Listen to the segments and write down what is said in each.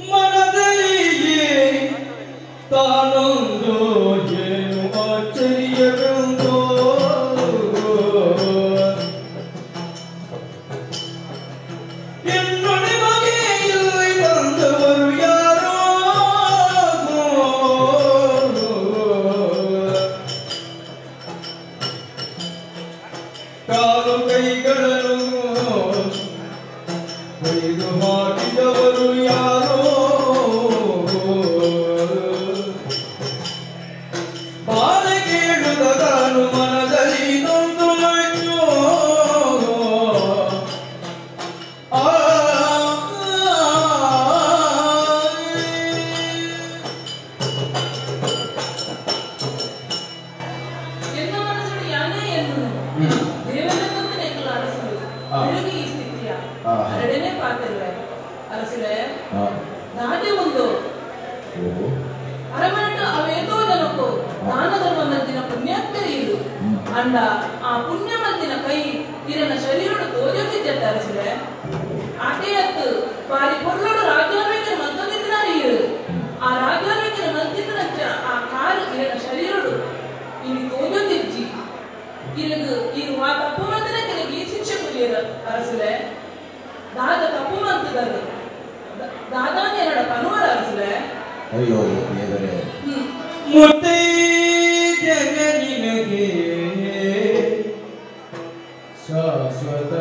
ಮನದಲ್ಲಿ ತಾನೊಂದು ಏನು ಆಶ್ಚರ್ಯವೆಂದು ಅಂಡ ಆ ಪುಣ್ಯ ಮಂದಿನ ಕೈ ಇರನ ಶರೀರಡು ತೋಜೊಂದಿದ್ದೆ ಅರಸುಲೆ ಆಟೆಯತ್ತು ಬಾರಿ ಪೊರ್ಲಡು ರಾಜ್ಯಾನ್ವೇಕನ ಮಂತೊಂದಿತ್ತಿನಾರು ಈರು ಆ ರಾಜ್ಯಾನ್ವೇಕನ ಮಂತಿದ್ದನಂಚ ಆ ಕಾರು ಇರನ ಶರೀರಡು ಇನಿ ತೋಜೊಂದಿಜ್ಜಿ ಇರಗು ಈರು ಆ ತಪ್ಪು ಮಂದಿನ ಕೆಲಗೆ ಈ ಶಿಕ್ಷೆ ಕುರಿಯರು ಅರಸುಲೆ ದಾದ ತಪ್ಪು ಮಂತದರು ದಾದಾನೆ ಎನ್ನಡ ಪನುವರ ಅರಸುಲೆ ಅಯ್ಯೋ ದೇವರೇ ಮುತ್ತೈ ನಿನಗೆ ಶಾಶ್ವತ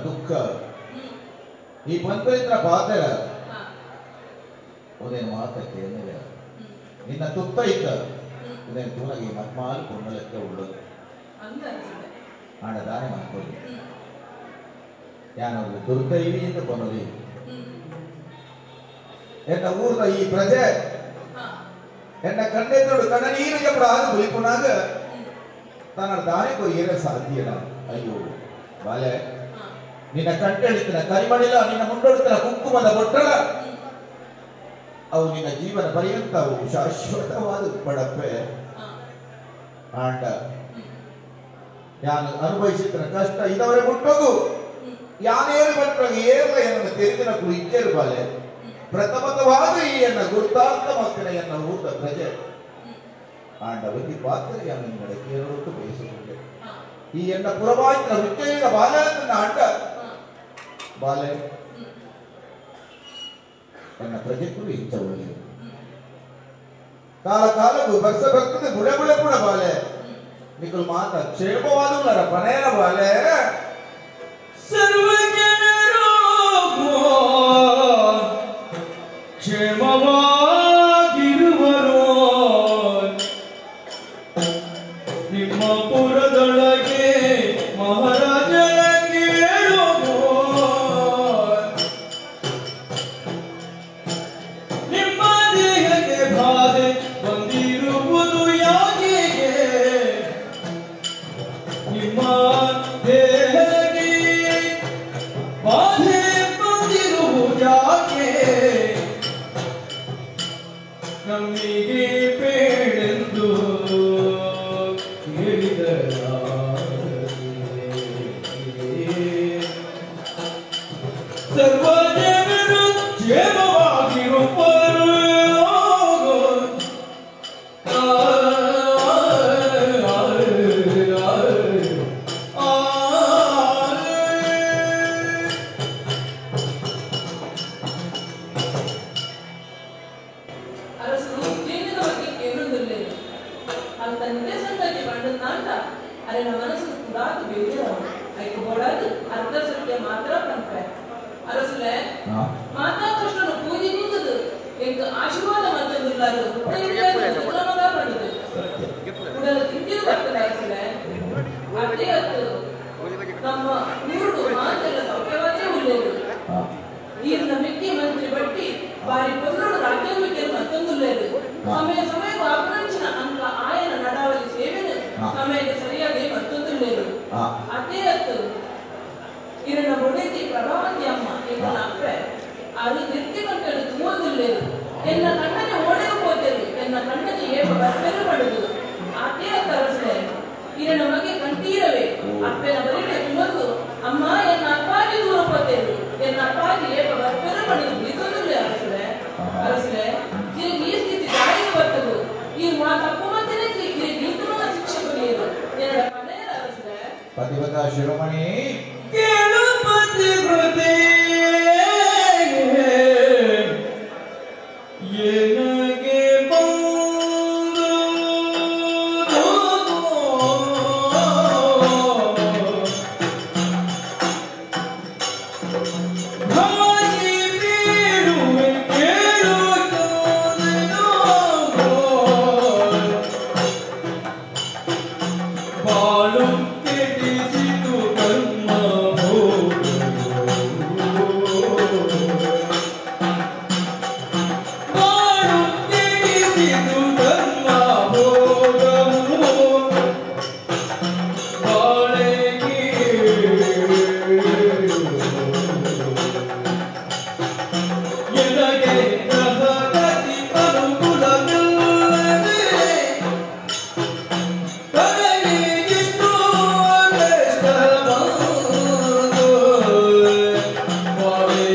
ದುಃಖ ಈ ಪಂಪರಿತ್ರ ಪಾತ್ರ ಉದಯನ ಮಾತಕ್ಕೆ ನಿನ್ನ ತುತ್ತ ಇತ್ತ ಉದಯನ ತೂನಗೆ ಮತ್ಮಾಲು ಪೊಣ್ಣಲೆಕ್ಕ ಉಳ್ಳದು ಆಣ ದಾನೆ ಮನ್ಕೊಳ್ಳಿ ಯಾನೊಂದು ದುರ್ದೈವಿ ಎಂದು ಕೊನಲಿ ಎನ್ನ ಊರ್ನ ಈ ಪ್ರಜೆ ಎನ್ನ ಕಣ್ಣೆದ್ದೋಡು ಕಣ್ಣ ನೀರು ಎಪ್ಪಡ ಬುಲಿಪುನಾಗ ತನ್ನ ದಾನೆ ಕೊಯ್ಯರ ಸಾಧ್ಯನ ಅಯ್ಯೋ ಬಾಲೆ ನಿನ್ನ ಕಂಟೆಳಿತನ ಕರಿಮಣಿಲ ನಿನ್ನ ಮುಂಡೊಡುತ್ತನ ಕುಂಕುಮದ ಬೊಟ್ಟಲ ಅವು ನಿನ್ನ ಜೀವನ ಪರ್ಯಂತ ಅವು ಶಾಶ್ವತವಾದ ಪಡಪ್ಪೆ ಆಂಡ ಯಾನು ಅನುಭವಿಸಿದ ಕಷ್ಟ ಇದವರೆ ಮುಟ್ಟೋಗು ಯಾನೇರು ಬಂಟ್ರೋಗು ಏರ್ಲ ಎನ್ನ ತೆರಿದಿನ ಕುಳು ಇಚ್ಚೇರು ಬಾಲೆ ಪ್ರಥಮತವಾದ ಈ ಎನ್ನ ಗುರುತಾರ್ಥ ಮಕ್ಕಳ ಎನ್ನ ಊಟ ಪ್ರಜೆ ಆಂಡ ಒಂದಿ ಪಾತ್ರ ಯಾನು ನಿನ್ನಡ ಕೇರಳಟ್ಟು ಬಯಸಿಕೊಂಡೆ ಈ ಎನ್ನ ಪುರವಾಯಿತ ಹುಚ್ಚೆಯ ಬಾಲೆ ನನ್ನ ಅಂಡ ಬಾಲೆ ನನ್ನ ಪ್ರಜೆಗಳು ಇಂಥ ಒಳ್ಳೆಯದು ಕಾಲ ಕಾಲಕ್ಕೂ ಬರ್ಸ ಬರ್ತದೆ ಬುಳೆ ಬುಳೆ ಕೂಡ ಬಾಲೆ ನಿಕಲು ಮಾತ ಕ್ಷೇಮವಾದ ಪನೇನ ಬಾಲೆ ಸರ್ವ ಜನರು ಕ್ಷೇಮವಾಗಿರುವರು ನಿಮ್ಮ ಪುರದೊಳಗೆ ಮಹಾರಾಜನ ಕೇಳುವ ನಿಮ್ಮ ದೇಹಕ್ಕೆ ಬಾಧೆ ಬಂದಿರುವುದು ಯಾಕೆ ನಿಮ್ಮ ದೇಹಕ್ಕೆ ಬಾಧೆ ಬಂದಿರುವುದಾಕೆ ನಮಗೆ ಬೇಡೆಂದು ಹೇಳಿದ ಸರ್ವ ಜನರು ಕ್ಷೇಮವಾಗಿರುವರು ಅರಸರು ಉಜ್ಜಯಿನಿದ ಬಗ್ಗೆ ಕೇಳುವುದಿಲ್ಲ ತಂದೆ ಸಂಗತಿ ಪಂಡನಾಂಡ ಅರೆನ ಮನಸ್ಸು ಕುಡಾತು ಬೇಜಾರು ಐಕು ಬೋಡಾದು ಅರ್ಧ ಸತ್ಯ ಮಾತ್ರ ಪಂಪೆ ಅರಸುಲೆ ಮಾತಾ ಕೃಷ್ಣನು ಪೂಜೆ ನಿಂತದು ಎಂಕ್ ಆಶೀರ್ವಾದ ಮಂತಂದುಲ್ಲಾರು ಉತ್ತಮ ಪಂಡದು ಉಡಲ ತಿಂದಿರು ಬರ್ತದೆ ಅರಸುಲೆ ಅದೇ ಅತ್ತು ನಮ್ಮ ಊರುಡು ಮಾತೆಲ್ಲ ಸೌಖ್ಯವಾದೇ ಉಳ್ಳೇರು ಈರ್ನ ಮೆಕ್ಕಿ ಮಂತ್ರಿ ಬಟ್ಟಿ ಬಾರಿ ಪೊರ್ಲುಡು ರಾಜ್ಯಾನ್ವಿಕೆರು ಮತ್ತೊಂದುಲ್ಲೇರು ಸಮಯ ಸಮಯಕ್ಕೂ ಅಪರಂಚಿನ ಅಂಕ ಆಯನ ನಡಾವಳಿ ಸೇವೆನು ಸಮಯಕ್ಕೆ ಸರಿಯಾಗಿ ಮತ್ತೊಂದುಲ್ಲೇರು ಅದೇ ಅತ್ತು ಇರನ ಬೊಡೆದಿ ಪ್ರಭಾವತಿ ಅಮ್ಮ ಎಂಕನ ಅಪ್ಪೆ ಅದು ನಿರ್ತಿ ಕಂಟೆಡು ತೂವೊಂದುಲ್ಲೇರು ಎನ್ನ ಕಣ್ಣನೆ ಓಡೆಗೆ ಪೋತೆರು ಎನ್ನ ಕಣ್ಣನೆ ಏಪ ಬರ್ಪೆರು ಪಡುದು ಅದೇ ಅತ್ತ ಅರಸುಲೆ ಇರನ ಮಗೆ ಕಂಠೀರವೇ ಅಪ್ಪೆನ ಬರಿಟೆ ಕುಮದು ಅಮ್ಮ ಎನ್ನ ಅಪ್ಪಾಜಿ ದೂರ ಪೋತೆರು ಎನ್ನ ಅಪ್ಪಾಜಿ ಏಪ ಬರ್ಪೆರು ಪಡುದು ಬಿದ್ದೊಂದುಲ್ಲೆ ಅರಸುಲೆ ಅರಸುಲೆ ಈ ಸ್ಥಿತಿ ದಾರಿಗೆ ಬರ್ತದು ಈ ಮಾ ತಪ್ಪು ಮತ್ತೆ ಶಿಕ್ಷೆ ಕೊರಿಯರು ಎನ್ನಡ ಪತಿವ್ರತ ಶಿರೋಮಣಿ ಕೇಳು ಪತಿವ್ರತೆ ಎನಗೆ ಬಂದು ಭಾಗಿ ಬೀಳುವೆ ಕೇಳು ಬಾಳು ಕೆಡಿಸಿತು ಕರ್ಮ ಬಾಳು ಕೆಡಿಸಿತು ಕರ್ಮ ಭೋಗವು ಬಾಳೆಗೆ ಎನಗೆ ಗ್ರಹಗತಿ ಅನುಕೂಲವಿಲ್ಲದೆ ಕರಗಿಗಿಷ್ಟು ಕಷ್ಟಬಂದು ಬಾಳೆ.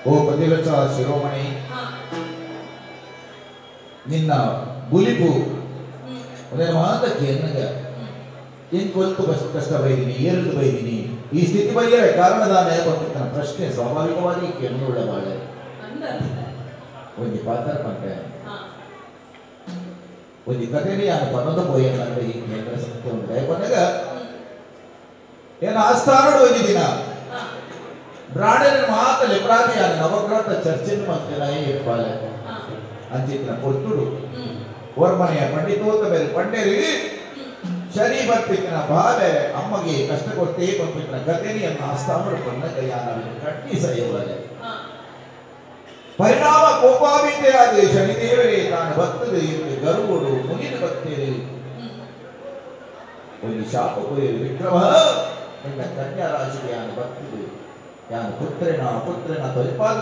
ಓ ಪತಿವ್ರತ ಶಿರೋಮಣಿ ನಿನ್ನ ಬುಲಿಪು ಒಂದೇನು ಮಾತಕ್ಕೆ ಎನ್ನಗ ಏನ್ ಕೊಲ್ತು ಕಷ್ಟ ಬೈದಿನಿ ಏರಿದು ಬೈದಿನಿ ಈ ಸ್ಥಿತಿ ಬೈಯರೆ ಕಾರಣದಾನೆ ಬಂತ ಪ್ರಶ್ನೆ ಸ್ವಾಭಾವಿಕವಾಗಿ ಕೆನ್ನುಳ್ಳ ಬಾಳೆ ಒಂದು ಪಾತ್ರ ಪಂಪೆ ಒಂದು ಕಥೆನೇ ಯಾನು ಪನ್ನೊಂದು ಪೋಯನ್ನಂದ್ರೆ ಈ ಕೇಂದ್ರ ಸತ್ಯ ಉಂಟು ಬಂದಾಗ ಏನು ಆಸ್ಥಾನಡು ಒಂದು ದಿನ ಬ್ರಾಡನ ಮಾತಲ್ಲಿ ಪ್ರಾಣಿಯಾನ ನವಗ್ರಹ ಚರ್ಚೆಯನ್ನು ಮಾಡ್ತೇನೆ ಇಪ್ಪಾಲೆ ಅಂಚಿತ್ತಿನ ಕೊರ್ತುಡು ಓರ್ಮನೆಯ ಪಂಡಿತೋತ ಬೇರೆ ಪಂಡೇರಿ ಶನಿ ಬರ್ತಿತ್ತಿನ ಬಾಲೆ ಅಮ್ಮಗೆ ಕಷ್ಟ ಕೊಟ್ಟೇ ಬಂಪಿತ್ತಿನ ಕಥೆನಿಯನ್ನು ಆಸ್ಥಾನಡು ಪನ್ನ ಕೈಯಾನ ಕಟ್ಟಿ ಸೈಯವಲೆ ಪರಿಣಾಮ ಕೋಪಾಭಿತೆಯಾದ ಶನಿದೇವರೇ ತಾನು ಭಕ್ತದ ಇರು ಗರುವುಡು ಮುಗಿದು ಭಕ್ತೇರಿ ಒಂದು ಶಾಪ ಕೊಯ್ಯರು ವಿಕ್ರಮ ನಿನ್ನ ಕನ್ಯಾ ರಾಶಿಗೆ ಯಾನು ಭಕ್ತದು ಯಾನು ಪುತ್ರೇನ ಪುತ್ರೇನ ತೊಲಿಪಾದ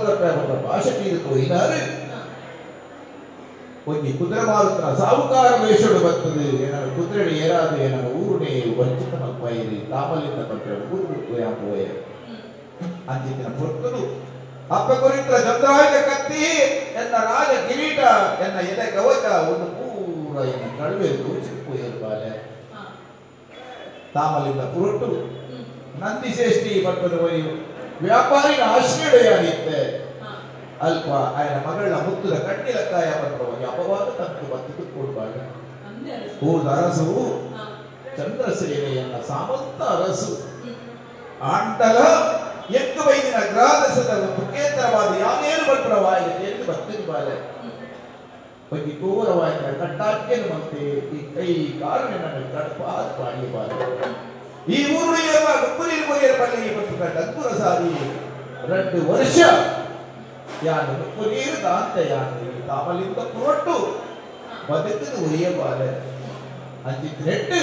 ಭಾಷೆ ತೀರು ಕೊಯ್ಯಿನಾರು ಒಂಜಿ ಕುದುರೆ ಮಾರುತನ ಸಾಹುಕಾರ ವೇಷಡು ಬರ್ತದೆ ಏನಾರು ಕುದುರೆ ಏರಾದು ಏನಾರು ಊರುನೇ ವಂಚಿತ ಮಲ್ಪೈರಿ ತಾಮಲಿಂದ ಪಟ್ಟೆ ಊರು ಪೋಯ ಅಂಚಿತಿನ ಪೊರ್ತುಡು ಅಪ್ಪ ಕುರಿತ ಚಂದ್ರಾಯುಧ ಕತ್ತಿ ಎನ್ನ ರಾಜ ಕಿರೀಟ ಎನ್ನ ಎದೆ ಕವಚ ಒಂದು ಪೂರ ಎನ್ನ ಕಳುವೆ ದೋಚಿಪ್ಪು ಏರ್ಬಾಲೆ ತಾಮಲಿಂದ ಪುರಟು ನಂದಿಶೇಷ್ಟಿ ಪಟ್ಟದ ಒಯ್ಯು ವ್ಯಾಪಾರಿನ ಆಶ್ರಯ ಅಲ್ಪ ಆಯನ ಮಗಳ ಮುತ್ತುದ ಕಣ್ಣಿಲಕ್ಕಾಯ ಪಟ್ಟವ ಅಪವಾದ ತಂತು ಬತ್ತಿದು ಕೊಡ್ಬಾಡ ಊರ್ದ ಅರಸು ಚಂದ್ರಸೇನೆಯನ್ನ ಸಾಮಂತ ಅರಸು ಆಂಡಲ ಎತ್ತು ಬೈದಿನ ಗ್ರಾದಸದ ಮುಖೇತರವಾದ ಯಾನೇನು ಬಟ್ರವಾಯಿದೆ ಎಂದು ಬತ್ತಿನ ಬಾಲೆ ಒಂಜಿ ಘೋರವಾಯಿನ ಕಟ್ಟಾಕ್ಯನು ಮತ್ತೆ ಈ ಕೈ ಕಾಲು ನನ್ನ ಕಡಪಾದ ಪಾಡಿ ಬಾಲೆ ಈ ಊರು ಏವ ಗುಪ್ಪುನೀರು ಕೊಯ್ಯರ ಪಳ್ಳಿ ಮತ್ತು ಡಂಗುರ ಸಾರಿ 2 ವರ್ಷ ಯಾನು ಉಪ್ಪು ನೀರು ದಾಂತ ಯಾನು ತಾಮಲಿಂದ ಪುರಟ್ಟು ಬದುಕಿದ ಒಯ್ಯ ಬಾಲೆ ಅಂಚಿತ್ರೆಟ್ಟು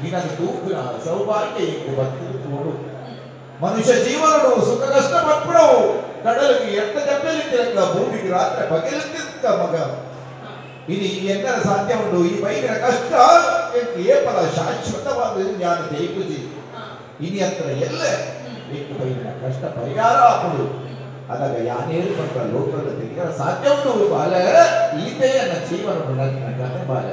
ನಿನಗೆ ತೂಪಿನ ಸೌಭಾಗ್ಯ ಇಂಕು ಬತ್ತಿದ ತೋಡು ಮನುಷ್ಯ ಜೀವನವು ಸುಖ ಕಷ್ಟ ಪಟ್ಬಿಡವು ಕಡಲಿಗೆ ಎತ್ತ ಜಪ್ಪೆಲಿ ತಿರಕ ಭೂಮಿಗೆ ರಾತ್ರಿ ಬಗೆಲು ತಿಕ್ಕ ಮಗ ಇದು ಈ ಎನ್ನರ ಸಾಧ್ಯ ಉಂಟು ಈ ಬೈದಿನ ಕಷ್ಟ ಏಪಲ ಶಾಶ್ವತವಾದ ಜ್ಞಾನ ದೇಪುಜಿ ಇನಿ ಹತ್ರ ಎಲ್ಲ ಏಕು ಬೈದಿನ ಕಷ್ಟ ಪರಿಹಾರ ಆಪುಡು ಅದಾಗ ಯಾನೇರು ಪಟ್ಟ ಲೋಕದ ತೆಗೆಯ ಸಾಧ್ಯ ಉಂಟು ಬಾಲ ಈತೆಯನ್ನ ಜೀವನ ನನ್ನ ಕಥೆ ಬಾಲ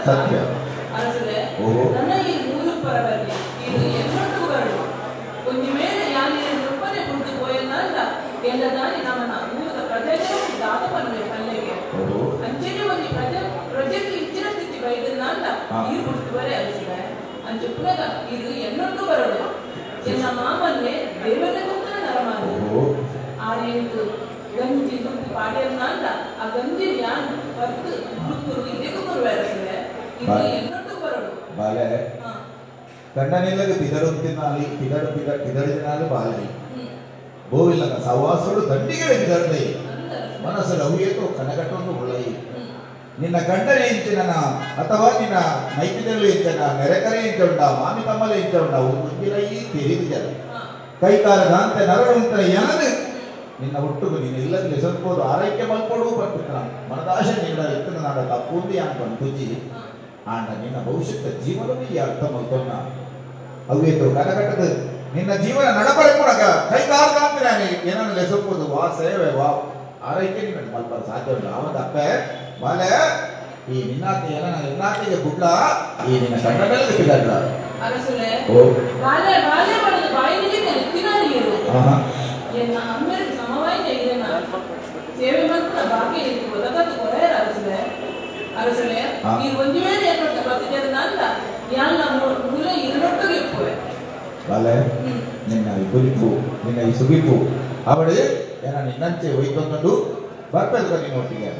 ಸತ್ಯ ನನ್ನ ಈ ಮೂರು ಪರವಲ್ಲಿ ಇದು ಎನ್ನೊಟ್ಟು ಬರಡು ಒಂದು ವೇಳೆ ಯಾನೇನು ಒಬ್ಬನೇ ಕುಂತು ಪೋಯನ್ನಲ್ಲ ಎಲ್ಲದಾನಿ ನಮ್ಮನ ಊರದ ಪ್ರಜೆಗಳು ದಾದ ಪನ್ನೆ ಪಲ್ಲೆಗೆ ಅಂಚೆನೆ ಒಂದು ಪ್ರಜೆ ಪ್ರಜೆಗೆ ಇಚ್ಚಿನ ಸ್ಥಿತಿ ಬೈದನ್ನಲ್ಲ ನೀರು ಕುಡಿತು ಬರೆ ಅರಸುವೆ ಅಂಚೆ ಪುನಗ ಇದು ಎನ್ನೊಟ್ಟು ಬರಡು ಎನ್ನ ಮಾಮನ್ನೇ ದೇವರೇ ಗೊತ್ತನ ನರಮಾನು ಆರೇಂತು ಗಂಜಿ ದುಪ್ಪು ಪಾಡ್ಯನ್ನಲ್ಲ ಆ ಗಂಜಿ ಯಾನ್ ಪತ್ತು ದುಪ್ಪುರು ಇದಕ್ಕೂ ಬರುವೆ ಅರಸುವೆ ಇದು ಎನ್ನೊಟ್ಟು ಬರಡು ಬಾಲೆ ಕಣ್ಣನಿಲ್ಲಗ ಪಿದಡು ತಿನ್ನಾಲಿ ಪಿದಡು ಪಿದ ಪಿದಡಿನಾಲು ಬಾಲೆ ಬೋವಿಲ್ಲಗ ಸವಾಸಡು ದಂಡಿಗೆ ಪಿದಡ್ಲೈ ಮನಸ್ಸು ಅವಿಯೇತೋ ಕನಗಟ್ಟೊಂದು ಉಳ್ಳೈ ನಿನ್ನ ಗಂಡನೇ ಇಂಚಿನ ಅಥವಾ ನಿನ್ನ ಮೈತಿದಲ್ಲೂ ಇಂಚನ ನೆರೆಕರೆ ಇಂಚ ಉಂಡ ಮಾಮಿ ತಮ್ಮಲೆ ಇಂಚ ಉಂಡ ಒಂದಿರ ಈ ತೆರಿದು ಜನ ಕೈಕಾಲದ ಅಂತೆ ನರಳುಂತ ಏನದು ನಿನ್ನ ಹುಟ್ಟುಗು ನೀನು ಇಲ್ಲದಲ್ಲಿ ಸತ್ಬೋದು ಆರೈಕೆ ಮಲ್ಪಡು ಪಟ್ಟು ಮನದಾಶೆ ನಿನ್ನ ಎತ್ತಿನ ನಾಡ ತಪ್ಪುಂದಿ ಅನ್ಕೊಂಡು ಪೂಜಿ ಆಂಡ ನಿನ್ನ ಭವಿಷ್ಯದ ಜೀವನವೇ ಈ ಅರ್ಥ ಮಲ್ತೊನ್ನ ಅವೇತು ಕಟಕಟದ ನಿನ್ನ ಜೀವನ ನಡಪಡೆ ಕೂಡ ಕೈಕಾಲದ ಅಂತ ನಾನು ಏನನ್ನು ಲೆಸಕ್ಬೋದು ವಾ ಸೇವೆ ವಾ ಆರೈಕೆ ನಿನ್ನ ಮಲ್ಪ ಸಾಧ್ಯ ಉಂಟು ಆವತ್ತಪ್ಪೆ ಬಾಲೆ ಈ ನಿನ್ನಾತೆ ಏನ ನಿನ್ನಾತೆಗೆ ಬುಡ್ಲ ಈ ನಿನ್ನ ಕಣ್ಣ ಮೇಲೆ ಬಿಡಲ್ಲ ಅರಸುಲೆ ಓ ಬಾಲೆ ಬಾಲೆ ಪಡೆದ ಬಾಯಿನಿಗೆ ನೆತ್ತಿನಾರಿಯರು ಆಹಾ ಎನ್ನ ಅಮ್ಮೆರಿಗೆ ಸಮವಾಯಿ ಇದೆನ ಸೇವೆ ಮಂತ್ರ ಬಾಕಿ ಒದಗದು ಕೊರೆಯರ ಅರಸುಲೆ ಅರಸುಲೆ ಈ ಒಂದು ವೇಳೆ ಏರ್ಪಟ್ಟ ಬತ್ತಿಜದ ನಂತ ಯಾನ್ ಮೂಲ ಇರುನೊಟ್ಟಿಗೆ ಇಪ್ಪುವೆ ಬಾಲೆ ನಿನ್ನ ಈ ಕುರಿಪು ನಿನ್ನ ಈ ಸುಗಿಪು ಅವಳು ಏನ ನಿನ್ನಂಚೆ ಒಯ್ಕೊಂಡು ಬರ್ಬೇಕು ನೀನು ಒಟ್ಟಿಗೆ.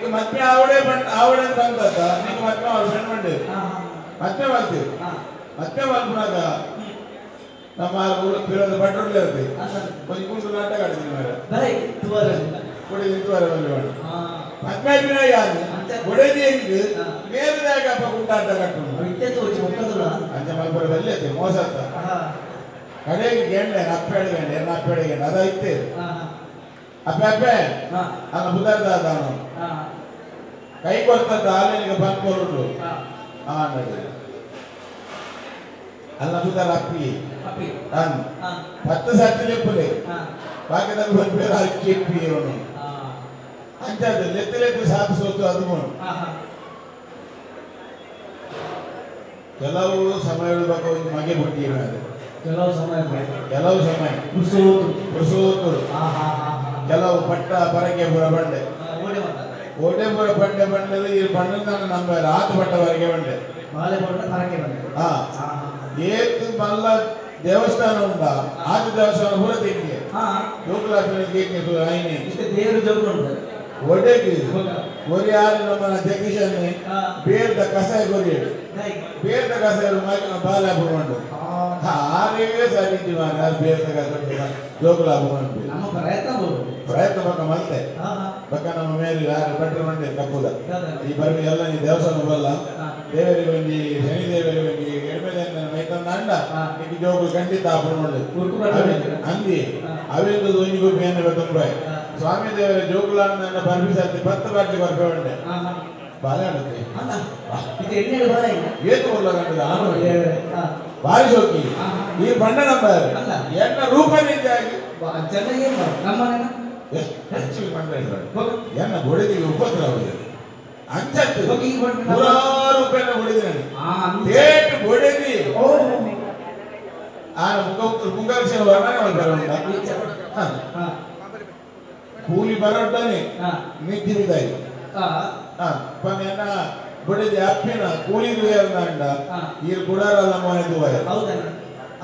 ನಿಕ್ ಮದ್ವೆ ಆವಡೆ ಆವಡೆ ಬಂದತ್ತ ನಿಕ್ ಮದ್ವೆ ಅವ್ರ ಫ್ರೆಂಡ್ ಮಂಡೆ ಮದ್ವೆ ಮಾಡ್ತೀವಿ ಮದ್ವೆ ಮಾಡ್ಬಿಡಾಗ ನಮ್ಮ ಪಿರೋದ ಪೆಟ್ರೋಲ್ ಇರುತ್ತೆ ಒಂದು ಕುಂಟು ನಾಟಕ ಆಡ್ತೀನಿ ಮಾರ ಕೊಡಿ ನಿಂತುವರೆ ಮಾಡಿ ಮದ್ವೆ ಬಿನ ಯಾರು ಒಡೆದಿ ಹೆಂಗ್ ಬೇರೆದಾಗ ಅಪ್ಪ ಕುಂಟಾಟ ಕಟ್ಟು ಅಂಚ ಮಲ್ಪುರ ಬಲ್ಲಿ ಐತೆ ಮೋಸ ಅಂತ ಕಡೆಗೆ ಗೆಂಡೆ ಅಪ್ಪೆಡೆ ಗೆಂಡೆ ಎನ್ನ ಅಪ್ಪೆಡೆ ಗೆಂಡೆ ಅದ ಇತ್ತೆ ಅಪ್ಪೆ ಅಪ್ಪೆ ಅನ್ನ ಬುಧರ್ದ ನಾನು ಕೈ ಕೊಡ್ತದ್ದ ಆಲೆನಿಗೆ ಬಂದ್ ಕೊರುಂಡು ಅಲ್ಲ ಬುಧರ ಅಪ್ಪಿ ಅನ್ 10 ಸರ್ತಿ ಲೆಪ್ಪುಲೆ ಬಾಕಿದ ಬಂದ್ಬೇರ ಅಕ್ಕಿ ಅಪ್ಪಿ ಇವನು ಅಂಚಾದ ಲೆತ್ತು ಲೆತ್ತು ಸಾಕು ಸೋತು ಅದು ಕೆಲವು ಸಮಯಗಳು ಬಗ್ಗೆ ಒಂದು ಮಗೆ ಬುಟ್ಟಿ ಕೆಲವು ಸಮಯ ಕೆಲವು ಸಮಯ ಪುರುಸೋತು ಕೆಲವು ಪಟ್ಟ ಪರಕೆ ಪುರ ಬಂಡೆ ಓಡೆ ಪುರ ಬಂಡೆ ಬಂಡದ ಈ ಬಂಡ ನಮ್ಮ ರಾತ್ ಪಟ್ಟ ವರೆಗೆ ಬಂಡೆ ಹಾ ಏತ್ ಮಲ್ಲ ದೇವಸ್ಥಾನ ಉಂಟ ಆದಿ ದೇವಸ್ಥಾನ ಪೂರ ತಿಂಗೆ ಒಡೆಗೆ ಒರಿ ಯಾರು ನಮ್ಮ ಜಗದೀಶನ್ನೇ ಬೇರ್ದ ಕಸಾಯ ಕೊರಿ ಬೇರ್ದ ಕಸಾಯ ಬಾಲ ಹಾಕೊಂಡು ಆರೇವೇ ಸರಿ ಮಾರ ಬೇರ್ದ ಕಸ ಜೋಕುಲ ಹಾಕೊಂಡು ಪ್ರಯತ್ನ ಪಕ್ಕ ಮಲ್ತೆ ಪಕ್ಕ ನಮ್ಮ ಮೇಲೆ ಯಾರು ಭಟ್ರು ಮಂಡೆ ಕಪ್ಪುದ ಈ ಬರ್ವಿ ಎಲ್ಲ ನೀ ದೇವಸ್ಥಾನ ಬಲ್ಲ ದೇವರಿಗೆ ಬಂದು ಶನಿ ದೇವರಿಗೆ ಬಂದು ಎಡ್ಮೆದ ಮೈತಂದ ಅಂಡ ಈಗ ಜೋಕು ಖಂಡಿತ ಹಾಕೊಂಡು ಅಂದಿ ಅವೆಂದು ಒಂಜಿಗೂ ಬೇನೆ ತುಂಬ ಸ್ವಾಮಿ ದೇವರ ಜೋಕುಲಾನ ಬರ್ಬಿಸಾತಿ 10 ಬಾಟ್ಲಿ ಬರ್ಪೆ ಉಂಡೆ ಬಾಲೆ ಆಡುತ್ತೆ ಏತು ಉಲ್ಲ ಕಂಡದ ಭಾರಿ ಸೋಕಿ ಈ ಬಣ್ಣ ನಂಬರ್ ಎನ್ನ ರೂಪ ರೀತಿಯಾಗಿ ಹೆಚ್ಚು ಬಂಡ ಎನ್ನ ಹೊಡೆದಿಗೆ ಉಪದ್ರವ ಅಂಚತ್ತು ನೂರಾರು ರೂಪಾಯಿನ ಹೊಡೆದಿ ನಾನು ಏಟು ಹೊಡೆದಿ ಆ ಮುಂಗಾಕ್ಷರ ವರ್ಣನೆ ಮಾಡ್ತಾರೆ ಕೂಲಿ ಬರೋಡ್ಡಾನೆ ನಿದ್ದಿರಿದಾಯಿ ಪನ್ನೆನ್ನ ಬಡಿದ ಅಪ್ಪಿನ ಕೂಲಿ ಅಂಡ ಈ ಗುಡಾರಲ್ಲ ಮಾಡಿದುವ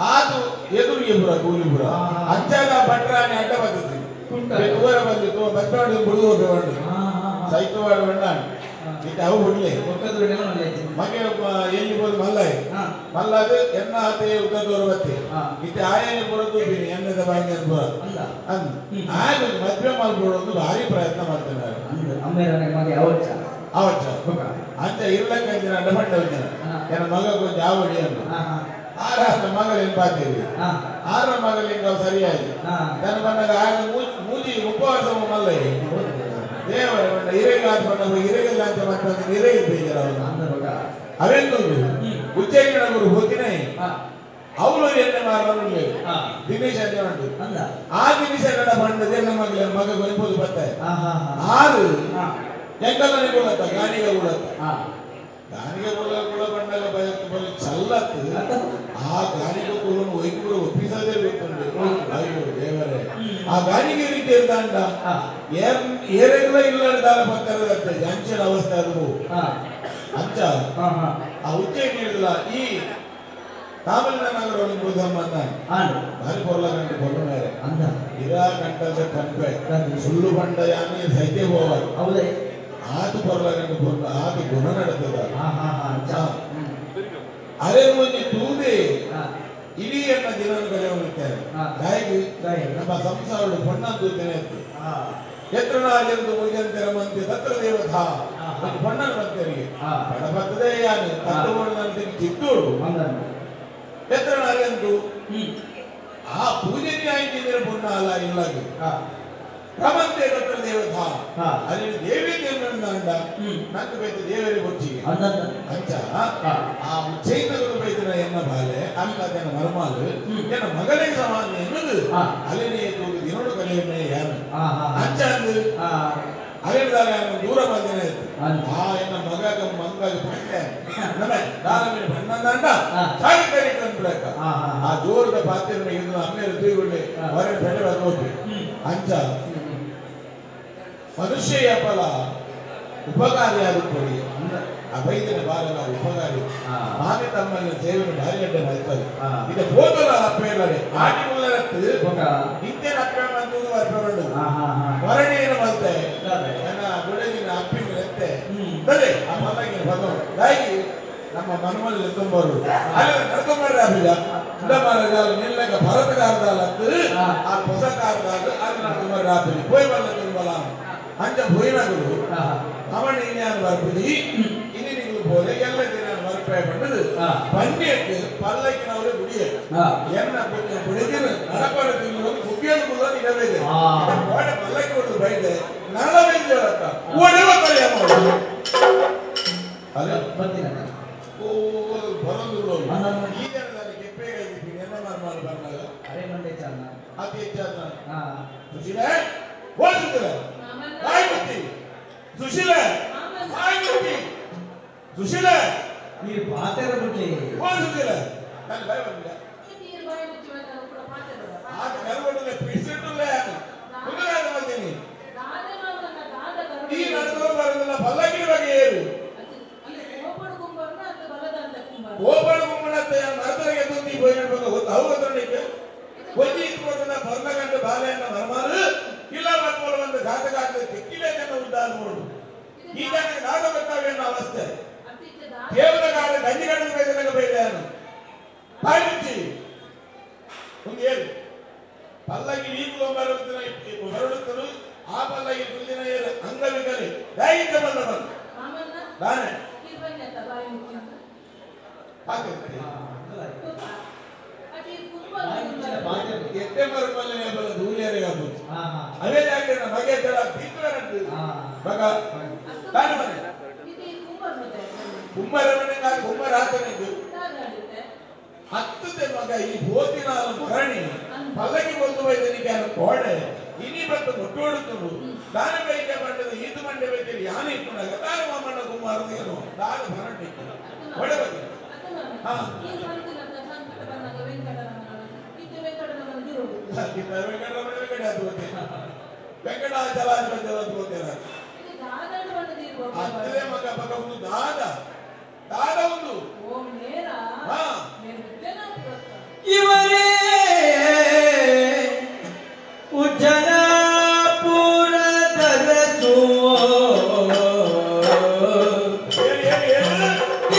ಆದು ಎದುರಿಗೆ ಪುರ ಕೂಲಿ ಪುರ ಅಂಚಾದ ಭಟ್ರಾಣಿ ಅಡ್ಡ ಬರ್ತದೆ ದೂರ ಬಂದಿತ್ತು ಬತ್ತಾಡು ಬಿಡುದು ಹೋಗಿ ಸೈತವಾಡು ಬಣ್ಣ ಇಟ್ಟು ಅವು ಬಿಡ್ಲಿ ಮಗೆ ಎಲ್ಲಿ ಬೋದು ಮಲ್ಲಾಯಿ ಮಲ್ಲಾದು ಎನ್ನ ಆತೆ ಉದ್ದದೋರು ಬತ್ತಿ ಇತ್ತೆ ಆಯನೆ ಪುರ ತೂಪಿನಿ ಎನ್ನದ ಬಾಯಿನ ಪುರ ಅಂದ್ ಆಗ ಮದ್ವೆ ಮಲ್ಬಿಡೋದು ಭಾರಿ ಪ್ರಯತ್ನ ಮಾಡ್ತೇನೆ ಅವಚ್ಚ ಅಂಚ ಇರ್ಲಕ್ಕ ಇದ್ದೀನಿ ಅಡ್ಡ ಪಟ್ಟ ಹೋಗ್ತೇನೆ ನನ್ನ ಮಗ ಕೊಂಚ ಆವಡಿ ಅಂದು ಆರ ಮಗಳಿನ ಪಾತೀರಿ ಆರ ಮಗಳಿಂದ ಸರಿಯಾಗಿ ನನ್ನ ಮಗ ಆಗ ಮೂಜಿ ಉಪವಾಸ ಮಲ್ಲೈ ದೇವರ ಬಂಡ ಹಿರೇಗಾದ ಬಂಡ ಹಿರೇಗಲ್ಲ ಅಂತ ಮಾತಾಡಿದ್ರೆ ಹಿರೇಗೆ ಬೇಜಾರ ಅವನು ಅವೆಂದು ಉಜ್ಜಯಿನ ಗುರು ಹೋಗಿನೇ ಅವಳು ಎಣ್ಣೆ ಮಾರಲು ದಿನೇಶ್ ಅಂತ ಉಂಟು ಆ ದಿನೇಶ ಕಡ ಬಂಡದೆ ನಮ್ಮ ಮಗಳ ಮಗ ಗೊಯ್ಬೋದು ಬರ್ತಾರೆ ಆರು ಎಂಕಲ್ಲ ಕೂಡತ್ತ ಗಾನಿಗೆ ಕೂಡತ್ತ ಗಾನಿಗೆ ಕುಲ ಕುಲ ಬಂಡಾಗ ಬಯ ಚಲ್ಲತ್ತು ಆ ಗಾನಿಗೆ ಕುಲನ್ನು ಒಯ್ಕೂರು ಒಪ್ಪಿಸದೇ ಗೊತ್ತುಂಟು ಅಯ್ಯೋ ದೇವರೇ ಆ ಗಾನಿಗೆ ರೀತಿ ಇರ್ತಾಂಡ ಏರೆಲ್ಲ ಇಲ್ಲ ದಾನ ಪಕ್ಕದ ಅಂಚಿನ ಅವಸ್ಥೆ ಅದು ಅಂಚ ಆ ಉಜ್ಜಯಿನಿ ಹೇಳಿಲ್ಲ ಈ ತಮಿಳುನಾಡು ಸಂಬಂಧ ಭಾರಿ ಪೊರ್ಲ ಗಂಟೆ ಪೊಣ್ಣು ಇರಾ ಗಂಟೆ ಕನ್ಪೆ ಸುಳ್ಳು ಬಂಡ ಯಾನಿ ಸೈತೆ ಹೋವಾರು ಆತು ಪೊರ್ಲ ಗಂಟೆ ಪೊಣ್ಣು ಆತು ಗುಣ ನಡತದ ಅರೆ ಒಂಜಿ ತೂದೆ ಇಡೀ ಎನ್ನ ದಿನ ಕಳೆಯುತ್ತಾರೆ ತಾಯಿಗೆ ನಮ್ಮ ಸಂಸಾರ ಪೊಣ್ಣ ತೂತೇನೆ ಎತ್ರನಾಜಂದು ಮುಜಂತೆರ ಮಂತೆ ತತ್ರ ದೇವತಾ ಒಂದು ಪೊಣ್ಣನ ಭಕ್ತರಿಗೆ ಪಣ ಬರ್ತದೆ ಯಾನು ತತ್ತು ಚಿತ್ತೋಡು ಎತ್ರನಾಜಂದು ಆ ಪೂಜೆನೇ ಆಯ್ತಿದ್ರೆ ಪುಣ್ಯ ಅಲ್ಲ ಇಲ್ಲಾಗಿ ರಮಂತೆ ತತ್ರ ದೇವತಾ ಅಲ್ಲಿ ದೇವಿ ದೇವನಂದ ನಂಗೆ ಬೈತ ದೇವರಿಗೆ ಬೊಚ್ಚಿಗೆ ಅಂಚ ಆ ಉಜ್ಜಯಿನಗಳು ಬೈತನ ಎನ್ನ ಬಾಲೆ ಅಲ್ಲ ಮರಮಾಲು ಎನ್ನ ಮಗಳಿಗೆ ಸಮಾನ ಎನ್ನುದು ಅಲ್ಲಿನೇ ದಿನೋಡು ಕಲಿಯನ್ನೇ ಯಾನು ಅಂಚ ಅಂದು ಅಲ್ಲಿಂದ ದೂರ ಬಂದೇನೆ ಆ ಎನ್ನ ಮಗ ಮಂಗ ಪಂಡೆ ದಾನಮೇಲೆ ಬಣ್ಣಂದಾಂಡ ಸಾಗಿ ಕರಿ ಕಂಡ್ಬಿಡಕ್ಕ ಆ ಜೋರದ ಪಾತ್ರೆ ಇದು ಅಮ್ಮೇಲೆ ತೂಗುಳ್ಳಿ ಹೊರಗೆ ಬೆಳೆ ಹೋಗಿ ಅಂಚ ಮನುಷ್ಯ ಫಲ ಉಪಕಾರಿಯಾಗುತ್ತದೆ ಆ ವೈದ್ಯನ ಬಾಲನ ಉಪಕಾರಿ ಮಾನೆ ತಮ್ಮಲ್ಲಿ ಸೇವೆಯನ್ನು ಭಾರಿ ಅಡ್ಡೆ ಮಾಡ್ತಾರೆ ಇದು ಹೋದಲ್ಲ ಅಪ್ಪೇಲಡೆ ಆಟಿ ಮುಲ್ಲರತ್ತು ನಿತ್ಯನ ಅಪ್ಪೆ ಅಂತ ಅರ್ಪೆ ಹೊರಣೆಯನ್ನು ಮಾಡ್ತಾರೆ ನನ್ನ ಗುಡದಿನ ಅಪ್ಪಿನ ಮನಮಲ್ಲಿ ಎತ್ತೊಂಬರು ಅಲ್ಲಿ ನಡ್ಕೊಂಬರ್ರಿ ಅಭಿಜ ಇಂದ ಮಹಾರಾಜ ನಿಲ್ಲಕ ಭರತ ಕಾರದಾಲತ್ತು ಆ ಹೊಸ ಕಾರದಾಲ ಅದು ನಡ್ಕೊಂಬರ್ರಿ ಆಪಿಲಿ ಪೋಯ್ ಬಲ್ಲ ತಿರುಮಲ ಅಂಚ ಭೋಯಿನಗುರು ಅವನ ಇನ್ಯಾನು ಬರ್ಪಿದಿ ಇನಿ ನೀವು போல ಎಲ್ಲ ದಿನ மறுப்பே பண்ணது பண்டிகைக்கு பல்லக்கினவரு குடியே என்ன கொஞ்சம் பிடிக்கிற நடப்பாடு முக்கியத்துக்குள்ள இடவே பல்லக்கி ஒரு பைட்டு நல்ல ஓடவே ಸುಶೀಲ ಸುಶೀಲ ನೀರು ಪಾತೆರ ಬಿಡ್ಲಿ ಓ ಸುಶೀಲ ನಾನು ಭಯ ಬಂದಿಲ್ಲ ಆತ ಕರ್ಕೊಂಡಲ್ಲ ಪಿಸಿಟ್ಟಲ್ಲ ಮುಂದೆ ಬಂದೀನಿ ಈ ನಡೆದವರು ಬರೋದಿಲ್ಲ ಪಲ್ಲಕ್ಕಿನ ಬಗ್ಗೆ ಏರು ಓಪಡು ಕುಂಬಣ ಮರತರಿಗೆ ತಂದು ಹೋಗಿ ಗೊತ್ತು ಅವು ಗೊತ್ತಣಿಕೆ ಒಂಜಿ ಇತ್ಕೊಡ್ತದ ಬರ್ಲ ಗಂಟೆ ಬಾಲೆಯನ್ನ ಮರಮಾರು ಇಲ್ಲ ಬರ್ಬೋದು ಒಂದು ಘಾತ ಘಾತ ತೆಕ್ಕಿಲೆ ಜನ ಉದ್ದಾರ ನೋಡು ಈ ಜನ ಘಾತ ಬರ್ತಾವೆ ಅವಸ್ಥೆ ಕೇವಲ ಗಾಡ ಗಂಜಿ ಗಂಟೆ ಬೈದಲಗ ಬೈದಾನು ಬಾಯಿ ಮುಚ್ಚಿ ಒಂದು ಏಳು ಪಲ್ಲಕ್ಕಿ ಈಗಲೂ ಹೊರಡುತ್ತರು ಆ ಪಲ್ಲಕ್ಕಿ ಕುಲ್ಲಿನ ಏರು ಅಂಗವಿಕಲಿ ದಯವಿಟ್ಟು ಬಂದ ಬಂದು ತಾನೆ ಎತ್ತೆ ಮರುಮಲ್ಲಿ ಬಲ್ಲ ದೂರಿಯರಿಗೆ ಆಗ್ಬೋದು ಅದೇ ಜಾಗ ಮಗೆ ಮಗ ತಾನೆ ಮನೆ ಕುಂಬಾರ ಮನೆ ಕುಂಬಾರ ಹಾಕನಿದ್ದು ಹತ್ತತೆ ಮಗ ಈ ಹೋತಿನ ಮರಣಿ ಪಲ್ಲಕ್ಕಿ ಬಂದು ಬೈದನಿಗೆ ಕೋಡೆ ಇನಿ ಬಂದು ಕೊಟ್ಟೋಡುತ್ತರು ದಾನ ಬೈಕೆ ಮಂಡದ ಈದು ಮಂಡೆ ಬೈಕೆ ಯಾನೆ ಇಟ್ಟುನಾಗ ದಾನ ಮಾಮಣ್ಣ ಕುಮಾರದು ಏನು ದಾನ ಭರಣಿ ಒಳ್ಳೆ ಬಗ್ಗೆ ಹಾ ವೆಂಕಟಾಚಲಾಧಿಪತಿ ಅತ್ತದೇ ಮಗ ಮಗ ಒಂದು ದಾದ ದಾದ ಒಂದು ಇವರೇ ಉಜ್ಜಲಾಪುರದರಸು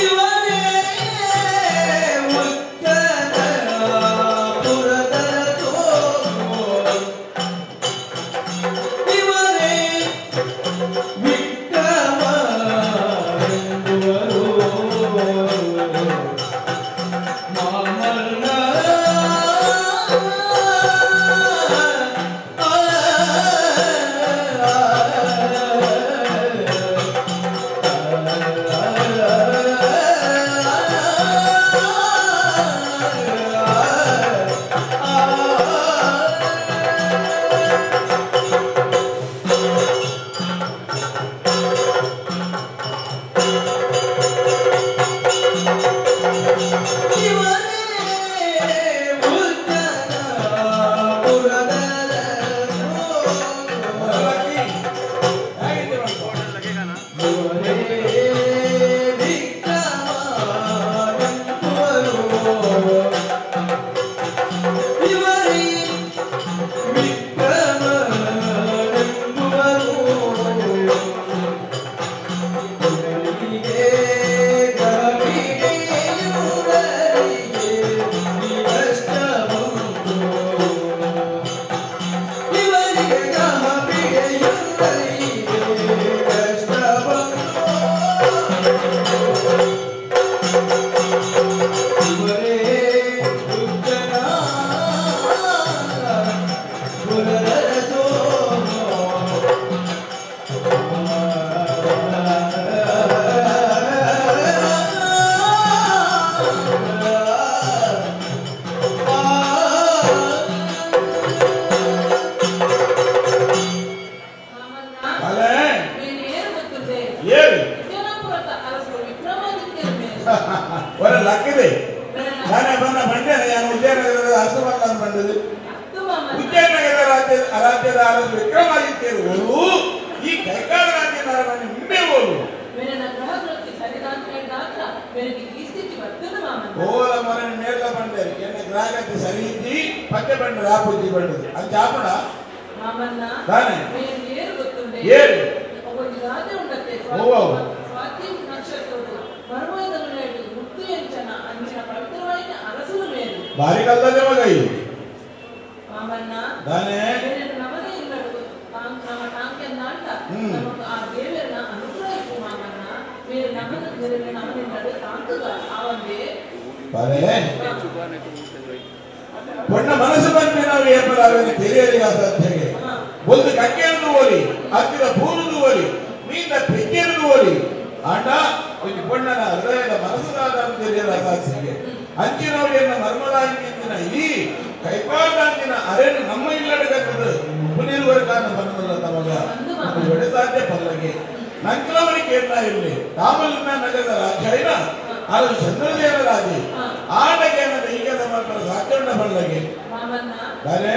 ಇವರೇ ಉಜ್ಜಲಾಪುರದರಸು ಇವರೇ ವಿಕ್ರಮ ಎಂಬುವರು ಮಾಮಣ್ಣ ಬಾರಿ ಕಲ್ಲದೆ ಮಗ ಈ ಮಾಮಣ್ಣ ದಾನೆ ನಮದೇ ಇಲ್ಲಡು ನಮ್ಮ ಟಾಂಕೆನ್ನಾಟ ನಮಕ್ ಆ ದೇವರನ ಅನುಗ್ರಹ ಇಪ್ಪು ಮಾಮಣ್ಣ ಬೇರೆ ನಮನ ಬೇರೆ ನಮನಿಲ್ಲಡು ತಾಂಕುಗ ಆವಂದೇ ಬಾರೆ ಪೊಣ್ಣ ಮನಸ್ಸು ಬಂದ್ರೆ ನಾವು ಏರ್ಪಡಾಗಲಿ ತಿಳಿಯಲಿಗೆ ಅಸಾಧ್ಯಗೆ ಒಂದು ಕಕ್ಕೆಯನ್ನು ಓಲಿ ಹತ್ತಿರ ಬೂರುದು ಓಲಿ ಮೀನ ಪೆಜ್ಜೆಯನ್ನು ಓಲಿ ಆಂಡ ಒಂದು ಪೊಣ್ಣನ ಹೃದಯದ ಮನಸ್ಸುದಾದ ತಿಳಿಯಲ ಸಾಕ್ಷಿಗೆ ಅಂಚಿನವರಿಯನ್ನ ಮರ್ಮಲಾಂಗಿನ ಈ ಕೈಪಾಟಾಂಗಿನ ಅರೆನು ನಮ್ಮ ಇಲ್ಲಡಗತ್ತದು ಉಪನೀರುವರೆಗಾನ ಬಂದಲ್ಲ ತಮಗ ಒಡೆ ಸಾಧ್ಯ ಪಲ್ಲಗೆ ನಂಕಲವರಿಗೆ ಕೇಳ್ತಾ ಇರಲಿ ತಾಮಲಿನ ನಗರದ ರಾಜ ಅದು ಚಂದ್ರದೇವ ರಾಜೆ ಆಟಕ್ಕೆ ಈಗದ ಮಾತ್ರ ಸಾಕರಣ ಬಲ್ಲಗೆ ಬಾರೆ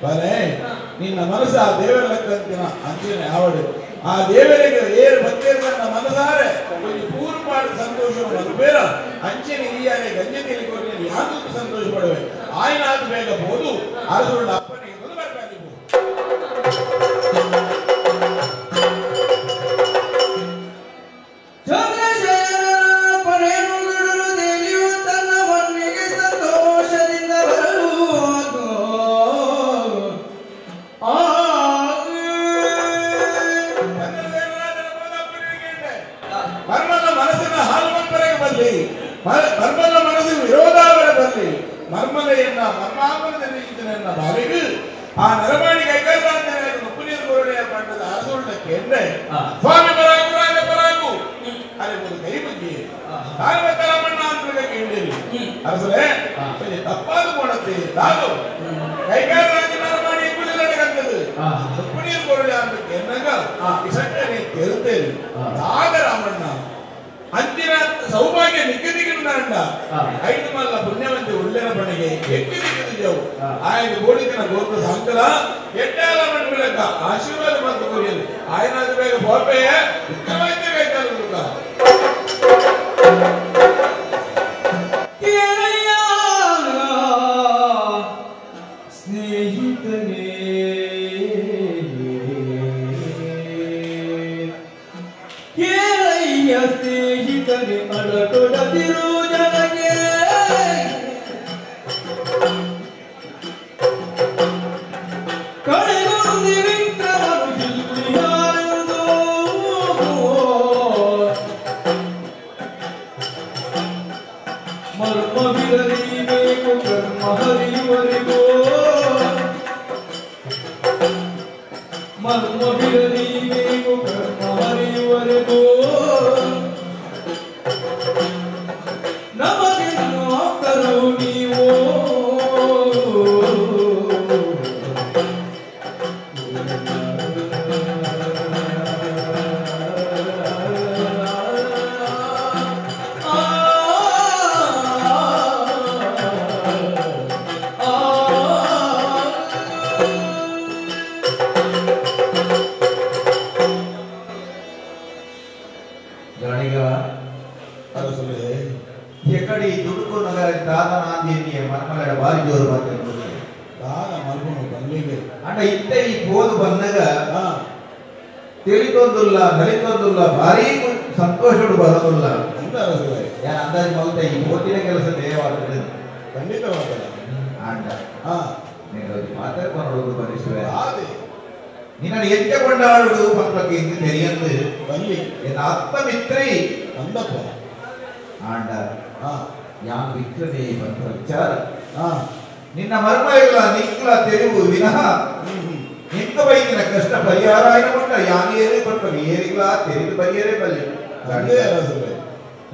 ಬಾರೆ ನಿನ್ನ ಮನಸ್ಸು ಆ ದೇವರ ಲೆಕ್ಕಂತಿನ ಅಂಚಿನ ಯಾವಡು ಆ ದೇವರಿಗೆ ಏರು ಭಕ್ತಿಯನ್ನ ಮನಸಾರೆ ಒಂದು ಪೂರ್ವ ಮಾಡಿ ಸಂತೋಷ ಮದುಬೇರ ಅಂಚಿನ ಈಯಾರೆ ಗಂಜಿ ತಿಳಿಕೊಂಡು ಯಾವುದು ಸಂತೋಷ ಪಡುವೆ ಆಯ್ನಾದ ಬೇಗ ಬೋದು ಅರಸುಳ್ಳ ಅಪ್ಪನಿಗೆ ಬರ್ಬೇಕು. ಮರ್ಮನ ಮನಸ್ಸಿನ ಹಾಲು ಬರಲಿ, ಮರ್ಮನ ಮನಸ್ಸಿನ ವಿರೋಧಾವರ ಬರಲಿ, ಮರ್ಮಲೆಯನ್ನ ಮರ್ಮಾಮನದಲ್ಲಿ ಇದನ್ನ ಬಾರಿಗೂ ಆ ನರಮಾಣಿ ಕೈಗಾರಿಕೆ ಉಪ್ಪುನೀರು ಕೊರಡೆಯ ಬಣ್ಣದ ಅರಸುಳ್ಳ ಕೇಂದ್ರ ಸ್ವಾಮಿ ಪರಾಗು ರಾಜ ಪರಾಗು ಅರೆ ಒಂದು ಕೈ ಬಗ್ಗೆ ತಾನು ಬಣ್ಣ ಅಂತ ಕೇಳಿರಿ ಅರಸರೇ ತಪ್ಪಾದ ಕೋಣತ್ತೆ ತಾನು ಕೈಗಾರಿಕೆ ನರಮಾಣಿ ಕುಳಿಲಡಗಂತದ್ದು ಉಪ್ಪುನೀರು ಕೊರಡೆ ಅಂತ ಕೇಂದ್ರಾಗ ಇಸಟ್ಟನೆ ತೇರುತ್ತೇನೆ ನಾಗ ರಾಮಣ್ಣ ಅಂತಿನ ಸೌಭಾಗ್ಯ ನಿಕ್ಕದಿಗಿಂದ ಐದು ಮಲ್ಲ ಪುಣ್ಯವಂತಿ ಒಳ್ಳೆಯ ಬಣಗೆ ಎಕ್ಕಿ ದಿಕ್ಕಿದೆವು ಆಯನ ಗೋಡಿದಿನ ಗೋತ್ರ ಸಾಂಕಲ ಎಟ್ಟಾಲ ಮಣ್ಣು ಆಶೀರ್ವಾದ ಬಂತು ಕೊರಿಯಲು ಆಯನಾದ ಬೇಗ ಬೋಪೆಯ ವಿಕ್ರಮಾದಿತ್ಯ ಕೈತಾರ ಸ್ನೇಹಿತನೇ ಕೇಳಯ್ಯ ಸ್ನೇಹಿತನೇ ಅಳಕೊಡದಿರು ಜನಗೆ ಕಡೆಗೊಂದಿ ವಿಕ್ರಮನು ಇಲ್ಲಿಯಾರೆಂದು ಮರ್ಮವಿರಲಿ ಬೇಕು ಕರ್ಮ ಹರಿಯುವರೆಗೋ ಮರ್ಮವಿರಲಿ ಬೇಕು ಕರ್ಮ ಹರಿಯುವರೆಗೋ ನಮಗೆನ್ನು ಆಪ್ತರು ನೀವು ಎಕಡಿ ದುಡುಕು ನಗರ ದಾದನಾಂದಿನಿಯ ಮರ್ಮಲಡ ಬಾರಿ ಜೋರು ಬರ್ತಿರ್ಬೋದು ದಾದ ಮಲ್ಪನು ಬಲ್ಲಿಗೆ ಅಂಡ ಇತ್ತೆ ಈ ಪೋದು ಬಂದಾಗ ತಿಳಿತೊಂದುಲ್ಲ ನಲಿತೊಂದುಲ್ಲ ಭಾರಿ ಸಂತೋಷಡು ಬರೋದಿಲ್ಲ ಯಾನ್ ಅಂದಾಜು ಮಲ್ತ ಈ ಪೋತಿನ ಕೆಲಸ ದೇವಾಗ್ತದೆ ಖಂಡಿತವಾಗಲ್ಲ ಅಂಡ ನೀನು ಮಾತಾಡ್ಕೊಂಡು ಬರಿಸುವೆ ಆದೆ ನಿನ್ನ ಎಂಚ ಕೊಂಡಾಡುದು ಪಂಪಕ್ಕೆ ಇಂದು ತೆರಿಯಂದು ಬಲ್ಲಿ ಎನ್ನ ಆತ್ಮಮಿತ್ರಿ ಅಂದಪ್ಪ ಆಂಡ ಯಾನ್ ವಿಕ್ರಮೇ ಪಂಪ ವಿಚಾರ ನಿನ್ನ ಮರ್ಮಗಳ ನಿಕ್ಲ ತೆರಿವು ವಿನಃ ನಿಂತ ಬೈದಿನ ಕಷ್ಟ ಪರಿಹಾರ ಆಯ್ಕೊಂಡ ಯಾನೇರೇ ಪಟ್ಟ ಏರಿಗಳ ತೆರಿದು ಬರಿಯರೇ ಬಲ್ಲೆ ಅದೇ ಅರಸುವೆ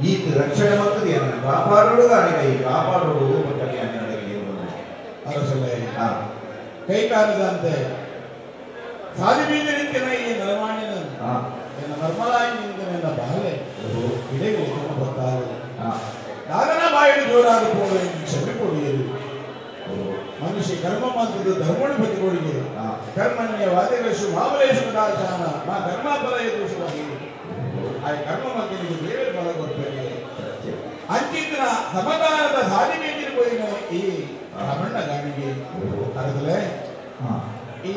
ಈತ ರಕ್ಷಣೆ ಮತ್ತು ಏನನ್ನ ಕಾಪಾಡೋಡು ಕಾಣಿದ ಈ ಕಾಪಾಡೋಡು ಪಟ್ಟಣಿ ಅನ್ನೋದಕ್ಕೆ ಅರಸುವೆ ಕೈಕಾಲದಂತೆ ಸಾಧಿ ಬೀದಿ ನಿಂತಿನ ಈ ನರಮಾಣಿನ ಎನ್ನ ಮರ್ಮಲಾಯಿ ನಿಂತಿನ ಬಾಲೆ ಇಡೆಗೆ ಗೊತ್ತಾಗಲ್ಲ ದಾದನ ಬಾಯಿಡು ಜೋರಾದ ಪೋಡು ಕ್ಷಮೆ ಕೊಡಿಯರು ಮನುಷ್ಯ ಕರ್ಮ ಮಾತ್ರದ ಧರ್ಮಣಿ ಬದಿ ಕೊಡಿಗೆ ಕರ್ಮಣ್ಯ ವಾದಿರೇಶು ಮಾಮಲೇಶು ದಾಶಾನ ಮಾ ಕರ್ಮ ಫಲ ಎದುರಿಸುವಾಗಿ ಆ ಕರ್ಮ ಮಕ್ಕಳಿಗೆ ದೇವರ ಫಲ ಕೊಡ್ತಾರೆ ಅಂಚಿನ ಸಮಾಧಾನದ ಸಾಧಿ ಮೇಜಿನ ಹೋಗಿನ ಈ ರಮಣ್ಣ ಗಾಣಿಗೆ ಅದರಲ್ಲೇ ಈ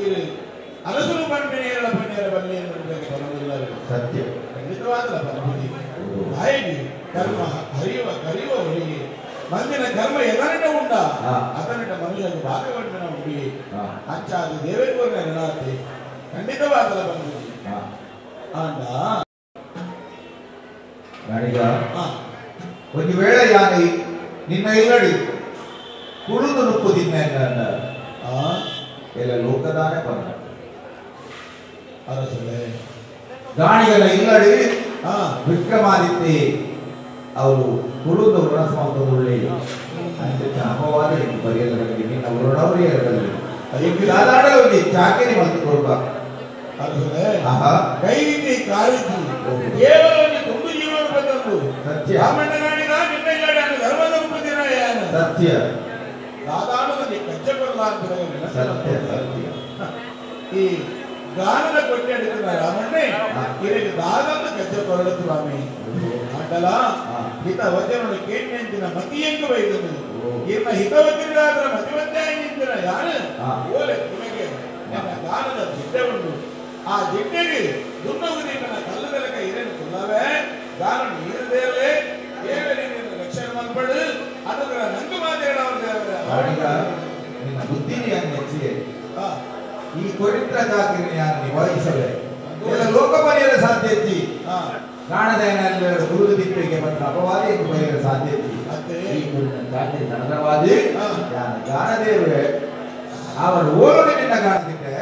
ಅರಸರು ಪಂಪಿನೇರ ಪನ್ನೇರ ಬಲ್ಲಿ ಬರೋದಿಲ್ಲ ಸತ್ಯ ಖಂಡಿತ. ಖಂಡಿತವಾದಲ ಬಂದಿದೆ ಹಾಗೆ ಕರ್ಮ ಹರಿಯುವ ಕರಿಯುವ ಹೊರಗೆ ಮಂದಿನ ಕರ್ಮ ಎದನಿಟ ಉಂಡ ಅದನಿಟ ಮನುಷ್ಯನ ಭಾಗವಂಡನ ಉಂಡಿ ಅಂಚಾದ ದೇವರಿಗೋರ ನೆನಪೆ ಖಂಡಿತವಾದಲ ಬಂದಿದೆ ಆಂಡ ಗಾಣಿಗ ಒಂದು ವೇಳೆ ಯಾನಿ ನಿನ್ನ ಇಲ್ಲಡಿ ಕುಳಿದು ನುಪ್ಪು ದಿನ ಎಲ್ಲ ಲೋಕದಾನೆ ಬಂದ ಅರಸಲೇ ಗಾಣಿಗನ ಇಲ್ಲಡಿ ವಿಕ್ರಮಾದಿತ್ಯ ಅವರು ಕುಳಿದು ವೃಣಸ್ವಾಮಿ ಅಂಚೆ ಅಪವಾದ ಎಂದು ಬರೆಯಲಾಗಿದೆ ನಿನ್ನ ವೃಣವರೇ ಇರಲಿ ದಾದಾಡಲಿ ಚಾಕರಿ ಮತ್ತು ಕೊಡುವ ಅರಸಲೇ ಕೈದಿ ಕಾರಿದ್ದು ಕೇವಲ ಒಂದು ತುಂಡು ಜೀವನ ಬಂದದ್ದು ಸತ್ಯ ರಾಮಣ್ಣನಾಡಿದ ನಿನ್ನ ಇಲ್ಲಡಿ ಅನ್ನು ಧರ್ಮದ ಉಪದಿನ ಯಾನು ಸತ್ಯ ದಾದಾಡದಲ್ಲಿ ಕಜ್ಜ ಬರಲ್ಲ ಅಂತ ಸತ್ಯ ಸತ್ಯ ಈ ಗಾನದ ಕೊಟ್ಟೆ ಅಡಿತನ ರಾಮಣ್ಣೆ ಇರಗೆ ದಾದಂತ ಕಜ್ಜ ಕೊರಳತು ರಾಮಿ ಆಟಲ ಹಿತವಚನ ಕೇಂದ್ರಂತಿನ ಮತಿಯಂಗು ಬೈದನು ಇನ್ನ ಹಿತವಚನರಾದರ ಮತಿವಂತಾಯಿನ ಯಾರು ಓಲೆ ನಿಮಗೆ ನನ್ನ ಗಾನದ ಜಿಡ್ಡೆ ಉಂಟು ಆ ಜಿಡ್ಡೆಗೆ ದುನ್ನಗುದಿ ನನ್ನ ಕಲ್ಲುದಲಕ ಇರೇನು ಕೊಲ್ಲವೇ ಗಾನ ನೀರು ದೇವೇ ದೇವರೇ ನಿನ್ನ ರಕ್ಷಣೆ ಮಲ್ಪಡು ಅದರ ನಂಗು ಮಾತೇಳ ದೇವರ ನಿನ್ನ ಬುದ್ಧಿನಿ ಮೆಚ್ಚಿಗೆ ಈ ಕೊರಿತ್ರ ಚಾಕಿರಿ ನಾನು ನಿಭಾಯಿಸವೆ ಎಲ್ಲ ಲೋಕ ಪರಿಹಾರ ಸಾಧ್ಯ ಇತ್ತಿ ಕಾಣದೇನೆಲ್ಲ ಗುರುದು ದಿಪ್ಪಿಗೆ ಬಂದ ಅಪವಾದಿ ಎಂದು ಪರಿಹಾರ ಸಾಧ್ಯ ಇತ್ತಿ ಈ ಗುರುವಿನ ಚಾಕಿರಿ ನಡೆದವಾದಿ ನಾನು ಗಾನದೇವರೇ ಅವರು ಓಲನೆ ನಿನ್ನ ಕಾಣದಿದ್ದೆ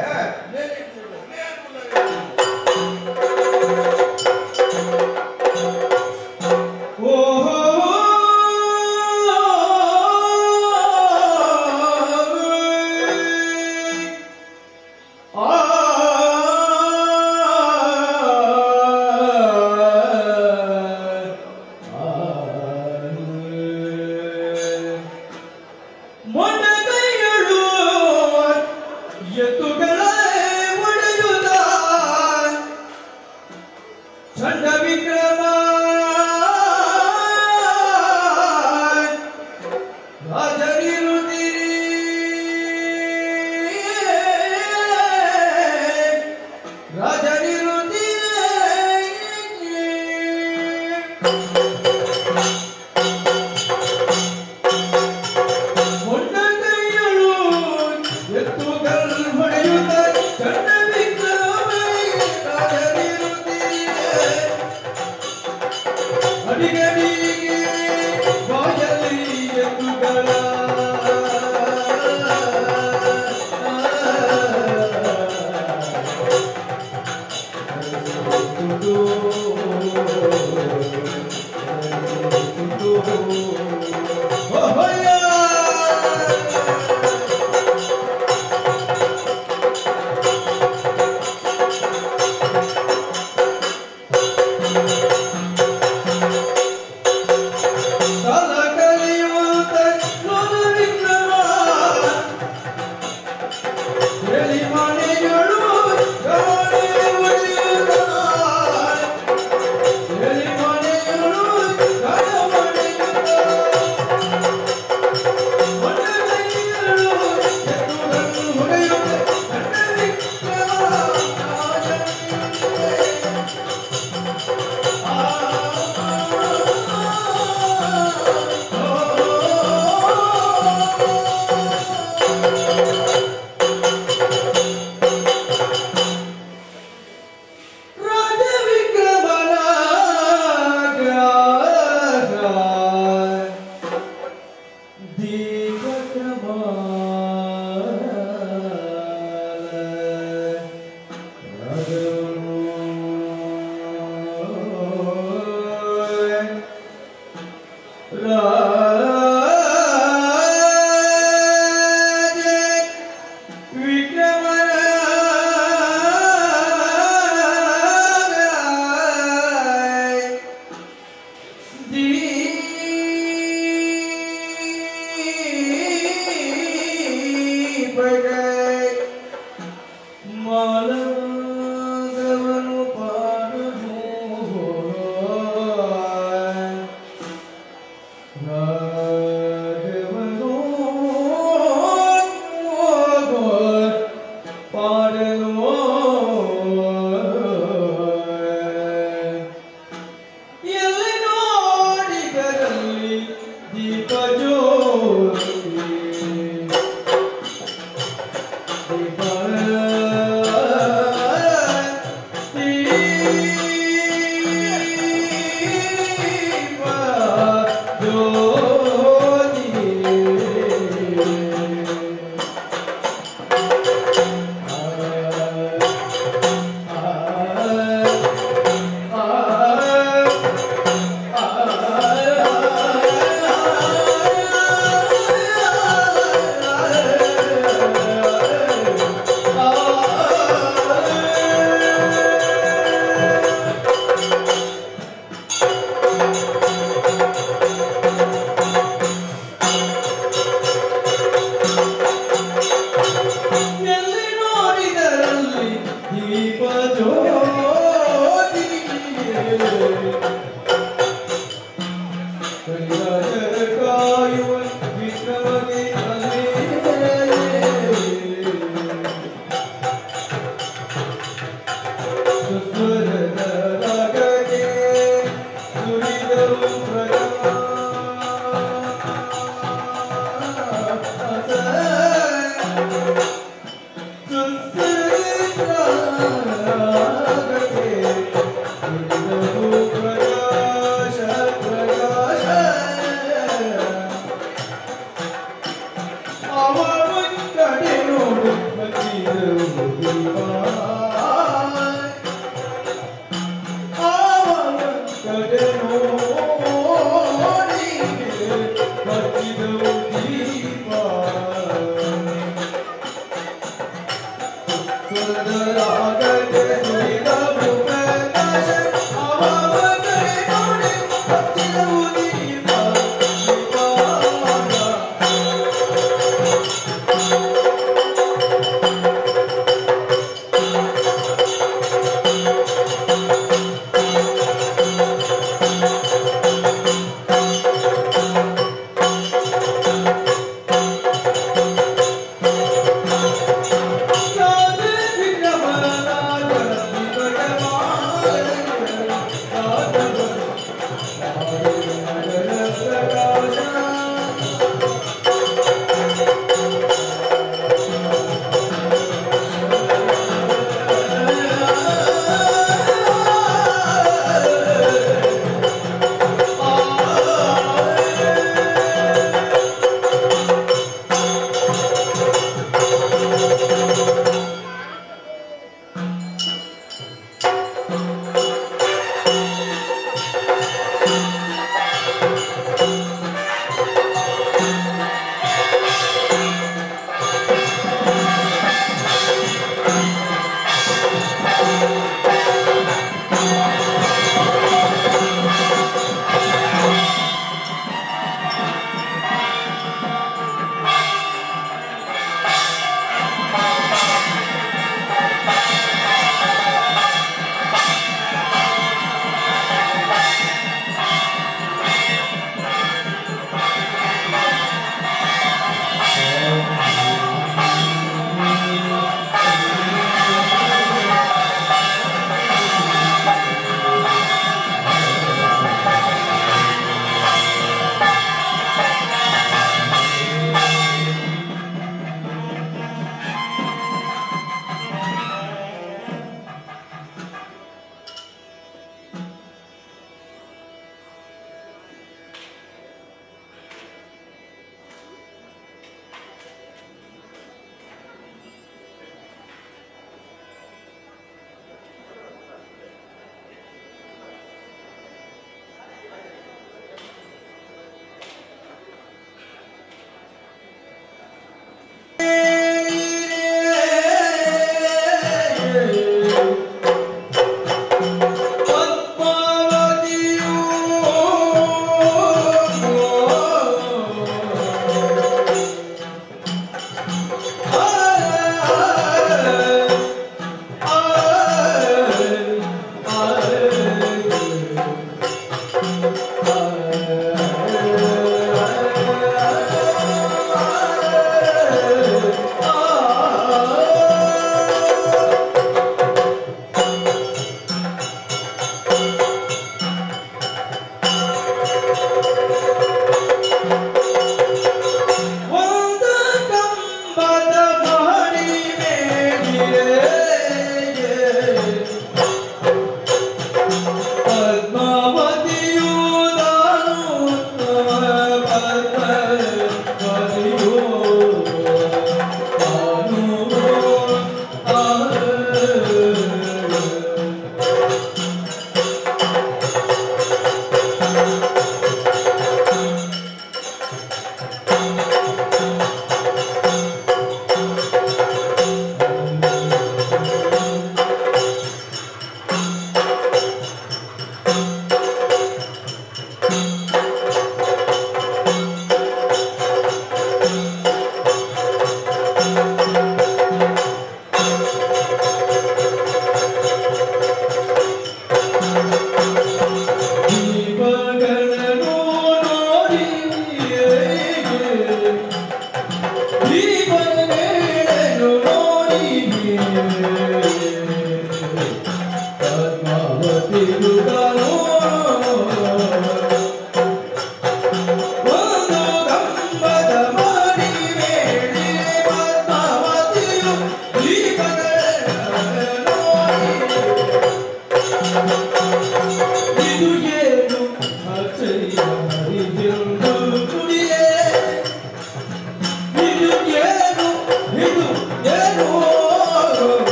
Tala ಆ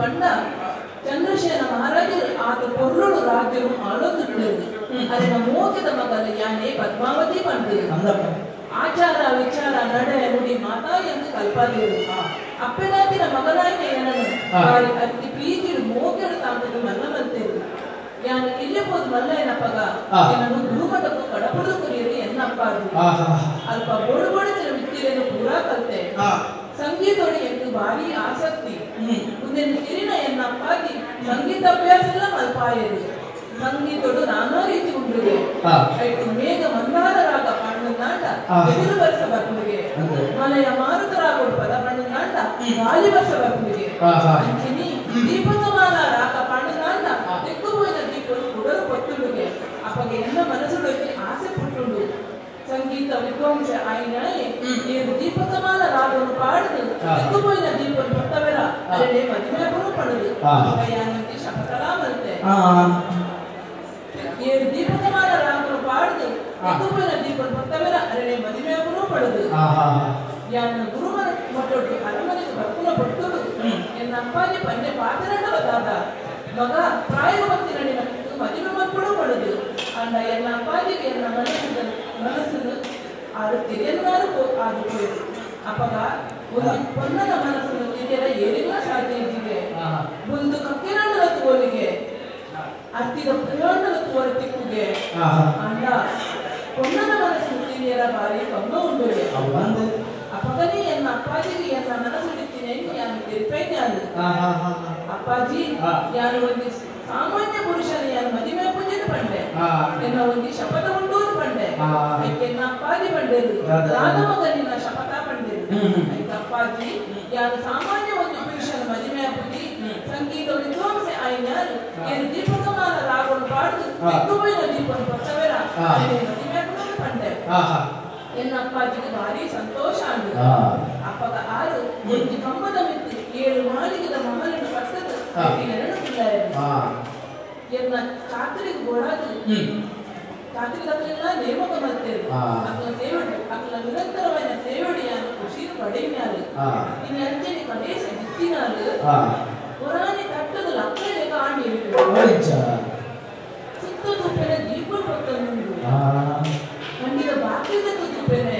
ಪಂಡ ಚಂದ್ರಶೇನ ಮಹಾರಾಜರು ಆತ ಪೊರ್ಲುಡು ರಾಜ್ಯನು ಆಳೊಂದುಳ್ಳರು ಅರೆನ ಮೋಗದ ಮಗಲು ಯಾನೆ ಪದ್ಮಾವತಿ ಪಂಡು ಆಚಾರ ವಿಚಾರ ನಡೆ ನುಡಿ ಮಾತಾ ಎಂದು ಕಲ್ಪಾದಿರು ಅಪ್ಪೆನಾಗಿನ ಮಗನಾಯಿನ ಏನನು ಬಾರಿ ಅತಿ ಪ್ರೀತಿಡು ಮೋಗೆಡು ತಾಂಬುದು ಮಲ್ಲ ಮಲ್ತೇರು ಯಾನು ಇಲ್ಲಿ ಹೋದ ಮಲ್ಲ ಏನಪ್ಪಗ ಏನನು ಗುರುಮಠಕ್ಕೂ ಕಡಪುಡು ಕುರಿಯರು ಎನ್ನಪ್ಪ ಅಲ್ಪ ಬೋಡು ಬೋಡಿನ ವಿದ್ಯೆಯನ್ನು ಪೂರಾ ಕಲ್ತೆ ಸಂಗೀತೋಡಿ ಎಂದು ಭಾರಿ ಆಸಕ್ತಿ ಮುಂದಿನ ಕಿರಿನ ಎನ್ನಪ್ಪಾಗಿ ಸಂಗೀತ ಅಭ್ಯಾಸ ಎಲ್ಲ ಮಲ್ಪಾಯರು ಸಂಗೀತೋಡು ನಾನಾ ರೀತಿ ಉಂಡುಗೆ ಐಟು ಮೇಘ ಮಂದಾರ ರಾಗ ಪಾಂಡನಾಟ ಎದುರು ವರ್ಷ ಬರ್ಪುಗೆ ಮನೆಯ ಮಾರುತ ರಾಗೋಡು ಪದ ಪಾಂಡನಾಟ ಗಾಲಿ ವರ್ಷ ಬರ್ಪುಗೆ ಅಂಚಿನಿ ದೀಪಕಮಾಲ ರಾಗ ಪಾಂಡನಾಟ ತೆಕ್ಕು ಹೋಯಿನ ದೀಪನು ಕುಡರು ಪತ್ತುಡುಗೆ ಅಪ್ಪಗೆ ಎನ್ನ ಮನಸ್ಸುಡೋಗಿ ಆಸೆ ಪುಟ್ಟುಂಡು ಸಂಗೀತ ವಿದ್ವಾಂಸ ಆಯ್ನಾಯೆ ಏರು ದೀಪಕಮಾಲ ರಾಗವನ್ನು ಪಾಡದು ತೆಕ್ಕು ಹೋಯಿನ ದೀಪನು ಪಟ್ಟವೆರ ಅರಳೆ ಮದುವೆ ಗುರು ಪಡದು ಯಾನಂತಿ ಶಪಥಲಾ ಮಲ್ತೆ ಏರು ದೀಪಕಮಾಲ ರಾಗವನ್ನು ಪಾಡದು ತೆಕ್ಕು ಹೋಯಿನ ದೀಪನು ಪಟ್ಟವೆರ ಅರಳೆ ಮದುವೆ ಗುರು ಪಡದು ಯಾನ ಗುರುಮನ ಮಟ್ಟೊಟ್ಟು ಅರಮನೆಗೆ ಬರ್ಪುನ ಪಟ್ಟುಡು ಎನ್ನ ಅಪ್ಪಾಜಿ ಪಂಡೆ ಪಾತ್ರನ ಬದಾದ ಮಗ ಪ್ರಾಯವಂತಿ ನಡಿನ ಮದುವೆ ಮಕ್ಕಳು ಪಡದು ಅಂಡ ಎನ್ನ ಅಪ್ಪಾಜಿಗೆ ಎನ್ನ ಮನಸ್ಸನ್ನು ಆರು ತಿರಿಯನ್ನಾರು ಆದು ಪೋಯಿರು ಅಪ್ಪಗ ಒಂದು ಪೊನ್ನನ ಮನಸ್ಸನ್ನು ತಿರಿಯರ ಏರಿಲ್ಲ ಸಾಧ್ಯ ಇದ್ದಿಗೆ ಒಂದು ಕಕ್ಕಿರಂಡಲ ತೋಲಿಗೆ ಅತ್ತಿದ ಪ್ರಿಯಾಂಡಲ ತೋರ ತಿಕ್ಕುಗೆ ಅಂಡ ಪೊನ್ನನ ಮನಸ್ಸನ್ನು ತಿರಿಯರ ಬಾರಿ ಕಂಬ ಉಂಡುಗೆ ಅಪ್ಪಗನೇ ಎನ್ನ ಅಪ್ಪಾಜಿಗೆ ಎನ್ನ ಮನಸ್ಸು ಇಡ್ತೀನಿ ಯಾನು ತಿರುಪೈನ್ಯಾನು ಅಪ್ಪಾಜಿ ಯಾನು ಒಂದು ಸಾಮಾನ್ಯ ಪುರುಷನ ಯಾನು ಮದುವೆ ಪೂಜೆನು ಪಂಡೆ ಎನ್ನ ಒಂದು ಶಪಥ ಉಂಟು ಪಂಡೆ ಎನ್ನ ಅಪ್ಪಾಜಿ ಪಂಡೇರು ದಾದ ಮಗನಿನ ಶಪಥ ಪಂಡೇರು ಅಪ್ಪಾಜಿ ಯಾನು ಸಾಮಾನ್ಯ ಒಂದು ಪುರುಷನ ಮದುವೆ ಪೂಜಿ ಸಂಗೀತ ವಿದ್ವಾಂಸೆ ಆಯ್ನಾರು ಏನು ದೀಪಕಮಾಲ ರಾಗವನ್ನು ಪಾಡುದು ತೆಕ್ಕುಬೋಯಿನ ದೀಪವನ್ನು ಪಟ್ಟವೆರ ಮದುವೆ ಪೂಜೆ ಪಂಡೆ ಎನ್ನ ಅಪ್ಪಾಜಿಗೆ ಭಾರಿ ಸಂತೋಷ ಅಂದು ಅಪ್ಪಗ ಆರು ಒಂದು ಕಂಬದ ಮಿತ್ತು ಏಳು ಮಾಳಿಗೆದ ಮಹಲನ್ನು ಪಟ್ಟದು ಎರಡು ಪಿಳ್ಳಾಯರು ಎನ್ನ ಚಾತ್ರಿಗೆ ಗೋಡಾದು ಚಾತ್ರಿ ದಕ್ಕಲೆಲ್ಲ ನೇಮಕ ಮಲ್ತೇರು ಅಕ್ಕಲ ಸೇವಡು ಅಕ್ಕಲ ನಿರಂತರವಾದ ಸೇವಡಿ ಯಾನು ಖುಷಿನು ಪಡೆಯಿನಾರು ಇನ್ನು ಅಂಚೆನೆ ಕಡೇಸ ಜಿತ್ತಿನಾರು ಹೊರಾನೆ ತಟ್ಟದ ಲಕ್ಕಲೆ ಕಾಣಿ ಸುತ್ತ ತುಪ್ಪೆನೆ ದೀಪ ಪತ್ತನುಂಡು ಖಂಡಿತ ಬಾಕಿದ ತುಪ್ಪೆನೆ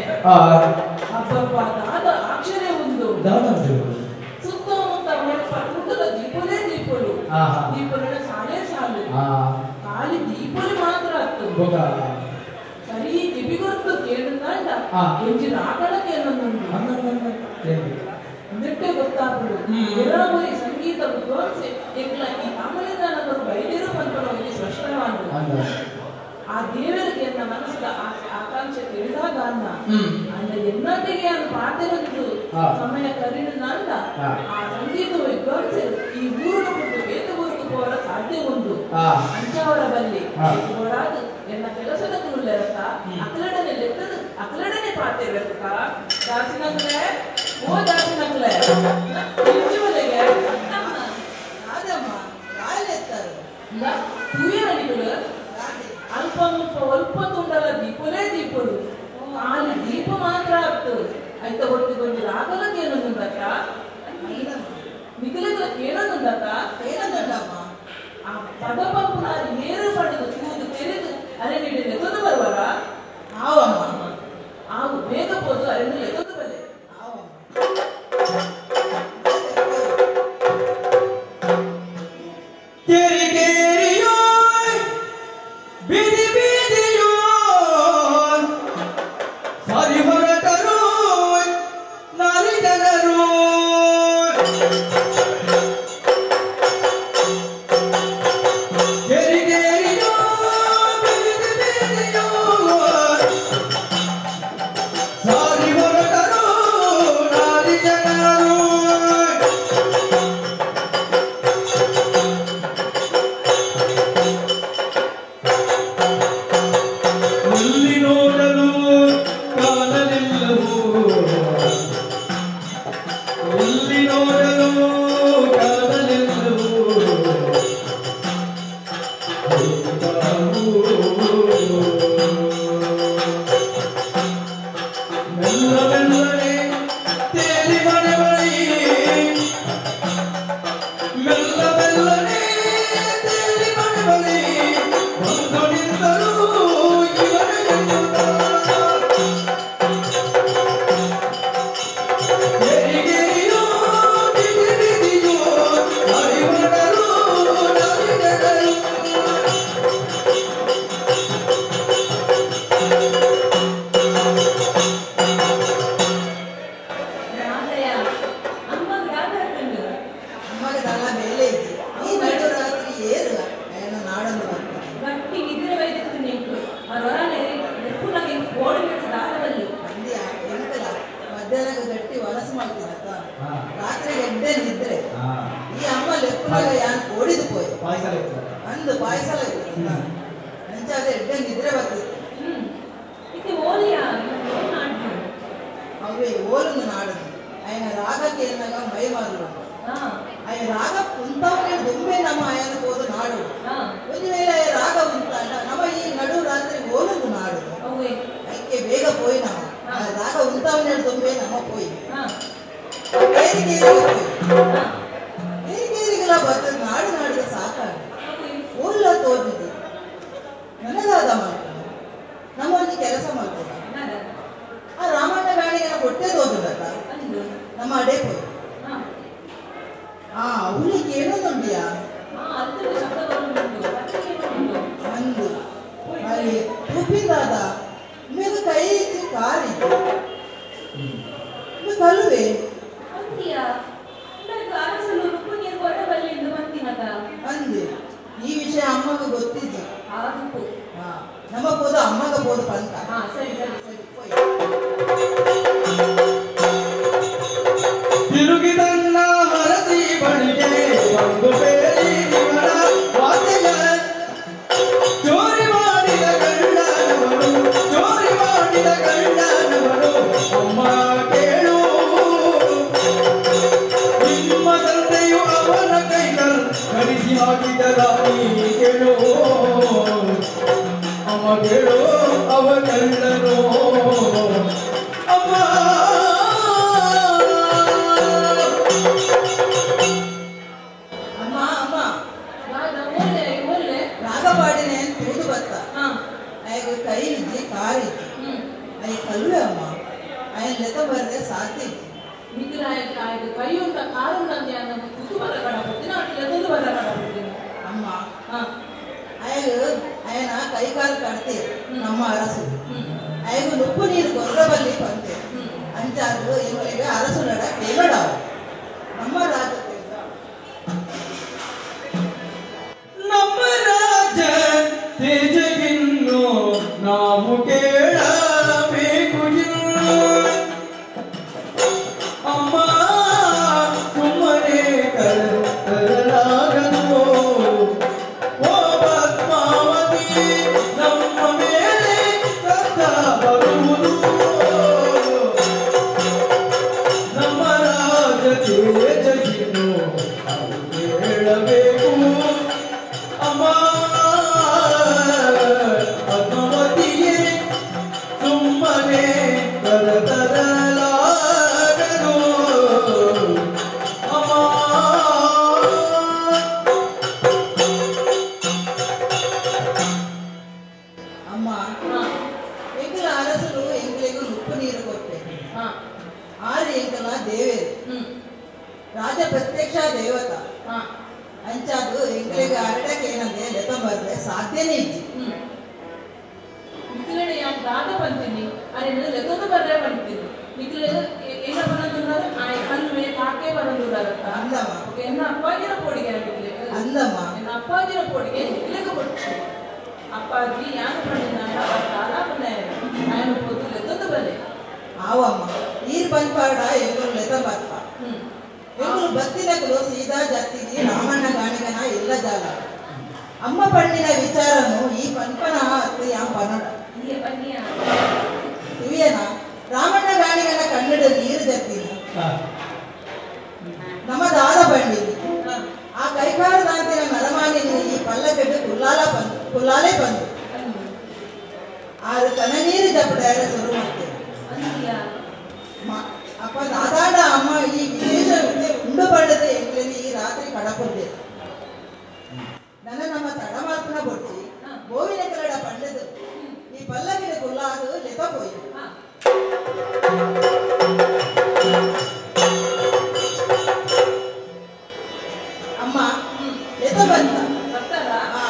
ಅಬ್ಬಬ್ಬ ದಾದ ಆಕ್ಷರೇ ಉಂದು ಸುತ್ತಮುತ್ತ ಪಟ್ಟುಂಡದ ದೀಪಲೇ ದೀಪಲು ದೀಪಗಳ ಸಾಲೇ ಸಾಲು ಖಾಲಿ ದೀಪಲು ಮಾತ್ರ ಅತ್ತು ಸರಿ ಕಿವಿಗೊತ್ತು ಕೇಳಿದಂಡ ಒಂಜಿ ರಾಗಣ ಕೇಳೊಂದುಂಡು ನೆಟ್ಟೆ ಗೊತ್ತಾಗ್ಬಿಡು ಎರವರಿ ಸಂಗೀತ ವಿದ್ವಾಂಸೆ ಎಂಕ್ಲ ಈ ತಾಮಲಿದಾನವರು ಬೈದಿರು ಪನ್ಪನ ಒಂಜಿ ಸ್ಪಷ್ಟವಾಂಡು ಆ ದೇವರಿಗೆ ಎನ್ನ ಮನಸ್ಸಿನ ಆಸೆ ಆಕಾಂಕ್ಷೆ ತಿಳಿದಾಗ ಅನ್ನ ಅಂಡ ಎನ್ನತೆಗೆ ಅನ್ನು ಪಾತಿರದ್ದು ಸಮಯ ಕರಿಣಂದ ಆ ಸಂಗೀತ ವಿದ್ವಾಂಸೆ ಈ ಊರು ಬಿಟ್ಟು ಬೇತ ಊರಿಗೆ ಹೋರ ಸಾಧ್ಯ ಉಂಟು ಅಂಚಾವರ ಬಲ್ಲಿ ಓಡಾದು ಎನ್ನ ಕೆಲಸದ ಕುರುಲೆರತ ಅಕಲಡನೆ ಲೆತ್ತದು ಅಕಲಡನೆ ಪಾತಿರತ್ತ ದಾಸಿನಕ್ಲೆ ಓ ದಾಸಿನಕ್ಲೆ ಇಂಚುವಲೆಗೆ ತೂಯರಣಿಗಳು ಅಲ್ಪ ಮುಲ್ಪ ಒಲ್ಪ ತುಂಡಲ ದೀಪಲೇ ದೀಪಲು ಖಾಲಿ ದೀಪ ಮಾತ್ರ ಆಗ್ತದೆ ಐತ ಒಟ್ಟಿಗೆ ಒಂದು ರಾಗಲ ಕೇಳೊಂದುಂಡಕ್ಕ ನಿಗಲಗಳ ಕೇಳೊಂದುಂಡಕ್ಕ ಆ ಪದ ಪಂಪುನ ಏರು ಪಡೆದು ಕೂದು ತೆರೆದು ಅರೆ ನೀಡಿ ಲೆತ್ತೊಂದು ಬರುವರ ಆವು ಬೇಗ ಪೋದು ಅರೆ ಲೆತ್ತೊಂದು ಬಲೆ ಇಲ್ಲಿ ನೋಡಲು ನಿದ್ರೆ ಈ ಅಮ್ಮ ಲೆಪ್ಪನಾಗ ಯಾನ್ ಓಡಿದು ಪೋಯ್ ಪಾಯಸ ಅಂದು ಪಾಯಸಲ ಇತ್ತು ಅಂಚಾದ ಎಡ್ಡೆ ನಿದ್ರೆ ಬರ್ತಿತ್ತು. ಇದು ಓಲಿಯಾ ಅವೇ ಓಲೊಂದು ನಾಡು ఆయన ರಾಗಕ್ಕೆ ಏನಾಗ ಮೈ ಮಾರು ఆయన ರಾಗ ಉಂತಾವನೆ ದುಂಬೆ ನಮ್ಮ ಆಯನ ಹೋದ ನಾಡು ಒಂದು ವೇಳೆ ರಾಗ ಉಂತಾಂಡ ನಮ್ಮ ಈ ನಡು ರಾತ್ರಿ ಓಲೊಂದು ನಾಡು ಐಕೆ ಬೇಗ ಪೋಯಿ ನಮ್ಮ ರಾಗ ಉಂತಾವನೆ ದುಂಬೆ ನಮ್ಮ ಪೋಯಿ ಏರಿಗೇರಿಗೆಲ್ಲ ಬರ್ತದೆ ನಾಡು ನಾಡಿಗೆ ಸಾಕಾಡು ಓಲ್ಲ ತೋಜಿದ್ದು ನನಗಾದ ಮಾಡ್ಕೊಂಡು ನಮ್ಮ ಒಂದು ಕೆಲಸ ಮಾಡ್ಕೊಂಡು ಆ ರಾಮಣ್ಣ ಗಾಣಿಗೆ ಕೊಟ್ಟೆ ತೋಜುದಲ್ಲ ನಮ್ಮ ಅಡೆ ಪೋಯಿ ಆ ಅವನಿಗೆ ಏನೊಂದುಂಡಿಯಾ ಅಂದು ಅಲ್ಲಿ ಉಪ್ಪಿಂದಾದ ಮೇಗ ಕೈ ಇಚ್ಚಿ ಕಾರಿ ಕಲುವೆ ಅಂದೆ ಈ ವಿಷಯ ಅಮ್ಮಗ ಗೊತ್ತಿದ್ದು ನಮ್ಮ ಹೋದ ಅಮ್ಮಗ ಹೋದ ಪಂತ ಸರಿ ಸರಿ ಸರಿ ಪೋಯ್. ತಿರುಗಿದನ್ನ ಹರಸಿ ಬಳಿಗೆ ಬಂದು ಬೇಲಿ ನಿಮನ ವಾಸೆಯ ಚೋರಿ ಮಾಡಿದ ಗಂಡನವನು ಚೋರಿ ಮಾಡಿದ ಗಂಡನವನು ಅಮ್ಮ ಕೇಳು ನಿಮ್ಮ ತಂದೆಯು ಅವನ ಕೈಗಳು ಕಡಿಸಿ ಹಾಕಿದ ರಾಣಿ ಕೇಳು ಅಮ್ಮ ಕೇಳು ಅವ ಕಳ್ಳನು ಅಮ್ಮ ಅಮ್ಮ ಅಮ್ಮ ರಾಗಪಾಡಿನೆ ತೂದು ಬತ್ತ ಆಯ್ಗ ಕೈ ಇಜ್ಜಿ ಕಾರ್ ಇಜ್ಜಿ ಆಯ್ ಕಲ್ವೆ ಅಮ್ಮ ಆಯ್ ಲೆತ ಬರ್ದೆ ಸಾಧ್ಯ ಇಜ್ಜಿ ಆಯ್ತು ಕೈ ಉಂಟ ಕಾರು ಉಂಟಂತೆ ತುದು ಬರ ಕಡಪಡ್ತೀನಿ ಲೆತೊಂದು ಬರ ಕಡಪಡ್ತೀನಿ. ಅಮ್ಮ ಆಯ್ ಆಯನ ಕೈ ಕಾಲು ಕಡ್ತೆ ನಮ್ಮ ಅರಸು ಆಯ್ಗ ನುಪ್ಪು ನೀರು ಗೊರ್ರಬಲ್ಲಿ ಬಂತೆ ಅಂಚಾದು ಎಂಗಳಿಗೆ ಅರಸು ನಡ ಕೇಳಡಾವು ನಮ್ಮ ರಾಜ ನಮ್ಮ ರಾಜ ತೇಜಗಿನ್ನು ನಾವು ಕೇಳಬೇಕು ಇನ್ನು ಅಮ್ಮ ಸುಮ್ಮನೆ ಕರಲಾಗದು ಓ ಪದ್ಮಾವತಿ ನಮ್ಮ ಮೇಲೆ ಕತ್ತ ಬರುವುದು ನಮ್ಮ ರಾಜ ತೇಜಗಿನ್ನು ನಾವು ಕೇಳಬೇಕು ಅಮ್ಮ ಪದ್ಮಾವತಿಯೇ ಸುಮ್ಮನೆ ಕರತರಲಾಗದು ಅಮ್ಮ. ಅಮ್ಮ ಎಂಕಲ ಅರಸರು ಎಂಕಲಿಗೂ ನುಪ್ಪು ನೀರು ಕೊಟ್ಟೆ ಆರು ಎಂಕಲ ದೇವೇರು ರಾಜ ಪ್ರತ್ಯಕ್ಷ ದೇವತ ಅಂಚಾದು ಎಂಕಲಿಗೆ ಅರಡಕ್ಕೆ ಏನಂದೆ ಲೆತ ಬರ್ದೆ ಸಾಧ್ಯನೇ ಇಜ್ಜಿ. ಮಿಥಿಲಡೆ ಯಾನ್ ದಾದ ಬಂತೀನಿ ಅರೆ ಲೆತೊಂದು ಬರ್ರೆ ಬಂತೀನಿ ಮಿಥಿಲೆ ಏನ ಬರಂದುన్నారు ಆಯ್ ಕಲ್ವೆ ಕಾಕೆ ಬರಂದುದಾರತ್ತ ಅಂದಮ್ಮ ಎನ್ನ ಅಪ್ಪಾಜಿನ ಪೋಡಿಗೆ ಮಿಥಿಲೆ ಅಂದಮ್ಮ ಎನ್ನ ಅಪ್ಪಾಜಿನ ಪೋಡಿಗೆ ಮಿಥಿಲೆಗೆ ಕೊಟ್ಟು ಅಪ್ಪಾಜಿ ಯಾನು ಪಂಡಿನಾಡ ಅವ ದಾದಾ ಪಂಡ ಆಯನ ಪೊದ್ದು ಲೆತೊಂದು ಬಲ್ಲೆ ಆವಮ್ಮ ನೀರು ಬಂದ್ಪಾಡ ಎಂಕಲು ಲೆತ ಬರ್ಪ ಎಂಕಲು ಬತ್ತಿನಕಲು ಸೀದಾ ಜಾತಿಗೆ ರಾಮಣ್ಣ ಗಾಣಿಗನ ಇಲ್ಲ ಜಾಲ ಅಮ್ಮ ಪಂಡಿನ ವಿಚಾರನು ಈ ಪನ್ಪನ ಅತ್ತು ಯಾಂ ಪನಡ ಇವೇನ ರಾಮಣ್ಣ ಗಾಣಿಗನ ಕನ್ನಡ ನೀರು ಜತ್ತಿನ ನಮ್ಮ ದಾದ ಬಂಡಿ ಆ ಕೈಕಾರದಾಂತಿನ ನರಮಾನಿನ ಈ ಪಲ್ಲಕೆಟ್ಟು ಕುಲ್ಲಾಲ ಬಂದು ಕುಲ್ಲಾಲೆ ಬಂದು ಆರು ತನ ನೀರು ಜಪಡ ಶುರು ಮಾಡ್ತೇವೆ ಅಪ್ಪ ದಾದಾಡ ಅಮ್ಮ ಈ ವಿಶೇಷ ಉಂಡು ಪಡೆದ ಎಂಕ್ಲೇನೆ ಈ ರಾತ್ರಿ ಕಡಪೊದ್ದೆ ನನ್ನ ನಮ್ಮ ತಡ ಮಾರ್ಪಣ ಬೊಡ್ಚಿ ಗೋವಿನ ಕರಡ ಪಂಡದು ಈ ಪಲ್ಲಕ್ಕಿನ ಕುಲ್ಲಾದು ಲೆತ ಪೋಯಿ. ಅಮ್ಮ ಲೆತ ಬಂತ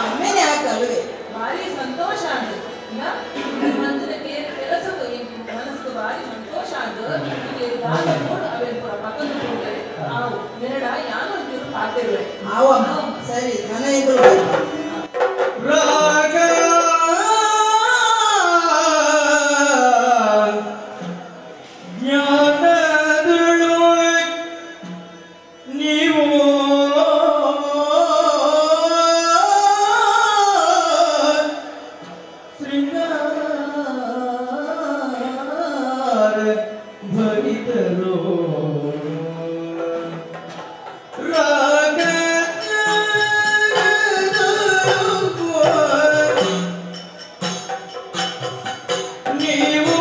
ಅಮ್ಮೇನೆ ಹಾಕಲ್ವೇ ಭಾರಿ ಸಂತೋಷ ಆದ ಕೆಲಸದ ಮನಸ್ಸು ಭಾರಿ ಸಂತೋಷ ಆದ ಆವಮ್ಮ ಸರಿ ನನ್ನ ಎಂಕಲು ರಾಗ ಜ್ಞಾನದಳು ನೀವು ಶೃಂಗಾರ ಭರಿತರು ರಾಗ ನೀವು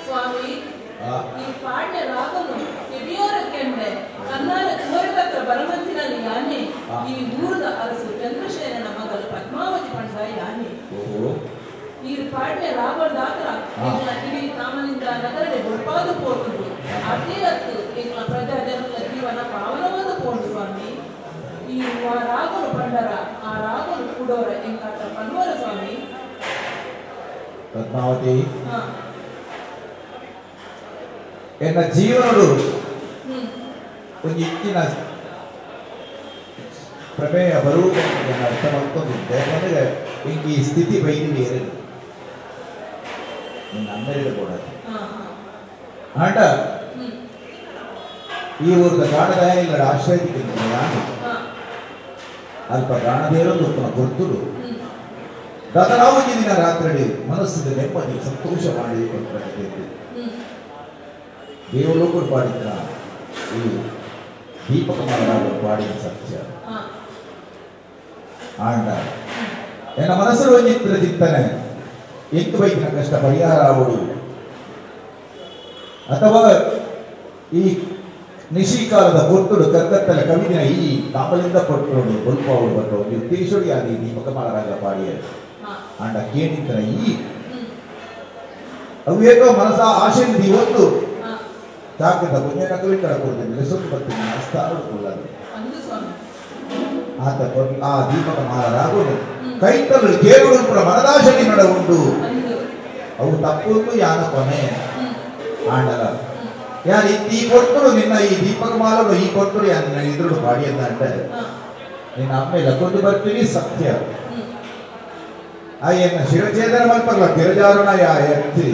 ಸ್ವಾಮಿ, ಈ ಪಾಡ್ಯ ರಾಗನು ಕೆವಿಯೋರಕ್ಕೆಂಡೆ ಕನ್ನಾರ ಕುವರಕತ್ರ ಬರಮಂತಿನ ಯಾನೆ ಈ ಊರದ ಅರಸು ಚಂದ್ರಶೇನನ ಮಗಲು ಪದ್ಮಾವತಿ ಪಂಡ ಯಾನೆ. ಈ ಪಾಡ್ಯ ರಾಗದಾತ್ರ ಎಂಗ್ಲ ಇಡೀ ತಾಮನಿಂದ ನಗರಡೆ ಬೊಡ್ಪಾದು ಪೋಟುಂಡು ಅದೇ ಅತ್ತು ಎಂಗ್ಲ ಪ್ರಜಾ ಜನಗಳ ಜೀವನ ಪಾವನವಾದ ಪೋಂಡು ಸ್ವಾಮಿ. ಈ ರಾಗನು ಪಂಡರ ಆ ರಾಗನು ಕೂಡೋರ ಎಂಕಾತ್ರ ಪನ್ವರ ಸ್ವಾಮಿ. ಪದ್ಮಾವತಿ, ಎನ್ನ ಜೀವನಡು ಒಂದು ಇತ್ತಿನ ಪ್ರಮೇಯ ಬರುವುದು ಅರ್ಥ ಮಾಡ್ಕೊಂಡಿದ್ದೆ. ನನಗೆ ಹಿಂಗೆ ಈ ಸ್ಥಿತಿ ಬೈದಿದೆ ಏರಿದೆ ನಿನ್ನ ಅಮ್ಮೆರಿದ ಕೂಡ ಆಂಡ ಈ ಊರದ ಗಾಣದಾಯಿಗಳ ಆಶ್ರಯಕ್ಕೆ ನಾನು ಅಲ್ಪ ಗಾಣದೇರೊಂದು ಉತ್ತಮ ಗುರ್ತುಡು ದತರಾವತಿ ದಿನ ರಾತ್ರಿ ಮನಸ್ಸಿನ ನೆಮ್ಮದಿ ಸಂತೋಷ ಮಾಡಿ ದೇವಲೋಕರು ಪಾಡಿದ ಈ ದೀಪಕ ಮಹಾರಾಜರು ಪಾಡಿದ ಸತ್ಯ ಆಂಡ ಎನ್ನ ಮನಸ್ಸು ಒಂಜಿತ್ರ ಚಿಂತನೆ ಎಂತು ಬೈಕಿನ ಕಷ್ಟ ಪರಿಹಾರ ಆವಡು ಅಥವಾ ಈ ನಿಶೀಕಾಲದ ಪೊರ್ತುಡು ಕರ್ಕತ್ತಲ ಕವಿದಿನ ಈ ತಾಮಲಿಂದ ಪೊಟ್ಟುಡು ಬೊಲ್ಪಾವುಡು ಬಟ್ಟು ಉದ್ದೇಶೋಡಿಯಾದಿ ದೀಪಕ ಮಹಾರಾಜ ಪಾಡಿಯ ಆಂಡ ಕೇಣಿತರ ಈ ಅವು ಏಕೋ ಮನಸ್ಸ ಆಶೆ ಇವತ್ತು ತಾಕದ ಪುಣ್ಯನ ಕವಿಗಳ ಕೊಡ್ತೀನಿ ನೆಲೆಸೊಂದು ಬರ್ತೀನಿ ಅಸ್ತಾರಕೊಳ್ಳದು ಆತ ಆ ದೀಪಕ ಮಹಾರಾಜರು ಕೈತಲು ಕೇವಲ ಕೂಡ ಮನದಾಶೆ ನಡ ಉಂಟು ಅವು ತಪ್ಪು ಯಾನ ಕೊನೆ ಆಂಡಲ ಯಾರು ಈ ಕೊಟ್ಟರು ನಿನ್ನ ಈ ದೀಪಕ ಮಾಲರು ಈ ಕೊಟ್ಟರು ಯಾರು ನಿನ್ನ ಎದುರು ಬಾಡಿ ಅಂತ ಅಂದ್ರೆ ನಿನ್ನ ಅಮ್ಮ ಲಕ್ಕೊಂದು ಬರ್ತೀನಿ ಸತ್ಯ ಆ ಏನ ಶಿರಛೇದನ ಮಲ್ಪಲ್ಲ ಪಿರಜಾರುಣ ಯಾ ಎತ್ತಿ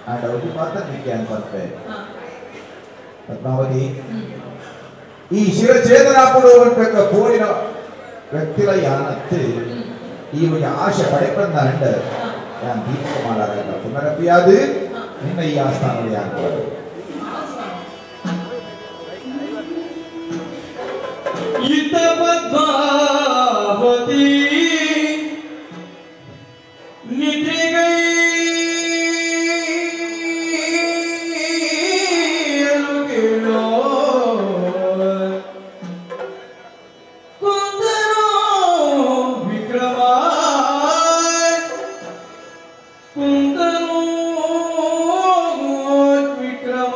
ಆಂಡ ಒಂದು ಮಾತ್ರ ನಿಕ್ಕೆ ಅನ್ಕೊಂತೆ ಪದ್ಮಾವತಿ ಈ ಶಿರಛೇದನ ಕೊಡುವಂತ ಕೋಡಿನ ವ್ಯಕ್ತಿಲ ಯಾನತ್ತೆ ಈ ಒಂದು ಆಶೆ ಪಡೆಪಂದ ಅಂಡ ಯಾನ್ ದೀಪಕ ಮಾಲಾರ ಪುನರಪಿಯಾದು ನಿನ್ನ ಈ ಆಸ್ಥಾನದಲ್ಲಿ ಯಾನ್ ಇತ ಪದ್ಮಾವತಿ ನಿದ್ರೆಗೈಯಲು ಕೇಳೋ ಕುಂದರೋ ವಿಕ್ರಮ ಕುಂದರೋ ವಿಕ್ರಮ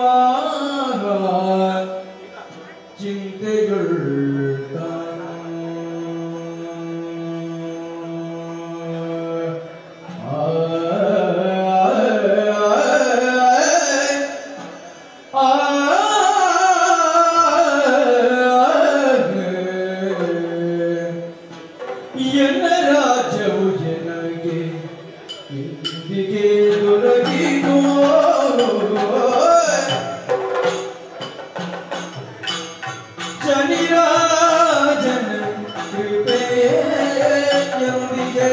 ಎಂದಿಗೆ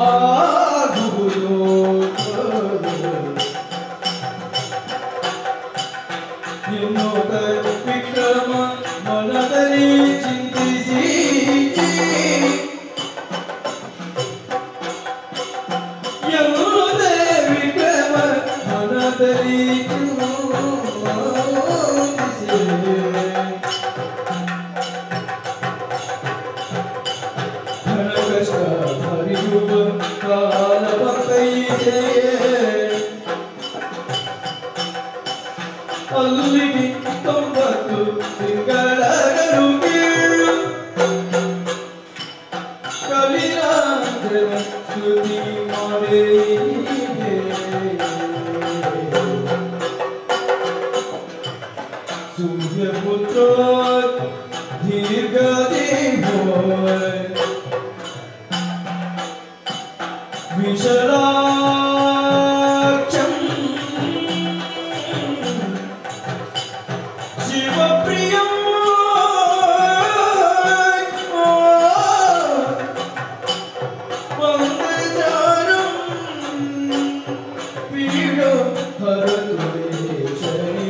ಆಗುವುದು ಎನ್ನುತ್ತ ವಿಕ್ರಮ ಮನದಲ್ಲಿ ಚಿಂತಿಸಿ ಎನ್ನುತ್ತ ವಿಕ್ರಮ ಮನದಲ್ಲಿ ಚಿಂತಿಸಿ ಅಲ್ಲಿಗೆ 90 ತಿಂಗಳಗಳು ಕೇಳು ಕಲಿರಾಜನ ಸ್ತುತಿ ಮಾಡೇ ಸೂರ್ಯಪುತ್ರ ದೀರ್ಘದೇವ ವಿಶಲಾಕ್ಷಂ ಶಿವಪ್ರಿಯಂ ಮಂಗಜಾನಂ ಪೀಡೋ ಹರತುವೇಶನೇ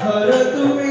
ಹರತುವೇ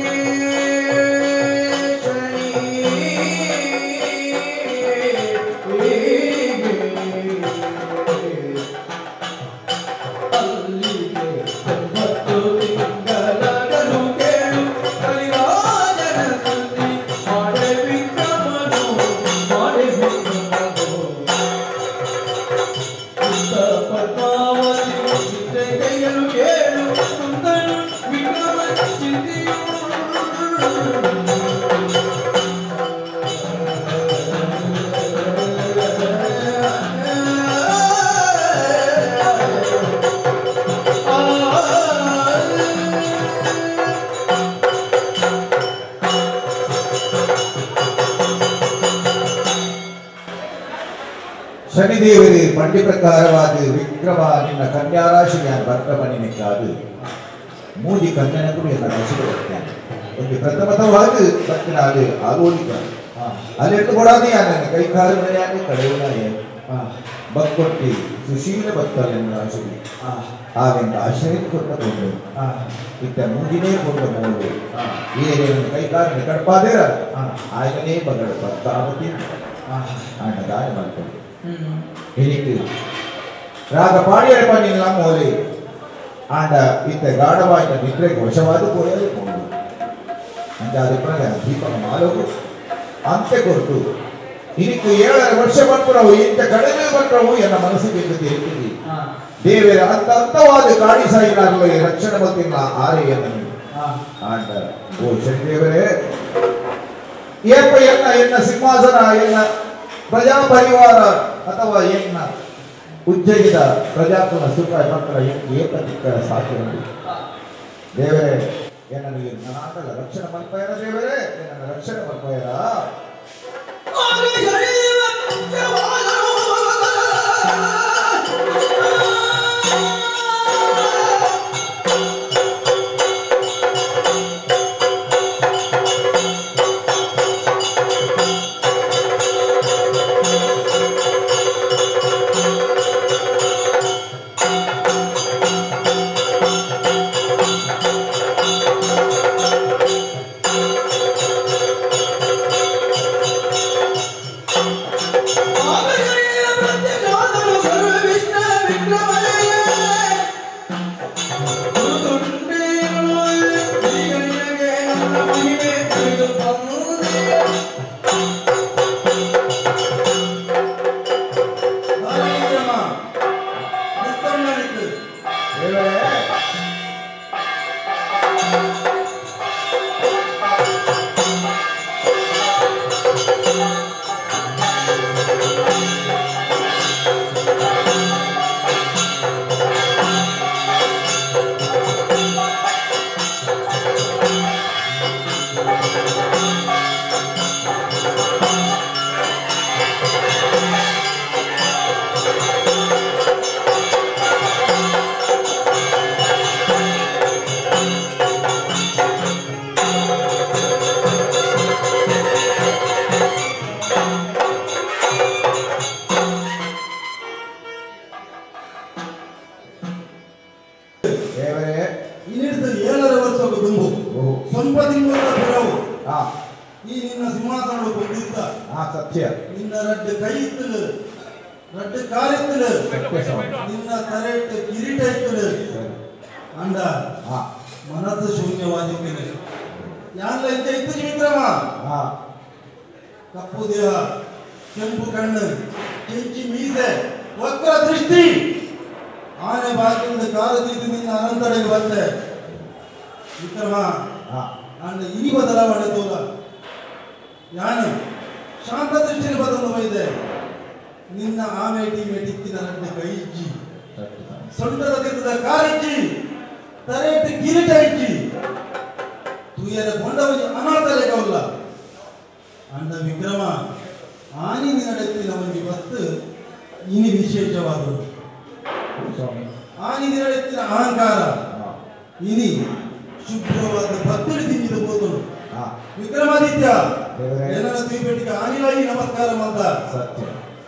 ಶನಿದೇವರೇ ಪಂಡಿ ಪ್ರಕಾರವಾದ ವಿಕ್ರಮ ನಿನ್ನ ಕನ್ಯಾರಾಶಿಗೆ ಬರ್ತಮನಿನಕ್ಕಾದು ಮೂಜಿ ಕನ್ಯನಕ್ಕೂ ಎನ್ನ ರಾಶಿಗೆ ಬರ್ತಾನೆ ಒಂದು ಪ್ರಥಮತವಾದ ಭಕ್ತನಾದ ಆಲೋಲಿಕ ಅಲ್ಲಿಟ್ಟು ಕೊಡಾದೆ ನನ್ನ ಕೈಕಾಲು ಮನೆಯಾಗಿ ಕಡೆಯವನಾಯ ಭಕ್ಕೊಟ್ಟಿ ಸುಶೀಲ ಭಕ್ತಲೆನ್ನ ರಾಶಿಗೆ ಆವೆಂದ ಆಶ್ರಯ ಕೊಟ್ಟಕೊಂಡು ಇತ್ತ ಮೂಜಿನೇ ಕೊಟ್ಟ ಮೂರು ಏನೇನು ಕೈಕಾಲಿನ ಕಡ್ಪಾದಿರ ಆಯನೇ ಮಗಳ ಪತ್ತಾವತಿ ಅಣ್ಣ ದಾರಿ ಮಾಡ್ಕೊಂಡು എനിക്ക് ರಾಗ ಪಾಡಿಯರ ಪನ್ನಿಲ್ಲ ಮೋಲೆ ಆಂಡ ಇತ್ತ ಗಾಢವಾದ ನಿದ್ರೆಗೆ ವಶವಾದ ಪೋಯಲು ಕೊಂಡು ಅಂಜಾದ ಪನಗ ದೀಪಕ ಮಾಲೋಗು ಅಂತೆ ಕೊರತು ಇನಿಕು 7 ವರ್ಷ ಬಂಪುರವು ಇಂತ ಕಡಿಮೆ ಬಂಪುರವು ಎನ್ನ ಮನಸ್ಸಿಗೆ ತಿಳಿದಿ ದೇವರ ಅಂತ ಅಂತವಾದ ಕಾಡಿ ಸಾಯಿನಾಗಲೇ ರಕ್ಷಣೆ ಮತ್ತಿನ ಆರೆಯನ್ನು ಆಂಡ ಓ ಶನಿದೇವರೇ ಏಪ ಎನ್ನ ಎನ್ನ ಸಿಂಹಾಸನ ಎನ್ನ ಪ್ರಜಾ ಪರಿವಾರ ಅಥವಾ ಎನ್ನ ಉಜ್ಜಯಿದ ಪ್ರಜಾಕುಲ ಸುಖ ಮಾತ್ರ ಏಕದಿಕ್ಕರ ಸಾಧ್ಯ ದೇವರೇ ಏನನ್ನು ನಾಟಲ ರಕ್ಷಣೆ ಮಲ್ಪಯರ ದೇವರೇ ಏನನ್ನು ರಕ್ಷಣೆ ಮಲ್ಪಯರ ಸ್ವಲ್ಪ ತಿಂಗಳ ಪುರವು ಈ ನಿನ್ನ ಸಿಂಹಾಸನ ಕೊಂಡಿದ್ದ ಸತ್ಯ ನಿನ್ನ ರಡ್ಡು ಕೈ ಇತ್ತಲು ರಡ್ಡು ಕಾಲಿತ್ತಲು ನಿನ್ನ ತಲೆಟ್ಟು ಕಿರೀಟ ಇತ್ತಲು ಅಂಡ ಮನಸ್ಸು ಶೂನ್ಯವಾಗಿದ್ದೇನೆ ಯಾನ್ಲ ಇಂಚ ಇತ್ತು ವಿಕ್ರಮ ಕಪ್ಪು ದೇಹ ಕೆಂಪು ಕಣ್ಣು ಕೆಂಚಿ ಮೀಸೆ ವಕ್ರ ದೃಷ್ಟಿ ಆನೆ ಬಾಗಿಲಿಂದ ಕಾಲು ತೀತು ನಿನ್ನ ಅನಂತಡೆಗೆ ಬಂದೆ ವಿಕ್ರಮ ಅಂಡ ಈ ಬದಲಾವಣೆ ತೋಲ ಯಾನು ಶಾಂತ ದೃಷ್ಟಿಯಲ್ಲಿ ಬದಲು ಬೈದೆ ನಿನ್ನ ಆಮೇಟಿ ಮೆಟಿಕ್ಕಿನ ರಡ್ಡೆ ಕೈಜ್ಜಿ ಸೊಂಟದ ತೀರ್ಥದ ಕಾರಿಜ್ಜಿ ತರೇಟು ಕಿರೀಟ ಇಜ್ಜಿ ತುಯರ ಕೊಂಡವಜಿ ಅನಾಥಲೆ ಕೌಲ್ಲ ಅಂಡ ವಿಕ್ರಮ ಆನಿ ನಿನಡೆತ್ತಿನ ಒಂದು ವಸ್ತು ಇನಿ ವಿಶೇಷವಾದದ್ದು ಆನಿ ನಿನಡೆತ್ತಿನ ಅಹಂಕಾರ ಇನಿ ಶುಭ್ರವಾದ ಭಕ್ತರು ತಿಂದಿದ ಬೋದನು ವಿಕ್ರಮಾದಿತ್ಯ ಏನನ್ನ ತುಯಿಪೆಟ್ಟಿಗೆ ಆನಿಲಾಗಿ ನಮಸ್ಕಾರ ಮಂದ ಸತ್ಯ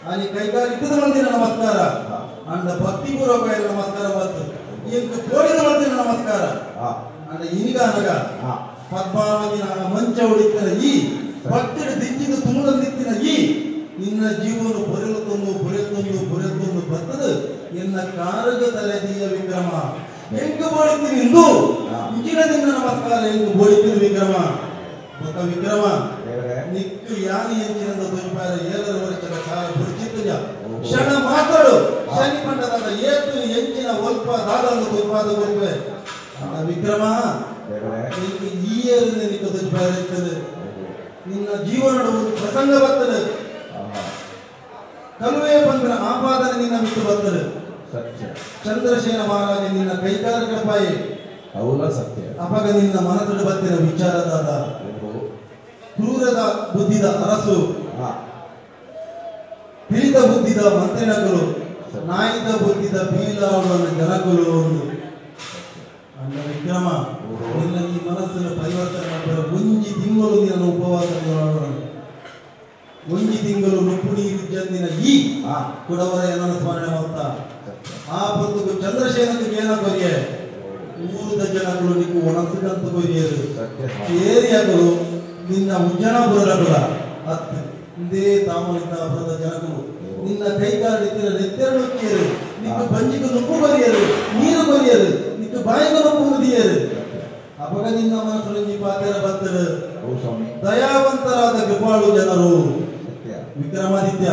ಆನಿ ಕೈಗಾರಿ ಇದ್ದದ ಮಂದಿನ ನಮಸ್ಕಾರ ಅಂಡ ಭಕ್ತಿಪೂರ್ವಕ ನಮಸ್ಕಾರ ಬಂತು ಎಂಕು ಕೋಡಿದ ಮಂದಿನ ನಮಸ್ಕಾರ ಅಂಡ ಇನಿಗ ಅನಗ ಪದ್ಮಾವತಿನ ಮಂಚ ಉಳಿತನ ಈ ಭಕ್ತರು ದಿಂಜಿದ ತುಮುಲಂದಿತ್ತಿನ ಈ ನಿನ್ನ ಜೀವನ ಬೊರೆಲುತ್ತೊಂದು ಬೊರೆತೊಂದು ಬೊರೆತೊಂದು ಬರ್ತದ ಎನ್ನ ಕಾರಗ ತಲೆದೀಯ ವಿಕ್ರಮ ಎಂಕು ಬೋಡಿತೀನಿ ಇಂದು ಇಂಚಿನ ದಿನ ನಮಸ್ಕಾರ ಎಂಕು ಬೋಡಿತೀನಿ ವಿಕ್ರಮ ಗೊತ್ತ ವಿಕ್ರಮ ನಿಕ್ಕು ಯಾನಿ ಎಂಚಿನಂದ ತೋಜಿಪಾರ ಏಳರ ವರ್ಷದ ಕಾಲ ಗುರುಚಿತ್ತಜ ಕ್ಷಣ ಮಾತಾಡು ಶನಿ ಪಂಡದಾದ ಏತು ಎಂಚಿನ ಒಲ್ಪ ದಾದಂದು ತೋಜಿಪಾದ ಕೊರ್ಪೆ ವಿಕ್ರಮ ನಿಕ್ಕು ಈ ಏರಿನ ನಿಕ್ಕು ತೋಜಿಪಾರ ಇರ್ತದೆ ನಿನ್ನ ಜೀವನದ ಒಂದು ಪ್ರಸಂಗ ಬರ್ತದೆ ಕಲುವೆ ಬಂದ್ರ ಆಪಾದನೆ ನಿನ್ನ ಬಿಟ್ಟು ಬರ್ತದೆ ಚಂದ್ರಶೇನ ಮಹಾರಾಜ ನಿನ್ನ ಕೈಕಾರ ಕಡಪಾಯಿ ಹೌದ ಸತ್ಯ ಅಪಗ ನಿನ್ನ ಮನಸ್ಸು ಬತ್ತಿನ ವಿಚಾರದಾದ ಕ್ರೂರದ ಬುದ್ಧಿದ ಅರಸು ತಿಳಿದ ಬುದ್ಧಿದ ಮಂತ್ರಿನಕರು ನಾಯಿದ ಬುದ್ಧಿದ ಬೀಲಾವನ ಜನಕುಲು ಒಂದು ಅಂಡ ವಿಕ್ರಮ ನಿನ್ನ ಈ ಮನಸ್ಸನ್ನು ಪರಿವರ್ತನೆ ಮಾಡಬಾರ ಒಂಜಿ ತಿಂಗಳು ನಿನ್ನ ಉಪವಾಸ ಮಾಡೋಣ ಒಂಜಿ ತಿಂಗಳು ನುಪ್ಪು ನೀರು ಜಂದಿನ ಈ ಕೊಡವರ ಏನನ್ನು ಸ್ಮರಣೆ ಮಾಡ್ತಾ ಆ ಪೊರ್ತುಗು ಚಂದ್ರಶೇನಕ್ಕೆ ಏನ ಕೊರಿಯೆ ಊರದ ಜನಗಳು ನಿಕ್ಕು ಒಣಸುಗಂತ ಕೊರಿಯರು ಏರಿಯಾಗಲು ನಿನ್ನ ಉಜ್ಜನಪುರಗಳ ಹತ್ತು ಇಂದೇ ತಾಮಲಿಂದಾಪುರದ ಜನಗಳು ನಿನ್ನ ಕೈಕಾಲಿತ್ತಿನ ನೆತ್ತೆರಡು ಕೇರು ನಿಕ್ಕ ಬಂಜಿಗೆ ನುಪ್ಪು ಕೊರಿಯರು ನೀರು ಕೊರಿಯರು ನಿಕ್ಕ ಬಾಯಿಗೆ ನುಪ್ಪು ಮುದಿಯರು ಅಪಗ ನಿನ್ನ ಮನಸ್ಸು ಪಾತ್ರ ಬರ್ತರು ದಯಾವಂತರಾದ ಕೃಪಾಳು ಜನರು ವಿಕ್ರಮಾದಿತ್ಯ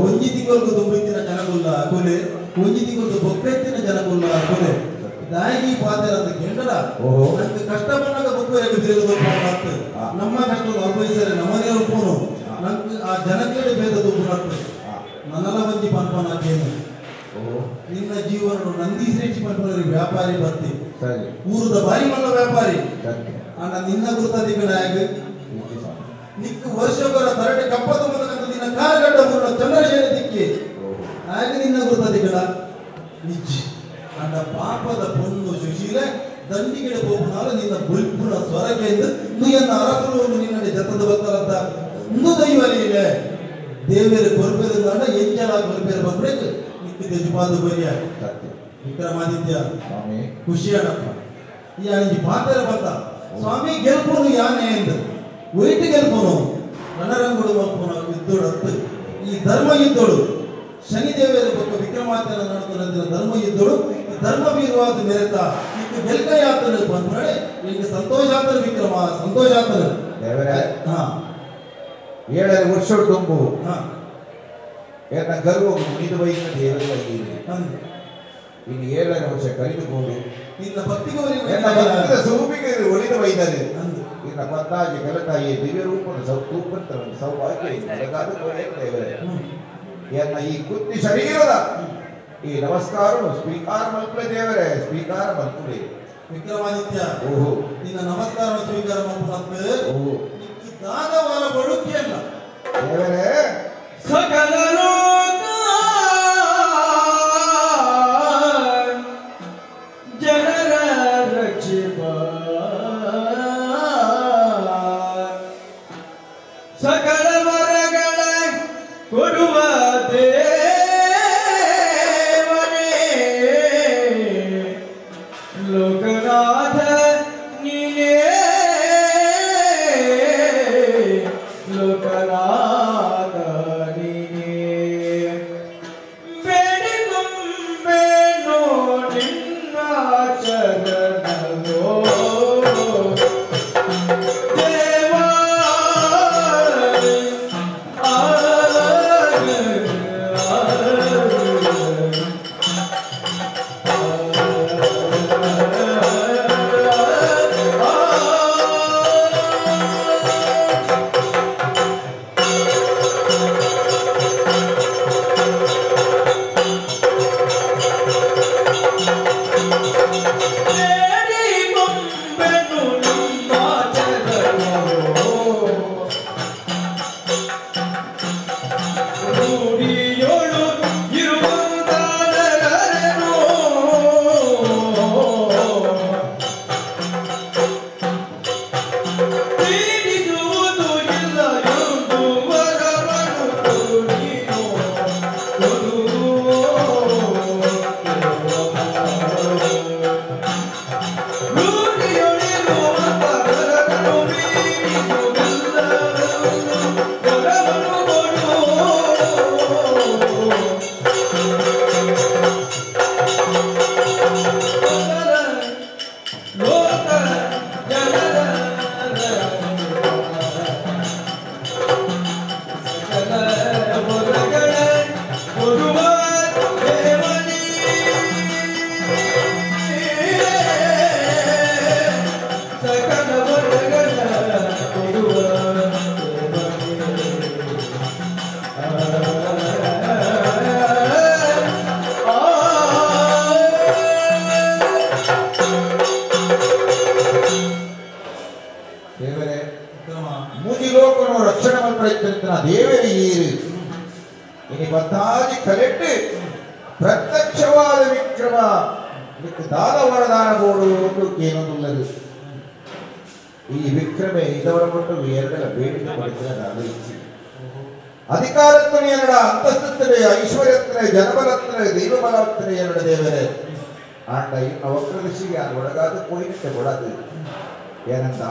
ಒಂಜಿ ತಿಂಗಳಿಗೆ ತುಂಬಿತ್ತಿನ ಜನಗುಲ್ಲ ಕೊಲೆ ಒಂಜಿ ತಿಂಗಳಿಗೆ ಬೊಕ್ಕೆತ್ತಿನ ಜನಗುಲ್ಲ ಕೊಲೆ ದಾಯಿಗೆ ಪಾತ್ರ ಅಂತ ಕೇಳಲ್ಲ ನಂಗೆ ಕಷ್ಟ ಬಂದಾಗ ಬೊಕ್ಕವರೆಗೆ ತಿರುಗದು ನಮ್ಮ ಕಷ್ಟ ಅನುಭವಿಸರೆ ನಮ್ಮನೇ ಒಪ್ಪೋನು ನಂಗೆ ಆ ಜನಕ್ಕೆ ಭೇದ ದುಪ್ಪು ನನ್ನಲ್ಲ ಬಂದಿ ಪನ್ಪನಾಕೇನು ನಿನ್ನ ಜೀವನ ನಂದಿ ಶ್ರೇಷ್ಠ ಪನ್ಪನರಿ ವ್ಯಾಪಾರಿ ಬರ್ತಿ ಊರದ ಬಾರಿ ಮಲ್ಲ ವ್ಯಾಪಾರಿ ಅಣ್ಣ ನಿನ್ನ ಗುರುತಾದಿಗಳಾಗ ನಿಕ್ಕು ವರ್ಷಗಳ ತರಟೆ ಕಪ್ಪದ ಮೂಲಕ ನಿನ್ನ ಕಾಲಗಡ್ಡ ಮೂಲ ಚಂದ್ರಶೇನ ದಿಕ್ಕಿ ಆಗ ನಿನ್ನ ಗುರುತಾದಿಗಳ ನಿಜ್ಜಿ ಅಂಡ ಪಾಪದ ಪೊಣ್ಣು ಸುಶೀಲೆ ದಂಡಿಗೆ ಹೋಗುನಾಲ ನಿನ್ನ ಬುಲ್ಪುನ ಸ್ವರಗೆ ಎಂದು ನೀ ಅರಸರು ನಿನ್ನಲ್ಲಿ ಜತದ ಬತ್ತರಂತ ಇಂದು ದೈವಲಿಯಿಲೆ ದೇವೇರು ಕೊರ್ಬೇರು ಅಂಡ ಎಂಚಲ ಕೊರ್ಬೇರು ಬಂದ್ರೆ ನಿಕ್ಕು ತೆಜುಪಾದ ಬರಿಯ ವಿಕ್ರಮಾದಿತ್ಯ ಖುಷಿಯಾಡಪ್ಪ ಈ ಅಣಿಂಜಿ ಪಾತ್ರ ಬಂತ ಸ್ವಾಮಿ ಗೆಲ್ಪೋನು ಯಾನೆ ಎಂದು ಒಯ್ಟು ಗೆಲ್ಪೋನು ರಣರಂಗುಡು ಮಲ್ಪೋನು ಯುದ್ಧೋಡತ್ತು ಈ ಧರ್ಮ ಯುದ್ಧೋಡು ಶನಿದೇವರ ಪಕ್ಕ ವಿಕ್ರಮಾದಿತ್ಯನ ನಡುತ್ತಿನ ಧರ್ಮ ಯುದ್ಧೋಡು ಈ ಧರ್ಮ ವೀರವಾದ ಮೆರೆತ ಇಕ್ಕು ಗೆಲ್ಕಯಾತನು ಬಂದ್ರೆ ಈಗ ಸಂತೋಷಾತನು ವಿಕ್ರಮ ಸಂತೋಷಾತನು ದೇವರೇ 7.5 ವರ್ಷ ತುಂಬು ಎನ್ನ ಗರ್ವ ಮುನಿದು ಬೈದಿನ ದೇವರ ಇನ್ನು 7.5 ವರ್ಷ ಕಳೆದುಕೊಂಡು ನಿನ್ನ ಭಕ್ತಿಗೆ ಎನ್ನ ಭಕ್ತಿಯ ಸ್ವರೂಪಿಗೆ ಒಲಿದು ಬೈದರೆ ಇನ್ನ ಪತ್ತಾಜಿ ಕಲತಾಯಿ ದಿವ್ಯ ರೂಪನ ಸೌತೂಪಂತ ಸೌಭಾಗ್ಯ ದೇವರೇ ಎನ್ನ ಈ ಕುತ್ತಿ ಶರೀರದ ಈ ನಮಸ್ಕಾರ ಸ್ವೀಕಾರ ಮಲ್ಪಲೆ ದೇವರೇ ಸ್ವೀಕಾರ ಮಲ್ಪಲೆ ವಿಕ್ರಮಾದಿತ್ಯ ಓಹೋ ನಿನ್ನ ನಮಸ್ಕಾರ ಸ್ವೀಕಾರ ಮಲ್ಪಲೆ ಓಹೋ ದಾನವಾರ ಬಡುಕಿಯಲ್ಲ ದೇವರೇ ಸಕಲ ಲೋಕ ಜನರ ರಕ್ಷಿಪ ಸಕಲ ವರಗಳ ಕೊಡುವ ದೇವನೇ ಲೋಕನಾಥ ನೀನೇ. ಸಕಲ ವರಗಳ ಕೊಡುವ ದೇವರೇ ಮೂಜಿಲೋಕನು ರಕ್ಷಣೆ ಪ್ರಯತ್ನ ದೇವರೇ ಏರು ಇನಿ ಬತ್ತಾಜಿ ಕಲೆಟ್ಟು ಪ್ರತ್ಯಕ್ಷವಾದ ವಿಕ್ರಮ ಇದಕ್ಕೆ ದಾದ ವರದಾನ ಬೋಡು ಏನೊಂದುಲ್ಲದು. ಈ ವಿಕ್ರಮೆ ಇದವರ ಕೊಟ್ಟು ಎರಡರ ಬೇಡಿಕೆ ಪಡೆದ ಇಚ್ಛೆ ಅಧಿಕಾರತ್ವನೇ ಎರಡ ಅಂತಸ್ತತ್ವೇ ಐಶ್ವರ್ಯತ್ವೇ ಜನಬಲತ್ವೇ ದೈವಬಲತ್ವೇ ಎರಡ ದೇವರೇ ಆಂಡ ಇನ್ನು ವಕ್ರದೃಷ್ಟಿಗೆ ಅದು ಒಳಗಾದ ಕೋಯಿನಿಟ್ಟೆ ಕೊಡದು ಏನಂತ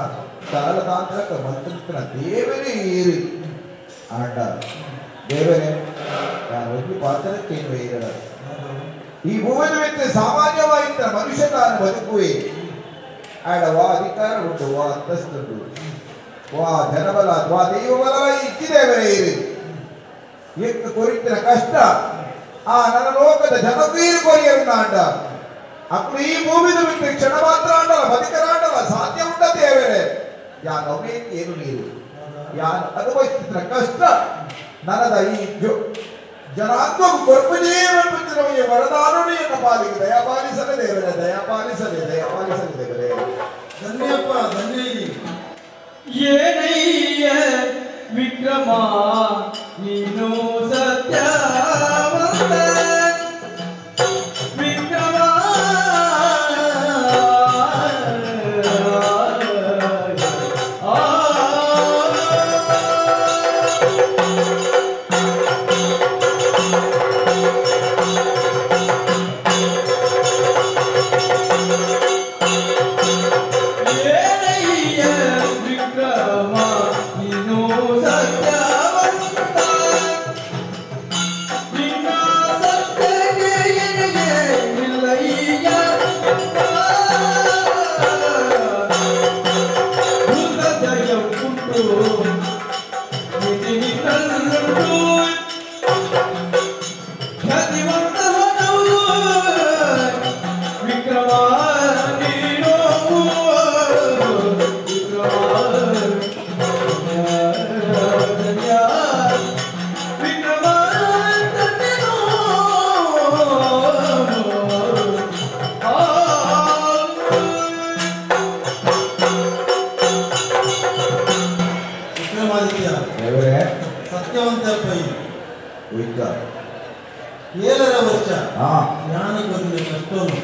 ತಾಲದಾಂತ್ರಕ ಮಂತ್ರನ ದೇವರೇ ಏರು ಆಂಡ ದೇವರೇ ನಾನು ಒಂದು ಪಾತ್ರಕ್ಕೇನು ಏರಡ ಈ ಭೂಮಿಯ ವ್ಯಕ್ತಿ ಸಾಮಾನ್ಯವಾಗಿದ್ದ ಮನುಷ್ಯ ತಾನು ಬದುಕುವೆ ಆಡ ವಾ ಅಧಿಕಾರ ಉಂಟು ವಾ ಅಂತಸ್ತುಂಟು ವಾ ಜನಬಲ ವಾ ದೈವಬಲ ಇಚ್ಚಿದೇವರೇ ಏರು ಎಕ್ಕ ಕೊರಿತಿನ ಕಷ್ಟ ಆ ನನ್ನ ಲೋಕದ ಜನಕ್ಕೂ ಕೊರಿಯರು ಆಂಡ ಅప్పుడు ಈ ಭೂಮಿದ ಬಿಟ್ಟು ಕ್ಷಣ ಮಾತ್ರ ಆಂಡಲ್ಲ ಬದುಕರಾಂಡಲ್ಲ ಸಾಧ್ಯ ಉಂಟ ದೇವರೇ ಯಾನು ಅವೇ ಏನು ನೀರು ಯಾನು ಅನುಭವಿಸ್ತಿದ್ರ ಕಷ್ಟ ನನದ ಈ ಜನಾಂಗ ಕೊರ್ಪುಜೇ ಈ ವರದಾನುಡಿಯನ್ನು ಪಾಲಿಗೆ ದಯಾಪಾಲಿಸಲೇ ದೇವರೇ ದಯಾಪಾಲಿಸಲೇ ದಯಾಪಾಲಿಸಲೇ ದೇವರೇ. ಧನ್ಯಪ್ಪ ಧನ್ಯ ಏನಯ್ಯ ವಿಕ್ರಮ ನೀನು ಸತ್ಯವಂತ ವಿಕ್ರಮ ಏನಯ್ಯ ವಿಕ್ರಮ ನೀನು ಸತ್ಯವಂತ ನಿನ್ನ ಸತ್ಯಕ್ಕೆ ಎನೆಯೇ ಇಲ್ಲಯ್ಯ ಭೂತದಯ ಉಂಟು ಮಿತಿ ನಿನ್ನಲ್ಲುಂಟು ಖ್ಯಾತಿವಂತನವು ವಿಕ್ರಮ ನೀನು ವಿಕ್ರಮ ವಿಕ್ರಮ ವಿಕ್ರಮಾದಿತ್ಯ ದೇವರೇ ಸತ್ಯವಂತಪ್ಪ ಉಯ್ತ 7.5 ವರ್ಷ ಜ್ಞಾನಕ್ಕೆ ಒಂದು ಕಷ್ಟವನ್ನು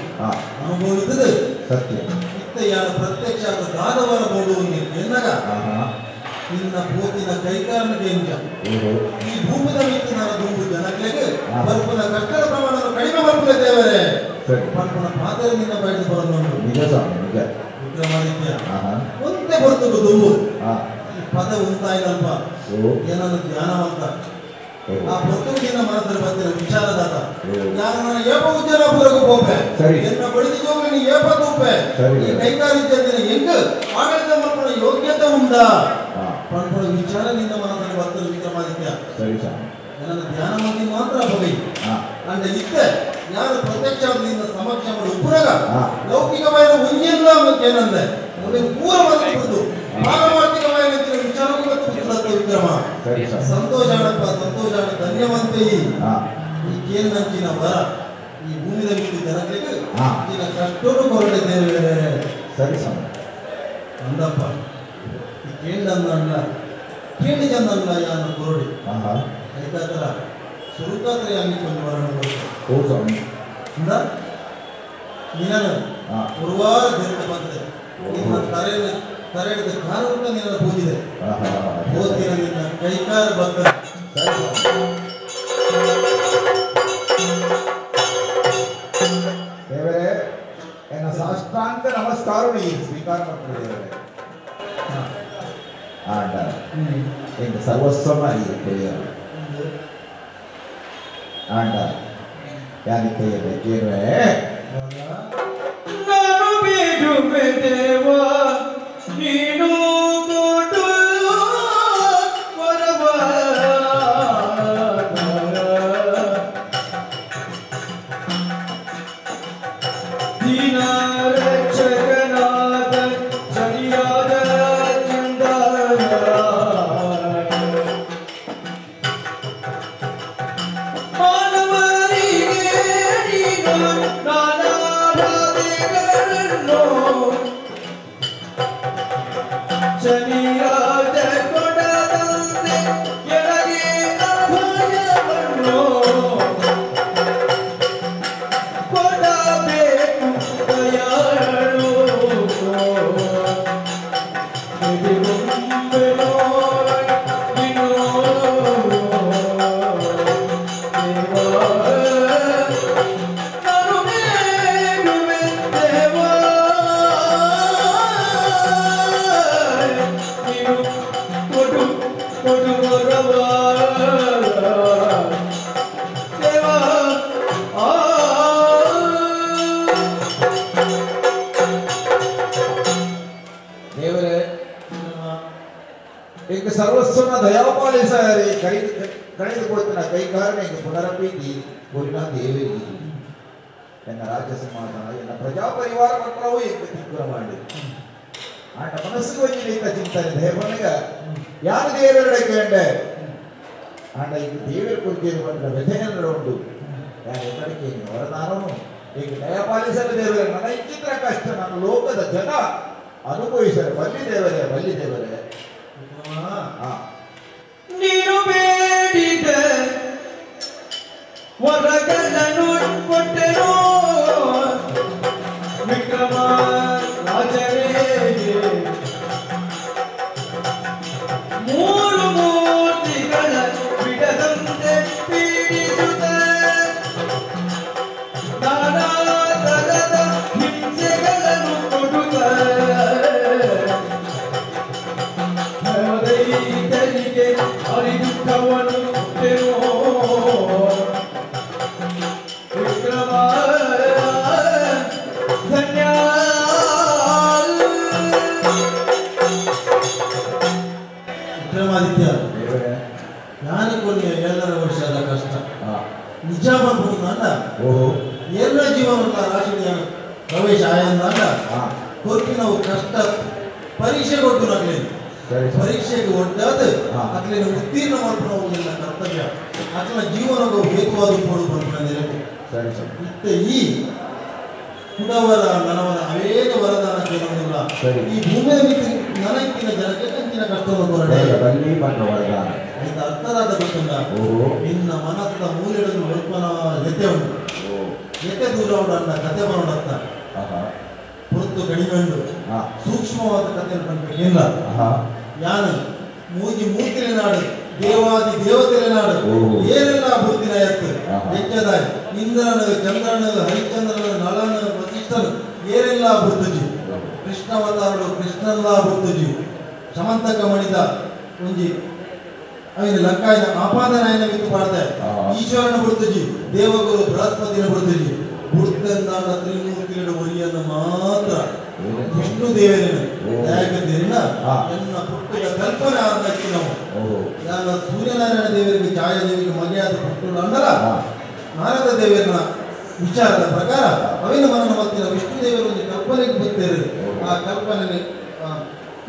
ಅನುಭವಿಸಿದೆ ಸತ್ಯ ಇತ್ತ ಯಾರು ಪ್ರತ್ಯಕ್ಷ ದಾದವರ ಬೋಡು ಎನ್ನಗ ನಿನ್ನ ಪೋತಿನ ಕೈಕಾರನಿಗೆ ಎಂಜ ಈ ಭೂಮಿದ ಮಿತ್ತಿನ ದುಂಬು ಜನಗಳಿಗೆ ಬರ್ಪುನ ಕಷ್ಟದ ಪ್ರಮಾಣವನ್ನು ಕಡಿಮೆ ಬರ್ಪುನ ದೇವರೇ ಪರ್ಪುನ ಪಾತ್ರ ನಿನ್ನ ಬಯಲು ಬರಲು ನಿಜ ಸ್ವಾಮಿ ನಿಜ. ವಿಕ್ರಮಾದಿತ್ಯ ಒಂದೇ ಬರ್ತದೆ ದುಂಬು ಈ ಪದ ಉಂತಾಯಿನಲ್ಪ ಏನನ್ನು ಧ್ಯಾನವಂತ ಆ ಪೊರ್ತುಗಿನ ಮನಸ್ಸಲ್ಲಿ ಬರ್ತಿರೋ ವಿಚಾರದಾತ ಯಾರು ನಾನು ಏಪ ಉದ್ಯಾನಪುರಕ್ಕೆ ಹೋಗ್ಬೆ ಎನ್ನ ಬಡಿದ ಜೋಗಲಿ ಏಪ ತೂಪೆ ಈ ಕೈಕಾರಿದ್ಯಂದಿನ ಹೆಂಗ ಆಡಳಿತ ಮಾಡ್ಕೊಳ್ಳೋ ಯೋಗ್ಯತೆ ಉಂಟಾ ಪಡ್ಕೊಳ್ಳೋ ವಿಚಾರ ನಿನ್ನ ಮನಸ್ಸಲ್ಲಿ ಬರ್ತಿರೋ ವಿಕ್ರಮಾದಿತ್ಯ. ನನ್ನ ಧ್ಯಾನ ಮಂದಿ ಮಾತ್ರ ಬಗೆ ಅಂಡ ಇತ್ತೆ ಯಾರು ಪ್ರತ್ಯಕ್ಷ ನಿನ್ನ ಸಮಕ್ಷ ಉಪ್ಪುರಗ ಲೌಕಿಕವಾದ ಒಂಜೆಲ್ಲ ಏನಂದೆ ಪೂರ ಬಂದು ಪಾರಮಾರ್ಥಿಕವಾದ ವಿಚಾರಕ್ಕೂ ಮತ್ತು ವಿಕ್ರಮ ಸಂತೋಷ ಆಡಪ್ಪ ಸಂತೋಷ ಆಡ ಧನ್ಯವಂತೆ ಈ ಕೇಳಿನಂಚಿನ ವರ ಈ ಭೂಮಿದ ಬಿಟ್ಟು ಜನಗಳಿಗೆ ನಿನ್ನ ಕಷ್ಟವನ್ನು ಕೊರಡೆ ದೇವರೇ. ಸರಿ ಸ್ವಾಮಿ ಅಂದಪ್ಪ ಈ ಕೇಳಿದಂದಲ್ಲ ಕೇಳಿ ಜನಲ್ಲ ಯಾನು ಕೊರಡಿ ಐತಾತರ ಸುರುಕಾತ್ರ ಯಾನಿಕೊಂಡು ವರಣ ಓ ಸ್ವಾಮಿ ಅಂದ ನಿನ್ನ ಉರ್ವಾರ ದೇವತೆ ಬಂದಿದೆ ನಿನ್ನ ತರೆ ತರೆ ಹಿಡಿದ ಕಾರೂಟ ನಿನ್ನ ಪೂಜಿದೆ ಹೋತಿನ ನಿನ್ನ ಕೈಕಾರ ಭಕ್ತ. ದೇವರೇ ಎನ್ನ ಸಾಷ್ಟಾಂಗ ನಮಸ್ಕಾರ ಸ್ವೀಕಾರ ಮಾಡ್ತಾರೆ ದೇವರೇ. ಆಂಡ ಎಂಗ ಸರ್ವಸ್ವಮ ಈ ಆಂಡ ಯಾನಿಕ್ಕೆ ಕೇಳುವೆ ನಾನು ಬೇಡುವೆ ದೇವ ನೀನು ಕೊಡು ವರವ ದೀನ ರಕ್ಷಕನಾದ ಶನಿ ಶನಿರಾಜ ಕೊಡದಂತೆ ಎನಗೆ ಅಭಯವನ್ನು ಕೊಡಬೇಕು ದಯಾಳು. ದೇವರೇ, ಈಗ ಸರ್ವಸ್ವನ ದಯಾಪಾಲಿಸಾರಿ ಕಳೆದು ಕೊಡ್ತಿನ ಕೈಕಾರಣ ಈಗ ಪುನರಪಿ ಗುರಿನ ದೇವರಿ. ಎನ್ನ ರಾಜ್ಯ ಸಮಾಧಾನ ಎನ್ನ ಪ್ರಜಾಪರಿವಾರ ಪತ್ರವು ಈಗ ತಿಕ್ಕುರ ಮಾಡಿ ಆಂಡ ಮನಸ್ಸು ಒಂಜಿನ ಚಿಂತನೆ ದೇವನಿಗ ಯಾರು ದೇವರಡೆ ಕೇಂಡೆ ಆಂಡ ಈಗ ದೇವರ ಕುರಿತು ಬಂದ ವ್ಯಥೆಯನ್ನ ಉಂಟು. ಯಾರು ಎತ್ತಡಿಕೆ ವರದಾನನು ಈಗ ದಯಾಪಾಲಿಸಲು ದೇವರೇ, ನನ್ನ ಇಚ್ಚಿದ್ರ ಕಷ್ಟ ನಾನು ಲೋಕದ ಜನ ಅನುಭವಿಸರೆ ಬಲ್ಲಿ ದೇವರೇ, ಬಲ್ಲಿ ದೇವರೇ. ನೀನು ಬೇಡಿದ ವರಗಳನ್ನು ಕೊಟ್ಟೆನೋ ವಿಕ್ರಮ ರಾಜರೇ. ಮೂರು ಮೂರ್ತಿಗಳ ಬಿಡದಂತೆ ಪೀಡಿಸುತ್ತ ನಾನಾ ತರದ ಹಿಂಸೆಗಳನ್ನು ಕೊಡುತ್ತ ದೈತರಿಗೆ ಅರಿದುಃಖವನ್ನು ಕೊಟ್ಟೆನೋ ವಿಕ್ರಮ ಧನ್ಯ. ವಿಕ್ರಮಾದಿತ್ಯ, ನಾನು ಕೊನೆಯ 7.5 ವರ್ಷದ ಕಷ್ಟ ನಿಜ ಬಂದ್ಬಿಟ್ಟು ಓಹೋ ಎಲ್ಲ ಜೀವನ ರಾಶಿಯ ಪ್ರವೇಶ ಆಯಂದಾಗ ಕೊರ್ಪಿನವು ಕಷ್ಟ ಪರೀಕ್ಷೆ ಕೊಟ್ಟು ನಗ್ಲೇನು ಪರೀಕ್ಷೆಗೆ ಒಡ್ಡಾದ ಅಕ್ಲೇನು ಉತ್ತೀರ್ಣ ಮಾಡ್ಕೊಂಡು ಹೋಗುವುದಿಲ್ಲ ಕರ್ತವ್ಯ ಅಕ್ಲ ಜೀವನಗೂ ಹೇತುವಾದ ಕೊಡು ಬಂದ್ರೆ ಇತ್ತ ಈ ಕುಡವರ ನನವರ ಅವೇಗ ವರದಾನ ಕೇಳುವುದಿಲ್ಲ. ಈ ಭೂಮಿಯ ಮಿತ್ರ ನನಕ್ಕಿನ ಜನಕ್ಕೆ ಕಂಚಿನ ಕಷ್ಟವನ್ನು ಕೊರಡೆ ಬಲ್ಲಿ ಬಂದ ವರದಾನ ಆಯ್ತು ಅರ್ಥರಾದ ಗೊತ್ತಲ್ಲ. ನಿನ್ನ ಮನಸ್ಸಿನ ಮೂಲೆಗಳನ್ನು ಒಲ್ಪನ ಜೊತೆ ಉಂಟು ಎತ್ತೆ ದೂರ ಉಂಡ ಕತೆ ಬರೋಣತ್ತ ಹೊರತು ಕಡಿಮೆಂಡು ಸೂಕ್ಷ್ಮವಾದ ಕಥೆಯನ್ನು ಕಂಡ್ಬೇಕಿಲ್ಲ. ಯಾನು ಮೂಜಿ ಮೂತಿನ ನಾಡು ದೇವಾದಿ ದೇವತೆಯ ನಾಡು ಏನೆಲ್ಲ ಬುದ್ಧಿನ ಎತ್ತು ಹೆಚ್ಚದಾಯಿ ಇಂದ್ರನ ಚಂದ್ರನ ಹರಿಚಂದ್ರನ ನಳನ ವಸಿಷ್ಠನು ಏನೆಲ್ಲ ಬುದ್ಧಜಿ ಕೃಷ್ಣವತಾರಡು ಕೃಷ್ಣಲ್ಲ ಬುದ್ಧಜಿ ಸಮಂತಕ ಮಣಿದ ಒಂಜಿ ಅವನ ಲಂಕಾಯನ ಆಪಾದನಾಯನ ಬಿತ್ತು ಪಾಡ್ದೆ ಈಶ್ವರನ ಬುದ್ಧಜಿ ದೇವಗುರು ಬೃಹಸ್ಪತಿನ ಬುದ್ಧಜಿ ಬುದ್ಧನಾದ ತ್ರಿಮೂರ್ತಿಗಳ ಒರಿಯನ್ನು ಮಾತ್ರ ವಿಷ್ಣು ದೇವರೇನು ದಯಾಗದೇರಿನ ಎನ್ನ ಪುಟ್ಟದ ಕಲ್ಪನೆ ಆದಕ್ಕೆ ನಾವು ನಾನು ಸೂರ್ಯನಾರಾಯಣ ದೇವರಿಗೆ ಛಾಯಾದೇವಿಗೆ ಮಗೆಯಾದ ಪುಟ್ಟುಳು ಅಂಡಲ ನಾರದ ದೇವರನ ವಿಚಾರದ ಪ್ರಕಾರ ಅವಿನ ಮನನ ಮತ್ತಿನ ವಿಷ್ಣು ದೇವರು ಒಂದು ಕಲ್ಪನೆಗೆ ಬರ್ತೇವೆ. ಆ ಕಲ್ಪನೆ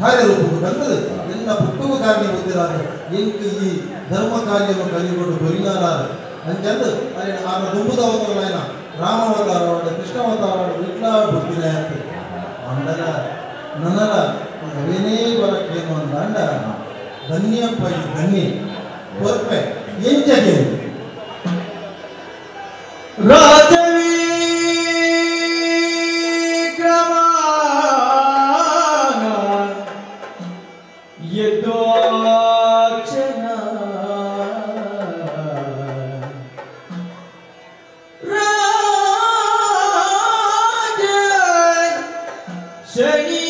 ಕಾರ್ಯರೂಪಕ್ಕೆ ಬಂದது ಎನ್ನ ಪುಟ್ಟುಗೂ ಕಾರ್ಯ ಬುದ್ಧಿರಾದ ಎಂಕು ಈ ಧರ್ಮ ಕಾರ್ಯವನ್ನು ಕಲಿಕೊಂಡು ಬರಿನಾರಾರು ಅಂಚಂದು ಅರೆ ಆನ ದುಂಬುದ ಅವತಾರನಾಯನ ರಾಮಾವತಾರವಾಡ ಕೃಷ್ಣಾವತಾರವಾಡ ವಿಟ್ಲ ಬುದ್ಧಿನ ಅಂಡಲ ನನ್ನಲ ಅವೇನೇ ಬರಕ್ಕೇನು ಅಂದ ಧನ್ಯಪ್ಪ ಈ ಧನ್ಯ ಕೊರ್ಪೆ ಎಂಚಗೆ ರಾಜವಿಕ್ರಮ ಯದೋಕ್ಷಣ ರಾಜ ಶನಿ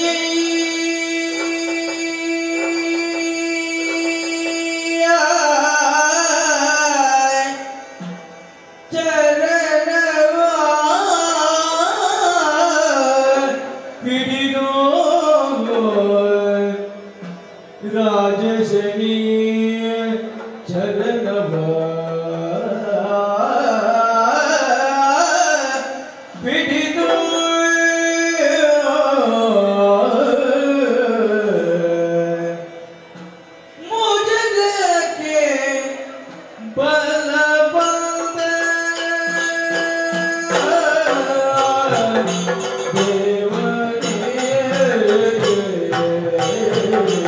ದೇವನೇ.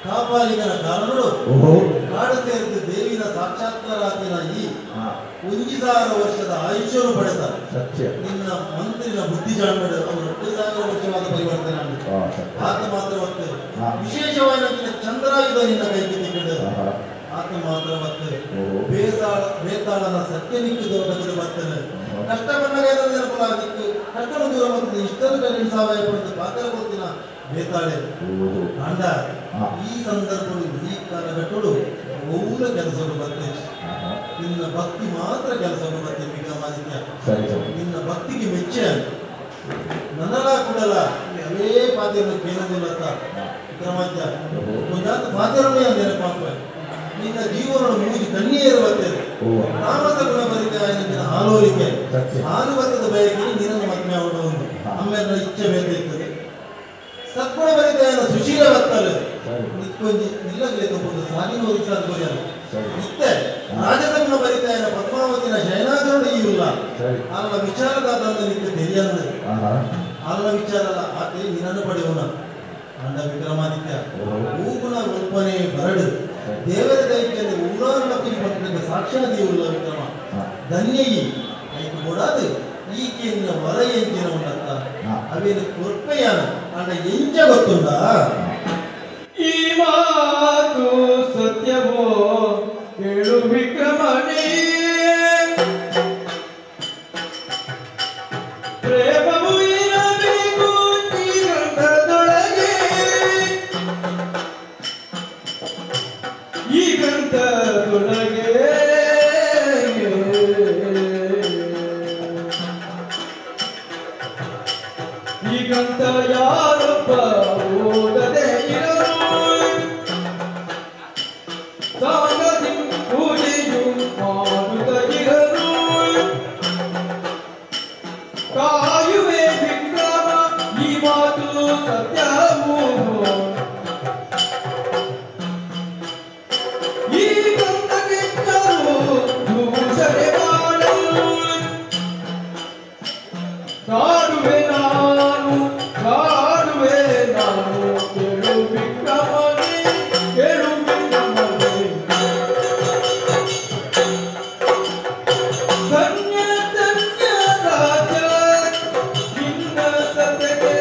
ಕಾಪಾಲಿಗನ ಕಾರಣಗಳು ಕಾಡು ಸೇರಿದ ದೇವಿನ ಸಾಕ್ಷಾತ್ಕಾರ ಈ 1000 ವರ್ಷದ ಆಯುಷ್ಯನು ಪಡೆದ ಸತ್ಯ ನಿನ್ನ ಮಂತ್ರಿನ ಬುದ್ಧಿ ಜಾಣ್ಮೆ ಅವರು 2000 ವರ್ಷವಾದ ಪರಿವರ್ತನೆ ಆಗಿದೆ. ಆತ ಮಾತ್ರ ಬರ್ತದೆ ವಿಶೇಷವಾಗಿ ಚಂದ್ರಾಯುಧ ನಿನ್ನ ಕೈಗೆ ತೆಗೆದು ಆತ ಮಾತ್ರ ಬರ್ತದೆ. ಬೇತಾಳನ ಸತ್ಯನಿಕ್ಕು ದೂರ ಬರ್ತದೆ. ಕಷ್ಟ ಬಂದಾಗ ದಿಕ್ಕು ಕಷ್ಟವನ್ನು ದೂರ ಬರ್ತದೆ. ಇಷ್ಟನ್ನು ಕಲಿನ ಸಹಾಯ ಪಡೆದು ಪಾತ್ರ ಕೊಡ್ತೀನ ಬೇತಾಳೆ ಅಂಡ. ಈ ಸಂದರ್ಭಗಳು ಈ ಕಾಲಘಟ್ಟಗಳು ಊರ ಕೆಲಸಗಳು ಬರ್ತದೆ. ನಿನ್ನ ಭಕ್ತಿ ಮಾತ್ರ ಕೆಲಸಗಳು ಬರ್ತದೆ ವಿಕ್ರಮಾದಿತ್ಯ. ನಿನ್ನ ಭಕ್ತಿಗೆ ಮೆಚ್ಚ ನನಲ ಕೂಡಲ ಅವೇ ಪಾತ್ರೆಯನ್ನು ಕೇಳೋದಿಲ್ಲ ವಿಕ್ರಮಾದಿತ್ಯ. ಒಂದಾದ ಪಾತ್ರೆಯನ್ನು ನೆನಪಾಗ್ತದೆ. ನಿನ್ನ ಜೀವನ ಮೂಜಿ ಕಣ್ಣೀರು ಬರ್ತದೆ. ತಾಮಸ ಗುಣ ಬರಿತ ನಿನ್ನ ಆಲೋಲಿಕೆ ಆನುವತ್ತದ ಬಯಕೆ ನಿನ್ನನ್ನು ಮದುವೆ ಆಗೋಣ ಒಂದು ಆಮೇಲೆ ಇಚ್ಛೆ ಬೇಕಿರ್ತದೆ. ಸದ್ಗುಣ ಬರಿತ ಸುಶೀಲ ಬರ್ತದೆ. ನಿತ್ಕೊಂಜಿ ನಿಲ್ಲಗಲೇ ತಗೊಂಡು ಸಾಲಿನ ಒದಗಿಸಾದ ಬರೆಯಲ್ಲ. ನಿತ್ಯ ರಾಜಸಗುಣ ಬರಿತ ಪದ್ಮಾವತಿನ ಶಯನಾಗರಣ ಇಲ್ಲ. ಅಲ್ಲ ವಿಚಾರದಾದ ನಿತ್ಯ ತೆರಿಯಂದ್ರೆ ಅಲ್ಲ ವಿಚಾರ ಅಲ್ಲ ಆತೆ ನಿನ್ನನ್ನು ಪಡೆಯೋಣ ಅಂಡ ವಿಕ್ರಮಾದಿತ್ಯ. ಹೂಗುಣ ಒಲ್ಪನೆ ಬರಡು ದೇವರ ದೈತ್ಯಲ್ಲಿ ಊರಾರಣ ಪಂಪಿನ ಸಾಕ್ಷಾದಿಯುಳ್ಳ ವಿಕ್ರಮ ಧನ್ಯಯಿ ಐಕು ಕೊಡಾದು ಈಕೆಯ ವರ ಎಂಜಿನ ಉನ್ನತ್ತ ಅವೇನು ಕೊರ್ಪೆಯಾನ ಅಂಡ ಎಂಜ ಗೊತ್ತುಂಡ. ಈ ಮಾತು ಸತ್ಯವೋ ಹೇಳು ವಿಕ್ರಮನೇ. ಪ್ರೇಮವು ಇರಬೇಕು ಈ ಗ್ರಂಥದೊಳಗೆ, ಈ ಗ್ರಂಥದೊಳಗೆ. ಈ ಗ್ರಂಥ ಯಾರೊಬ್ಬ ಓದದೆ ಇರಲು ಸಾಗದಿ ಪೂಜೆಯು ಮಾಡುತ್ತ ಇರಲು. ಕಾಯುವೆ ವಿಕ್ರಮ ಈ ಮಾತು ಸತ್ಯವು. ಈ ಗ್ರಂಥಕ್ಕೆಚ್ಚರು ದೂಷಣೆ ಮಾಡಲು ಕಾಡುವೆ ನಾನು, ಕಾಡುವೆ ನಾನು. ಕೇಳು ವಿಕ್ರಮನೇ, ಕೇಳು ವಿಕ್ರಮನೇ. ಧನ್ಯ ಧನ್ಯ ರಾಜ ನಿನ್ನ ಸತ್ಯಕ್ಕೆ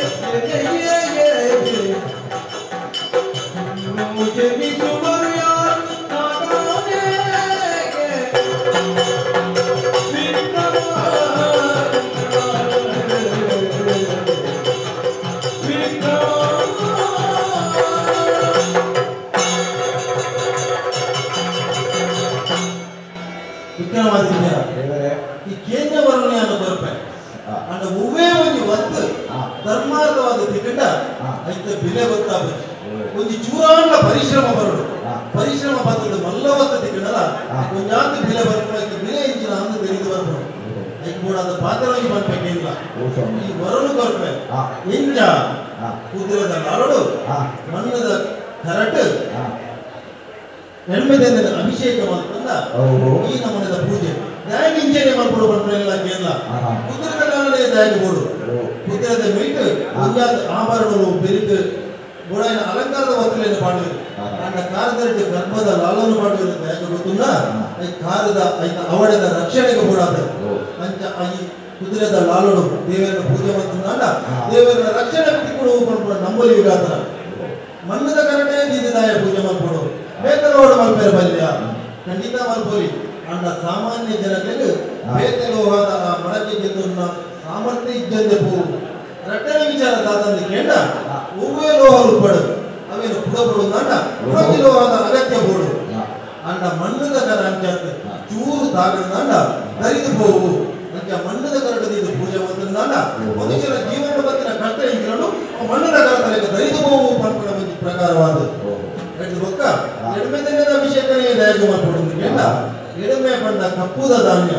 ಇನ್ನು ಜನಿಸುವರು ಯಾರು ನಾನೇ. ವಿಕ್ರಮ ವಿಕ್ರಮ. ವಿಕ್ರಮಾದಿತ್ಯ ಈ ಕೇಂದ್ರ ವರ್ಣೆಯನ್ನು ಕೊರಪೆ ಅಂಡ ಒವ್ವೇ ಒಂದು ವಸ್ತು ಧರ್ಮಾರ್ಥವಾದ ತಿಕ್ಕಂಡ ಐತ ಬೆಲೆ ಗೊತ್ತಾಗುತ್ತೆ. ಒಂದು ಚೂರಾಂಡ ಪರಿಶ್ರಮ ಬರೋಡು ಪರಿಶ್ರಮ ಬರ್ತದೆ ಮಲ್ಲ ವಸ್ತು ತಿಕ್ಕಂಡಲ್ಲ ಒಂದಾಂತ ಬೆಲೆ ಬರ್ಬೇಕು. ಬೆಲೆ ಇಂಚಿನ ಅಂದು ತೆಗೆದು ಬರ್ಬೋದು. ಐಕ್ ಕೂಡ ಅದ ಪಾತ್ರವಾಗಿ ಬರ್ಬೇಕಿಲ್ಲ. ಈ ವರನು ಕೊರಪೆ ಎಂಜ ಕುದುರೆದ ನಾರಡು ಮಣ್ಣದ ಕರಟು ಎಣ್ಮೆದ ಅಭಿಷೇಕ ಮಾಡ್ಕೊಂಡ ಈ ನಮನದ ಪೂಜೆ ದಾಗಿ ಇಂಚನೆ ಮಾಡ್ಕೊಡು ಬಂದ್ರೆಲ್ಲ ಕೇರಳ ಕುದುರೆದ ಕಾಲನೇ ದಾಗಿ ಬೋಡು ಕುದುರೆದ ಮೀಟ್ ಒಂದಾದ ಆಭರಣಗಳು ಬೆರಿತು ಬೋಡಾಯಿನ ಅಲಂಕಾರದ ವಸ್ತುಗಳನ್ನು ಪಾಡುವರು. ಅಂಡ ಕಾರದರಟ್ಟು ಗರ್ಭದ ಲಾಲನ್ನು ಪಾಡುವರು. ಯಾಕೆ ಗೊತ್ತುಂಡ I ಕಾರದ ಐತ ಅವಡೆದ ರಕ್ಷಣೆಗೆ ಬೋಡಾದ ಅಂಚ I ಕುದುರೆದ ಲಾಲನು ದೇವರನ್ನ ಪೂಜೆ ಮಾಡ್ತಂದ ದೇವರ ರಕ್ಷಣೆ ಕೊಡು ನಂಬಲಿ ಯುಗಾತರ ಮಣ್ಣದ ಕರಟೆ ದೀದದಾಯ ಪೂಜೆ ಮಾಡ್ಕೊಡು ಬೇತಲೋಡ ಮಲ್ಪೇರು ಬಲ್ಯ ಖಂಡಿತ ಮಲ್ಪೋಲಿ. ಅಂಡ ಸಾಮಾನ್ಯ ಜನರಿಗೆ ಬೇತಲೋಹದ ಆ ಮಡಕೆ ಗೆದ್ದು ಸಾಮರ್ಥ್ಯ ಇದ್ದಂತೆ ಪೋ ರಟ್ಟನೆ ವಿಚಾರ ದಾದಂದು ಕೇಂಡ ಒವ್ವೇ ಲೋಹಲು ಪಡು ಅವೇನು ಪುಡಪಡು ಅಂಡ ಪುಡತಿ ಲೋಹದ ಅಗತ್ಯ ಬೋಡು ಅಂಡ ಮಣ್ಣದ ಕರ ಅಂಚಾತ್ ಚೂರು ತಾಗಂಡ ದರಿದು ಹೋವು. ಅಂಚ ಮಣ್ಣದ ಕರಟದ ಇದು ಪೂಜೆ ಮಾಡ್ತಂಡ ಮನುಷ್ಯನ ಜೀವನ ಬತ್ತಿನ ಕಷ್ಟ ಇಂದ್ರನು ಮಣ್ಣದ ಕರತಲೆಗೆ ದರಿದು ಹೋವು ಪನ್ಪುಣ ಒಂದು ಪ್ರಕಾರವಾದ ಎಡ್ದು ಬೊಕ್ಕ ಎಡ್ಮೆದಿನದ ಅಭಿಷೇಕನೇ ದಯಗೆ ಮಾಡ್ಕೊಡು ಕೇಂಡ ಎಡಮೆ ಪಂಡ ಕಪ್ಪುದ ಧಾನ್ಯ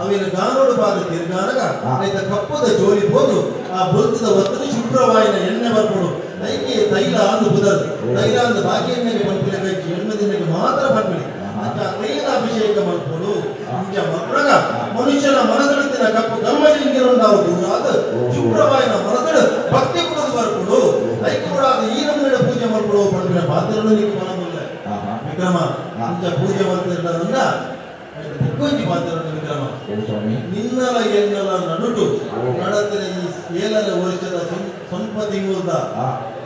ಅವಿನ ಗಾನೋಡು ಪಾದ ತಿರ್ಗಾನಗ ಐತ ಕಪ್ಪುದ ಜೋಲಿ ಹೋದು ಆ ಬೊಲ್ತದ ಒತ್ತಲು ಶುಭ್ರವಾಯಿನ ಎಣ್ಣೆ ಬರ್ಕೊಡು. ಐಕೆ ತೈಲ ಅಂದು ಬುದರ್ ತೈಲ ಅಂದು ಬಾಕಿ ಎಣ್ಣೆಗೆ ಪನ್ಪಿಲೆ ಬೇಕು ಎಣ್ಮೆದಿನಗೆ ಮಾತ್ರ ಪನ್ಪಿಲೆ ಅಂತ ತೈಲದ ಅಭಿಷೇಕ ಮಾಡ್ಕೊಡು. ಇಂಚ ಮಕ್ಕಳಗ ಮನುಷ್ಯನ ಮನಸ್ಸಡಿತಿನ ಕಪ್ಪು ಕಲ್ಮಶಿಂಗಿರುಂಡಾವು ದೂರಾದ ಶುಭ್ರವಾಯಿನ ಮನಸ್ಸಡು ಭಕ್ತಿ ಕೊಡೋದು ಬರ್ಕೊಡು. ಐಕೆ ಕೂಡ ಈ ನಮ್ಮನೆ ಪೂಜೆ ಮಾಡ್ಕೊಡು ಪನ್ಪಿನ ಪಾತ್ರಗಳು ನೀವು ಮನಮುಲ್ಲ ವಿಕ್ರಮ ಇಂಚ ಪೂಜೆ ಮಾಡ್ತಿರ್ತಾರಂದ ಬೊಕ್ಕೊಂಜಿ ಪಾತ್ರ ವಿಕ್ರಮ ನಿನ್ನಲ ಎನ್ನಲ ನಡುಟು ನಡತಿನ ಈ ಏಳರ ವರ್ಷದ ಸ್ವಲ್ಪ ತಿಂಗಳ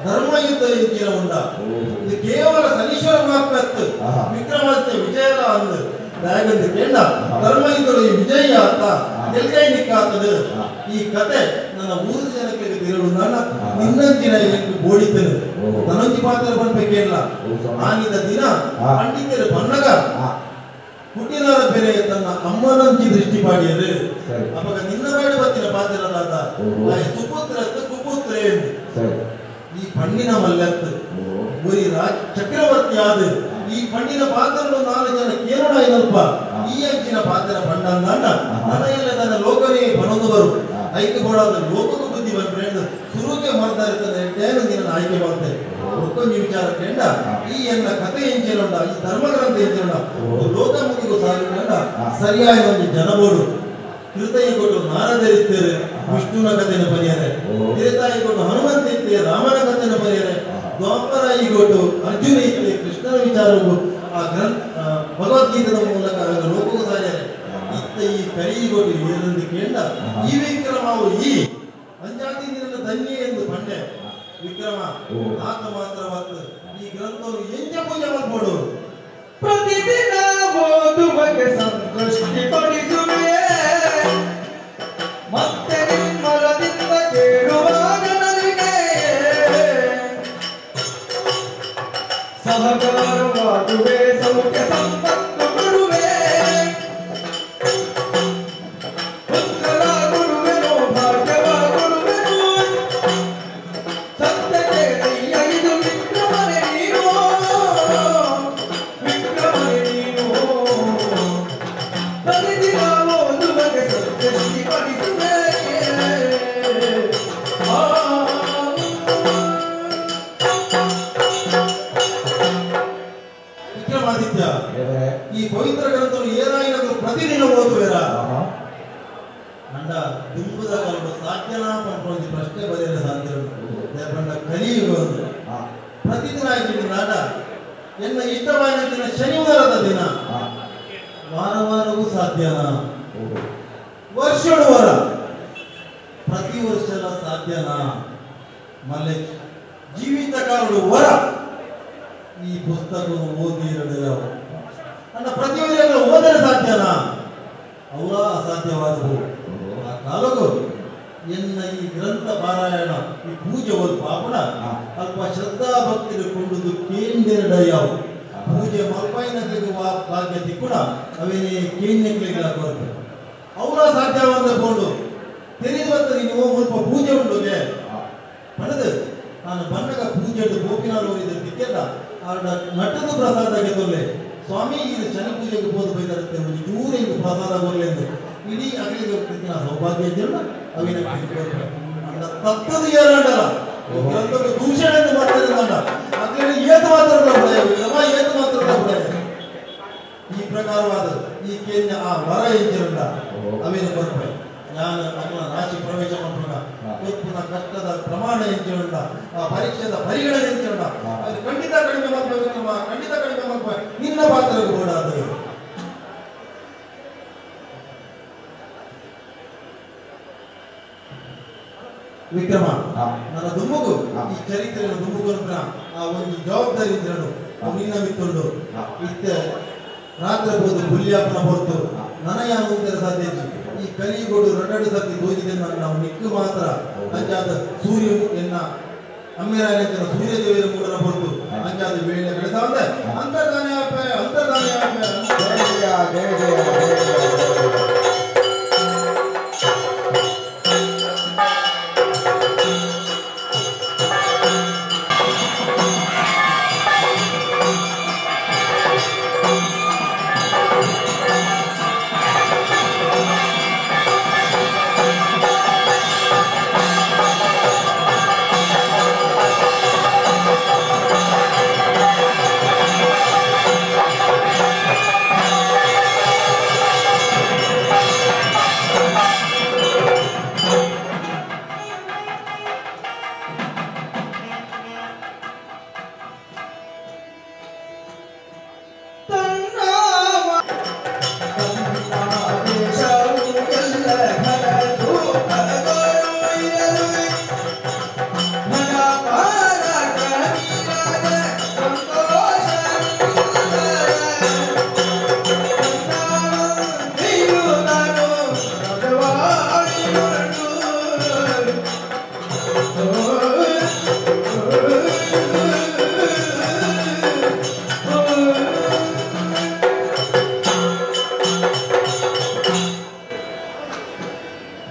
ಧರ್ಮಯುದ್ಧ ಎಂಚಿನ ಉಂಡ ಇದು ಕೇವಲ ಶನೀಶ್ವರ ಮಾತ್ರ ವಿಕ್ರಮಾದಿತ್ಯ ವಿಜಯಲ ಅಂದು ದಾಯಗಂದು ಕೇಂಡ ಧರ್ಮಯುದ್ಧದ ಈ ವಿಜಯ ಆತ ಎಲ್ಗೈ ನಿಕ್ಕಾತದು ಈ ಕತೆ ನನ್ನ ಊರು ಜನಕ್ಕೆ ತಿರುಳು ನನ್ನ ನಿನ್ನಂಚಿನ ಬೋಡಿತನು ತನೊಂಜಿ ಪಾತ್ರ ಬನ್ಬೇಕೇನಿಲ್ಲ ಆನಿದ ದಿನ ಪಂಡಿತರು ಬನ್ನಗ ಹುಟ್ಟಿನಾರ ಬೇರೆ ತನ್ನ ಅಮ್ಮನಂಚಿ ದೃಷ್ಟಿ ಪಾಡಿಯರು ಅವಾಗ ನಿನ್ನ ಬೇಡ ಬತ್ತಿನ ಪಾತ್ರದಾದ ಸುಪುತ್ರ ಕುಪುತ್ರ ಈ ಪಣ್ಣಿನ ಮಲ್ಲತ್ತು ಗುರಿ ರಾಜ್ ಚಕ್ರವರ್ತಿ ಆದ ಈ ಪಣ್ಣಿನ ಪಾತ್ರಗಳು ನಾಲ್ಕು ಜನ ಕೇರಳ ಏನಲ್ಪ ಈ ಅಂಚಿನ ಪಾತ್ರ ಪಂಡಂದಾಂಡ ನನ್ನ ತನ್ನ ಲೋಕನೇ ಬನೊಂದು ಬರು ಐಕ್ಯ ಬೋಡಾದ ಲೋಕಕ್ಕೂ ಬುದ್ಧಿ ಬಂದ್ರೆ ಸುರುಕೆ ಮಾಡ್ತಾ ಇರ್ತದೆ ನಿನ್ನ ಆಯ್ಕೆ ಮಾಡ್ತೇನೆ ಒಕ್ಕೊಂಜಿ ವಿಚಾರ ಕೇಂಡ ಈ ಎನ್ನ ಕಥೆ ಎಂಚಿನೊಂಡ ಈ ಧರ್ಮಗ್ರಂಥ ಎಂಚಿನೊಂಡ ಲೋಕ ಮುಗಿಗೂ ಸಾಗಿಕೊಂಡ ಸರಿಯಾದ ಒಂದು ಜನಬೋಡು ಕೃತಯಿಗೊಟ್ಟು ನಾರದರಿತ್ತೇರೆ ವಿಷ್ಣುನ ಕಥೆನ ಬರೆಯರೆ ತಿರುತಾಯಿಗೊಟ್ಟು ಹನುಮಂತ ಇತ್ತೆ ರಾಮನ ಕಥೆನ ಬರೆಯರೆ ದ್ವಾಪರಾಯಿಗೊಟ್ಟು ಅರ್ಜುನ ಇತ್ತೆ ಕೃಷ್ಣನ ವಿಚಾರವು ಆ ಗ್ರಂಥ ಭಗವದ್ಗೀತೆದ ಮೂಲಕ ಲೋಕಕ್ಕೂ ಸಾರ್ಯರೆ ಇತ್ತ ಈ ಕರಿಯಿಗೊಟ್ಟು ಏನೆಂದು ಕೇಂಡ ಈ ವಿಕ್ರಮವು ಈ ಅಂಜಾತಿ ನಿನ್ನ ಧನ್ಯ ಎಂದು ಪಂಡೆ ವಿಕ್ರಮ ಆತ ಮಾತ್ರವಾದ ಈ ಗ್ರಂಥವನ್ನು ಎಂಜ ಪೂಜೆ ಮಾಡ್ಬೋದು ಪ್ರತಿದಿನ ಓದುವಗೆ ಸಂತುಷ್ಟಿ ಪಡಿಸುವೆ ಮತ್ತೆ ನಿಮ್ಮಲದಿಂದ ಕೇಳುವ ಜನರಿಗೆ ಸಹಕಾರವಾಗುವೆ ಸೌಖ್ಯ ಸಂಪತ್ತು ಕೊಡುವೆ ಪುತ್ರರ ಗುರುವೆನು ಭಾಗ್ಯವ ಕೊಡುವೆನು ಸತ್ಯಕ್ಕೆ ಇದು ವಿಕ್ರಮನೆ ನೀನು ವಿಕ್ರಮನೆ ನೀನು ಪ್ರತಿದಿನ ಓದುವಗೆ ಸಂತುಷ್ಟಿ ಪಡಿಸುವೆ. ವಿಕ್ರಮಾದಿತ್ಯ ಈ ಪವಿತ್ರ ಗ್ರಂಥವನ್ನು ಏನಾಯಿನವರು ಪ್ರತಿದಿನ ಓದುವೆರ ಅಂಡ ದುಂಬುದ ಕಾಲದ ಸಾಧ್ಯನಾ ಪಂಪೊಂದು ಪ್ರಶ್ನೆ ಬರೆಯಲು ಸಾಧ್ಯ ಉಂಟು ಕಲಿಯುಗ ಒಂದು ಪ್ರತಿದಿನ ಆಯ್ತು ನಾಡ ಎನ್ನ ಇಷ್ಟವಾದ ದಿನ ಶನಿವಾರದ ದಿನ ವಾರ ವಾರವೂ ಸಾಧ್ಯನಾ ವರ್ಷಡು ವಾರ ಪ್ರತಿ ವರ್ಷ ಸಾಧ್ಯನಾ ಮಲ್ಲೆ ಜೀವಿತ ಕಾಲಡು ವರ ಈ ಪುಸ್ತಕವನ್ನು ಓದಿ ಇರಲಿಲ್ಲ ನನ್ನ ಪ್ರತಿಯೊಂದು ಓದಲು ಸಾಧ್ಯನಾ ಅವರ ಅಸಾಧ್ಯವಾದವು ಆ ಕಾಲಕ್ಕೂ ಎನ್ನ ಈ ಗ್ರಂಥ ಪಾರಾಯಣ ಈ ಪೂಜೆ ಒಂದು ಪಾಪಣ ಅಲ್ಪ ಶ್ರದ್ಧಾ ಭಕ್ತಿಗೆ ಕೊಂಡುದು ಕೇಂದ್ರಡ ಯಾವ ಪೂಜೆ ಮಲ್ಪಾಯಿನಗಳಿಗೆ ಭಾಗ್ಯ ತಿಕ್ಕುಣ ಅವೇನೇ ಕೇಂದ್ರಗಳಿಗೆ ಕೊರತೆ ಅವರ ಸಾಧ್ಯವಾದ ಕೊಂಡು ತಿಳಿದು ನೀವು ಮುಲ್ಪ ಪೂಜೆ ಉಂಡುಗೆ ಪಡೆದು ನಾನು ಬನ್ನಗ ಪೂಜೆ ಗೋಪಿನಾಥ್ ಹೋಗಿದ್ದ ತಿಕ್ಕೆಲ್ಲ ಆಡ ನಟದ ಪ್ರಸಾದಕ್ಕೆ ತೊಲ್ಲೆ ಸ್ವಾಮಿ ಈ ಶನಿ ಪೂಜೆಗೆ ಹೋದ ಬೈದಾರೆ ಒಂದು ಜೂರು ಹಿಂಗೆ ಪ್ರಸಾದ ಕೊರಲೆ ಎಂದು ಇಡೀ ಅಗಲಿಗೆ ಹೋಗ್ತಿದ್ದ ಸೌಭಾಗ್ಯ ಇದ್ದಿರಲ್ಲ ಅವಿನ ಅಂಡ ತತ್ತದ ಏರಾಡಲ್ಲ ಗ್ರಂಥದ ದೂಷಣೆ ಎಂದು ಮಾಡ್ತಾರೆ ಅಂಡ ಅಗಲಿ ಏತು ಮಾತ್ರ ವಿಕ್ರಮ ಏತು ಮಾತ್ರ ಈ ಪ್ರಕಾರವಾದ ಈ ಕೇಂದ್ರ ಆ ವರ ಎಂಜಿರಂಡ ಅವಿನ ಕೊರಪೆ ನಾನು ಅಗಲ ರಾಶಿ ಪ್ರವೇಶ ಮಾಡ್ಕೊಂಡ ಉತ್ಪನ್ನ ಕಷ್ಟದ ಪ್ರಮಾಣ ಎಂಚಿರುಂಡ ಆ ಪರೀಕ್ಷೆದ ಪರಿಗಣನೆ ಎಂಚಿರುಂಡ ಅದು ಖಂಡಿತ ಕಡಿಮೆ ಮಾಡ್ಬೇಕು ವಿಕ್ರಮ ಖಂಡಿತ ಕಡಿಮೆ ಮಾಡ್ಬೇಕು ನಿನ್ನ ಪಾತ್ರಕ್ಕೂ ಕೂಡ ಅದು ವಿಕ್ರಮ ನನ್ನ ದುಮ್ಮಗು ಈ ಚರಿತ್ರೆಯನ್ನು ದುಮ್ಮಗು ಆ ಒಂದು ಜವಾಬ್ದಾರಿ ಇದ್ರನು ನಿನ್ನ ಮಿತ್ತುಂಡು ಇತ್ತೆ ರಾತ್ರಿ ಹೋದು ಹುಲ್ಯಾಪನ ಹೊರತು ನನಯಾನ ಉತ್ತರ ಸಾಧ್ಯ ಈ ಕಲಿಗೋಡು ರಡಡು ಸತಿ ತೋಜಿದೆ ನಾವು ನಿಕ್ಕು ಮಾತ್ರ ಅಂಚಾದ ಸೂರ್ಯ ಎನ್ನ ಅಮ್ಮೇರಾಯನ ಸೂರ್ಯದೇವಿಯ ಮೂಡನ ಹೊರತು ಅಂಚಾದ ವೇಳೆ ಕಳಿಸಾವಂದೆ ಅಂತರ್ದಾನೆ ಆಪೆ ಅಂತರ್ದಾನೆ ಆಪೆ. ಜಯ ಜಯ ಜಯ ಜಯ. ಆ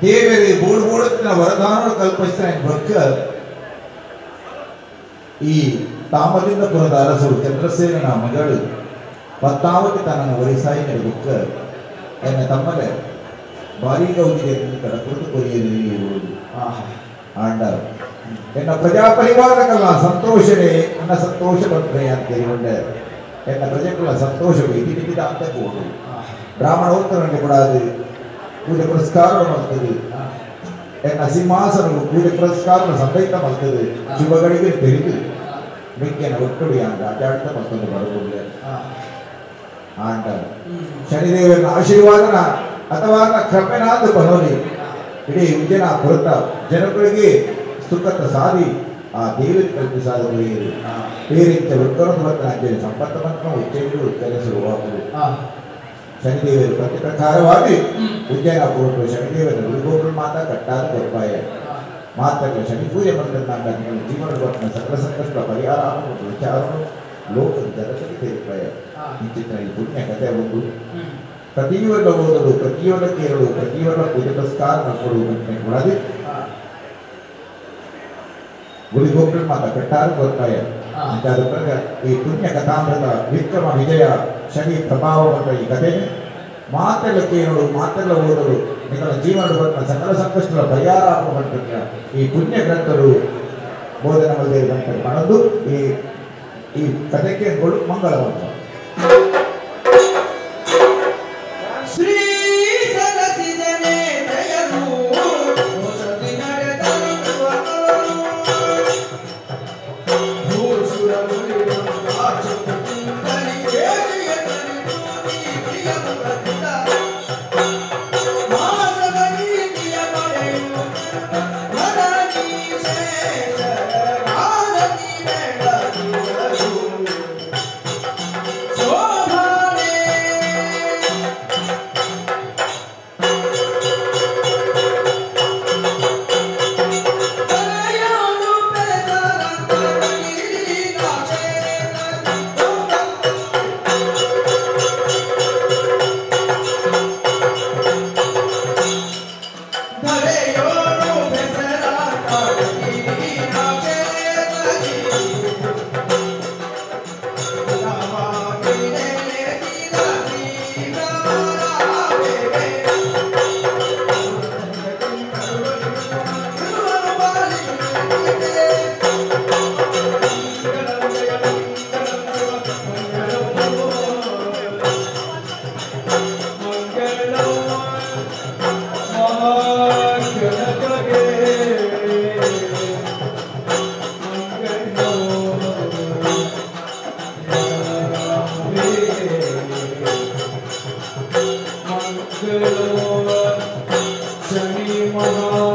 ದೇವರೇ ಬೋಡು ಬೋಡುತ್ತಿನ ವರದಾನ ಕಲ್ಪಿಸ್ತಾನೆ ಬಕ್ಕ ಈ ತಾಮದಿಂದ ಪುರದ ಅರಸು ಚಂದ್ರಸೇನನ ಮಗಳು ಪದ್ಮಾವತಿ ತನ್ನನ್ನು ವರಿಸಾಯಿ ಬುಕ್ಕ ಎನ್ನ ತಮ್ಮಲೆ ಭಾರಿ ಗೌಜಿಗೆ ಕಡ ಕುರಿತು ಕೊರಿಯರು ಆಂಡ ಎನ್ನ ಪ್ರಜಾ ಪರಿವಾರಕಲ್ಲ ಸಂತೋಷವೇ ನನ್ನ ಸಂತೋಷ ಬಂದ್ರೆ ಅಂತ ಹೇಳಿಕೊಂಡೆ ಎನ್ನ ಪ್ರಜೆಗಳ ಸಂತೋಷವೇ ಇತಿಮಿತಿದ ಅಂತ ಕೋಡು ಬ್ರಾಹ್ಮಣೋತ್ತರನಲ್ಲಿ ಕೂಡ ಅದು ಪೂಜೆ ಪುರಸ್ಕಾರ ಮಾಡ್ತದೆ ಎನ್ನ ಸಿಂಹಾಸನವು ಪೂಜೆ ಪುರಸ್ಕಾರ ಸಂದೈತ ಮಾಡ್ತದೆ ಶಿವಗಳಿಗೆ ತೆರೆದು ಮಿಕ್ಕಿನ ಒಟ್ಟುಡಿ ಅಂತ ರಾಜಾಡ್ತ ಮತ್ತೊಂದು ಬರಬಹುದು ಆಂಡ ಶನಿದೇವನ ಆಶೀರ್ವಾದನ ಅಥವಾ ಕೃಪೆನಾದ ಬರೋಲಿ ಇಡೀ ಉಜ್ಜನ ಪುರತ ಜನಗಳಿಗೆ ಸುಖದ ಸಾರಿ ಆ ದೇವರು ಕಲ್ಪಿಸಾದ ಬೇರೆ ಉತ್ತರ ಸಂಪತ್ತ ಮಂತ್ರ ಉಜ್ಜಯರು ಉಚ್ಚರಿಸುವಾಗಲು ಶನಿದೇವರು ಪ್ರತಿ ಪ್ರಕಾರವಾಗಿ ಉಜ್ಜಯನ ಪುರಟು ಶನಿದೇವರ ಗುರುಗೋಪುರ ಮಾತಾ ಕಟ್ಟಾದ ಕೊರ್ಪಾಯ ಮಾತ್ರ ಶನಿ ಪೂಜೆ ಮಾಡಿದಂತ ನಿಮ್ಮ ಜೀವನದ ಸಕಲ ಸಂಕಷ್ಟ ಪರಿಹಾರ ವಿಚಾರವನ್ನು ಲೋಕದ ಜನತೆಗೆ ತಿಳಿಪಾಯ. ಇಂಚಿನ ಈ ಪುಣ್ಯ ಕಥೆ ಒಂದು ಪ್ರತಿಯೊಂದು ಓದಲು, ಪ್ರತಿಯೊಂದು ಕೇಳಲು, ಪ್ರತಿಯೊಂದು ಪೂಜೆ ಪುರಸ್ಕಾರ ಮಾಡಿಕೊಡುವ ಕೂಡದೆ ಗುರುಗೋಪುರ ಮಾತಾ ಕಟ್ಟಾರು ಕೊರ್ಪಾಯ. ಅಂತಾದ ಪ್ರಕಾರ ಈ ಪುಣ್ಯ ಕಥಾಮೃತ ವಿಕ್ರಮ ವಿಜಯ ಶನಿ ಪ್ರಭಾವ ಈ ಕಥೆ ಮಾತೆಲ್ಲ ಕೇಳಲು, ಮಾತೆಲ್ಲ ಓದಲು ನಿಮ್ಮ ಜೀವನದ ಸಕಲ ಸಂಕಷ್ಟಗಳ ಪರಿಹಾರ ಈ ಪುಣ್ಯ ಗ್ರಂಥರು ಬೋಧನೆ ಮಾಡಲು ಈ ಈ ಕಥೆಗೆ ಮಂಗಳವಂತ. ಶ್ರೀ ಸರಸಿದನೆ ಜಯರು ಶನಿ ಮಹಾ